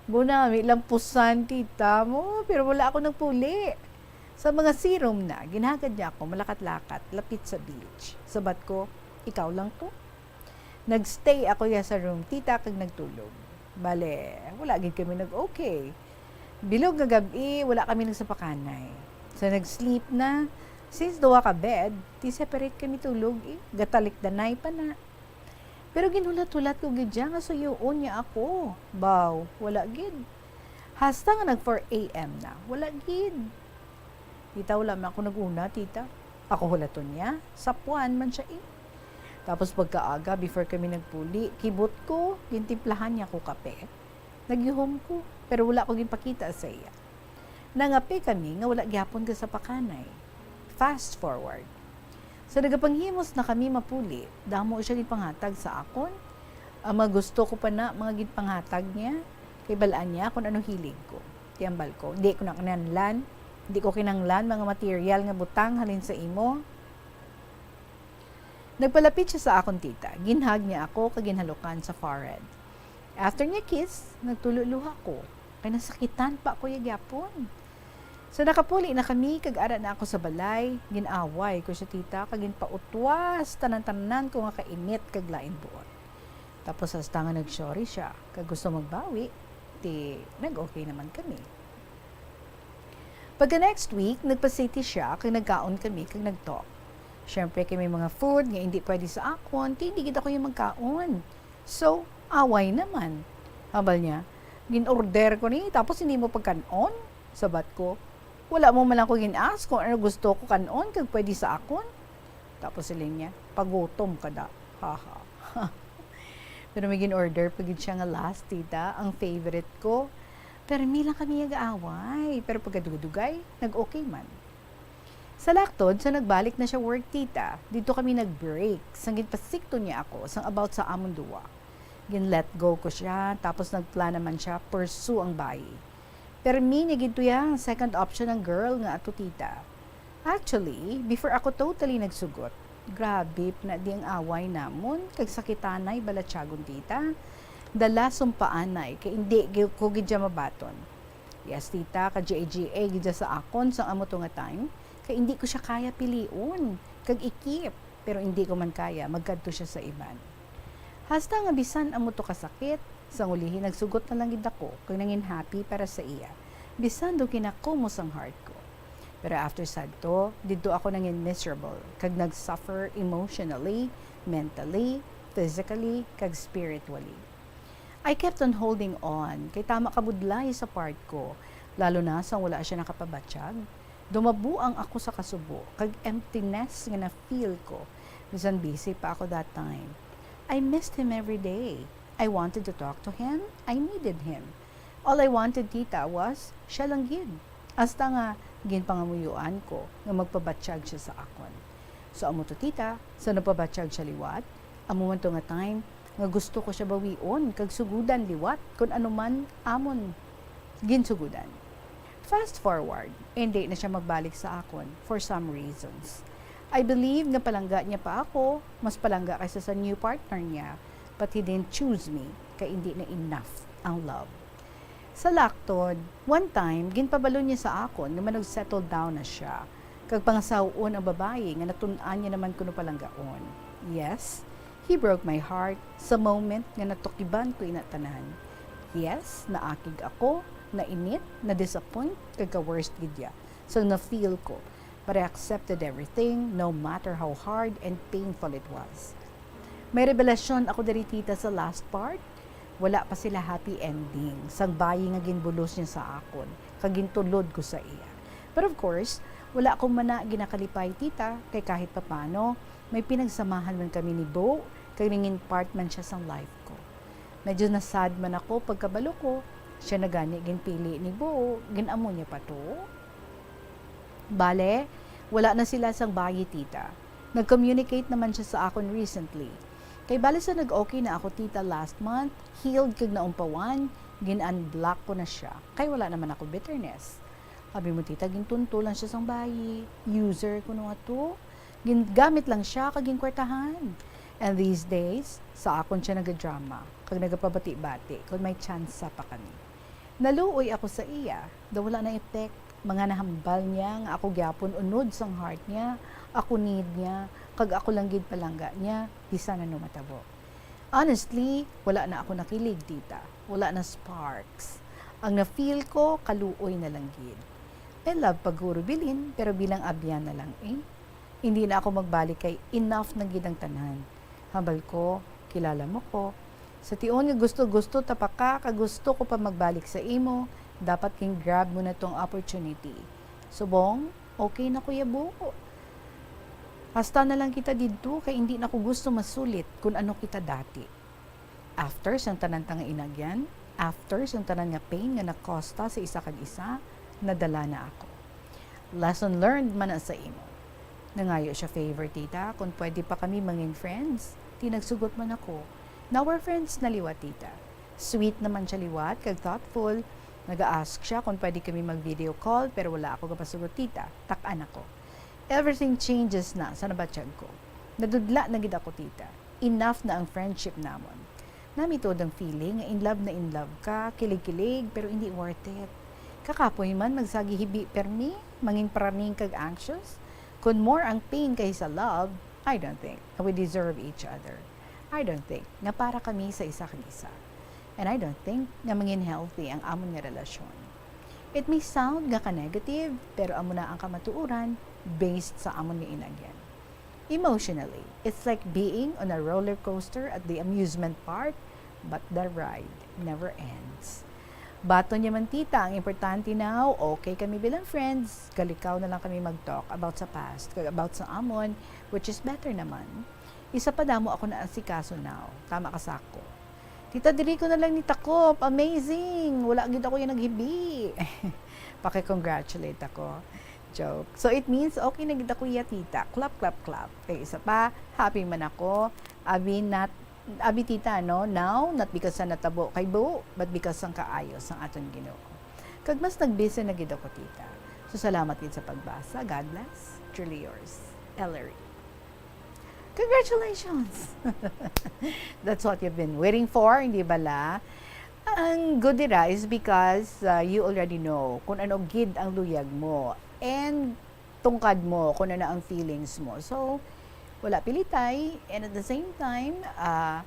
Gunami lang pusan, tita mo, pero wala ako nagpuli. Sa mga serum na, ginhagad niya ako malakat-lakat lapit sa beach. Sabat ko, "Ikaw lang to." Nagstay ako ya sa room, tita, kag nagtulog. Bale, wala gid kami nag-okay. Bilog nga gab-i, wala kami nagsapakanay. So, nag-sleep na. Since duha ka bed, ti separate kami tulog, eh. Gatalikdanay pa na. Pero ginhulat-hulat ko gid siya nga suyuon niya ako. Baw, wala gid. Hasta nga nag four a m na, wala gid. Tita, wala man ako nag-una, tita. Ako hulaton niya, sapuan man siya, eh. Tapos pagkaaga, before kami nagpuli, kibot ko, gintimplahan niya ko kape. Nagyuhom ko, pero wala ko ginpakita sa iya. Nangape kami nga wala gyapon gasapakanay. Fast forward. So, nagapanghimos na kami mapuli, damo siya ginpanghatag sa akon. Ang mga gusto ko pa na, mga ginpanghatag niya, kay bal-an niya kung ano hilig ko. Ti hambal ko, di ko na kinahanglan, di ko kinahanglan mga material nga butang halin sa imo. Nagpalapit siya sa akon, tita. Ginhag niya ako kag ginhalukan sa forehead. After niya kiss, nagtulo luha ko. Kay nasakitan pa ko ya gyapon. So, nakapuli na kami, kag ara na ako sa balay. Gin-away ko siya, tita, kag ginpautwas tanan-tanan ko nga kainit kag lain buot. Tapos hasta nga nag-sorry siya, kag gusto magbawi, ti nag-okay naman kami. Pagka next week, nagpa-city siya, kag nagkaon kami, kag nag-talk. Siyempre, kay may mga food nga hindi pwede sa akon, ti hindi gid ako yung magkaon. So, away naman. Hambal niya, "Gin-order ko ni, tapos hindi mo pagkan-on?" Sabat ko, "Wala mo man lang ko gin-ask kung ano gusto ko kan-on, kag pwede sa akon." Tapos siling niya, "Pagutom ka da." Haha. Pero may gin-order pa gid siya nga last, tita, ang favorite ko. Pero mi lang kami nag-aaway. Pero pagkadugay-dugay, nag-okay man. Sa laktod, sa nagbalik na siya work, tita, dito kami nag-break. Sang ginpasikton niya ako, sang about sa amon duwa. Gin-let go ko siya, tapos nagplan naman siya, pursue ang bayi. Pero mi ni gid to ya ang second option ng girl nga ato, tita. Actually, before ako totally nagsugot, grabe pa na di ang away namon, kag sakitanay balatyagon, tita. Dala sumpaanay, kay hindi gi-, ko gid siya mabaton. Yes, tita, ka-G A G A gid siya sa akon sang amo to nga time, kay hindi ko siya kaya pilion, kag i-keep, pero hindi ko man kaya, magkadto siya sa iban. Hasta nga bisan amo to kasakit, sang ulihi nagsugot na lang gid ako, kag nangin happy para sa iya, bisan daw kinakumos ang heart ko. Pero after sadto, didto ako nangin miserable, kag nag-suffer emotionally, mentally, physically, kag spiritually. I kept on holding on, kay tama ka budlay sa part ko, lalo na sang wala siya nakapabatyag. Dumabuang ako sa kasubo, kag emptiness nga na-feel ko, bisan busy pa ako that time. I missed him every day. I wanted to talk to him. I needed him. All I wanted, tita, was siya lang gid. Hasta nga ginpangamuyoan ko nga magpabatyag siya sa akon. So, amo to, tita, sa nagpabatyag siya liwat, amo man to nga time nga gusto ko siya bawion kag sugudan liwat kun ano man amon ginsugudan. Fast forward, hindi na siya magbalik sa akon for some reasons. I believe nga palangga niya pa ako, mas palangga kaysa sa new partner niya, but he didn't choose me, kay hindi na enough ang love. Sa laktod, one time, ginpabalo niya sa akon nga manag-settle down na siya, kag pangasaw-on ang babayi nga natun-an niya naman kuno palanggaon. Yes, he broke my heart sa moment nga natukiban ko ina tanan. Yes, naakig ako, nainit, na-disappoint, kag ka-worst gid ya. So na-feel ko, but I accepted everything, no matter how hard and painful it was. May revelasyon ako diri, tita, sa last part. Wala pa sila happy ending sang bayi nga ginbulos niya sa akon, kag gintulod ko sa iya. But of course, wala ko man na ginakalipay, tita, kay kahit papano, may pinagsamahan man kami ni Bo, kag nangin part man siya sang life ko. Medyo nasad man ako pagkabalo ko, siya na gani ginpili ni Bo, gin-amo niya pa to. Bale, wala na sila sang bayi, tita. Nag-communicate naman siya sa akon recently. Kay bale sa nag-okay na ako, tita, last month, healed kag naumpawan, gin-unblock ko na siya. Kay wala naman ako bitterness. Abi mo, tita, gintunto lang siya sang bayi. User kuno nga to. Gingamit lang siya kag ginkwartahan. And these days, sa akon siya nagadrama kag nagapabati-bati kon may tsansa pa kami. Naluoy ako sa iya, daw wala na effect. Mga nahambal niya nga ako gyapon unod sang heart niya, ako need niya, kag ako lang gid palangga niya, bisan ano matabo. Honestly, wala na ako nakilig, tita. Wala na sparks. Ang na-feel ko, kaluoy na lang gid. I love pa guro bilin, pero bilang abyan na lang eh. Hindi na ako magbalik kay enough na gid ang tanan. Hambal ko, kilala mo ko. Sa tion nga gusto-gusto ta pa ka, kag gusto ko pa magbalik sa imo, dapat gin-grab mo na tong opportunity. Subong, okay na, Kuya Bo. Hasta na lang kita didto, kay hindi na ko gusto masulit kun ano kita dati. After sang tanan ta nga inagyan, after sang tanan nga pain nga na-cause ta sa isa kag isa, nadala na ako. Lesson learned man na sa imo. Nangayo siya favor, tita, kung pwede pa kami mangin friends. Di nagsugot man ako. Now we're friends na liwat, tita. Sweet naman siya liwat, kag thoughtful. Nag-a-ask siya kung pwede kami mag-video call, pero wala ako gapasugot, tita. Tak-an ako. Everything changes na sa nabatyag ko. Nadudla na gid ako, tita. Enough na ang friendship namon. Nami tuod ang feeling nga in love na in love ka, kilig-kilig, pero hindi worth it. Kakapoy man magsagi hibi permi, mangin praning kag anxious. Kun more ang pain kaysa love, I don't think that we deserve each other. I don't think nga para kami sa isa kag isa. And I don't think nga mangin healthy ang amon nga relasyon. It may sound nga ka-negative, pero amo na ang kamatuoran based sa amon nga inagyan. Emotionally, it's like being on a roller coaster at the amusement park, but the ride never ends. Baton niya man, tita, ang importante now, okay kami bilang friends, kalikaw na lang kami mag-talk about sa past, kag about sa amon, which is better naman. Isa pa, damo ako naasikaso now, tama ka sako. Tita, diri ko na lang nitakop. Amazing! Wala gid ako yung naghibi. Paki-congratulate ako. Joke. So, it means, okay na gid ako iya, tita. Clap, clap, clap. Kay isa pa, happy man ako. Abi, not, abi, tita, no? Now, not because sa natabo kay Bo, but because sang kaayo sang aton Ginoo. Kag mas nagbisi na gid ako, tita. So, salamat gid sa pagbasa. God bless. Truly yours, Ellery. Congratulations! That's what you've been waiting for, hindi bala? Ang good dira is because, uh, you already know kung ano gid ang luyag mo and tungkad mo kung ano ang feelings mo. So, wala pilitay, and at the same time, uh,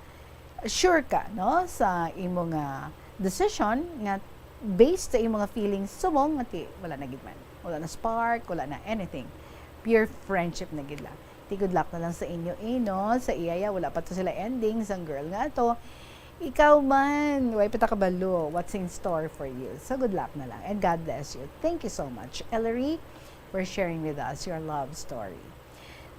sure ka, no, sa imo nga decision nga based sa imo nga feelings, subong nga ti, wala na gid man. Wala na spark, wala na anything. Pure friendship na gid lang. Ti good luck na lang sa inyo, eh, no? Sa iya, ya, wala pa to sila ending, sang girl nga to. Ikaw man, way pa ta kabalo what's in store for you. So, good luck na lang, and God bless you. Thank you so much, Ellery, for sharing with us your love story.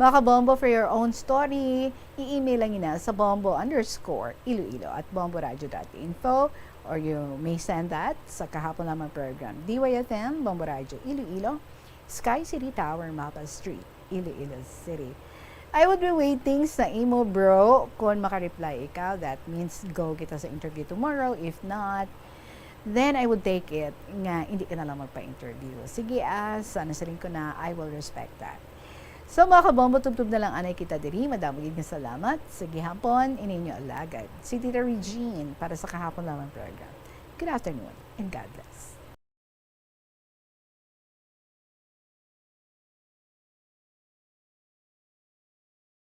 Mga kabombo, for your own story, i-email lang ina sa bombo underscore iloilo at bomboradio dot info, or you may send that sa Kahapon Lamang Program, D Y F M, Bombo Radio Iloilo, Sky City Tower, Mapa Street, Iloilo City. I would be waiting sa imo, bro. Kung maka-reply ikaw, that means go kita sa interview tomorrow. If not, then I would take it nga hindi ka na lang magpa-interview. Sige, ah, sana siling ko na, I will respect that. So, mga kabombo, tubtob na lang anay kita diri. Madamo gid nga salamat. Sa gihapon, ini inyo alagad, si Tita Regine, para sa Kahapon Lamang Program. Good afternoon and God bless.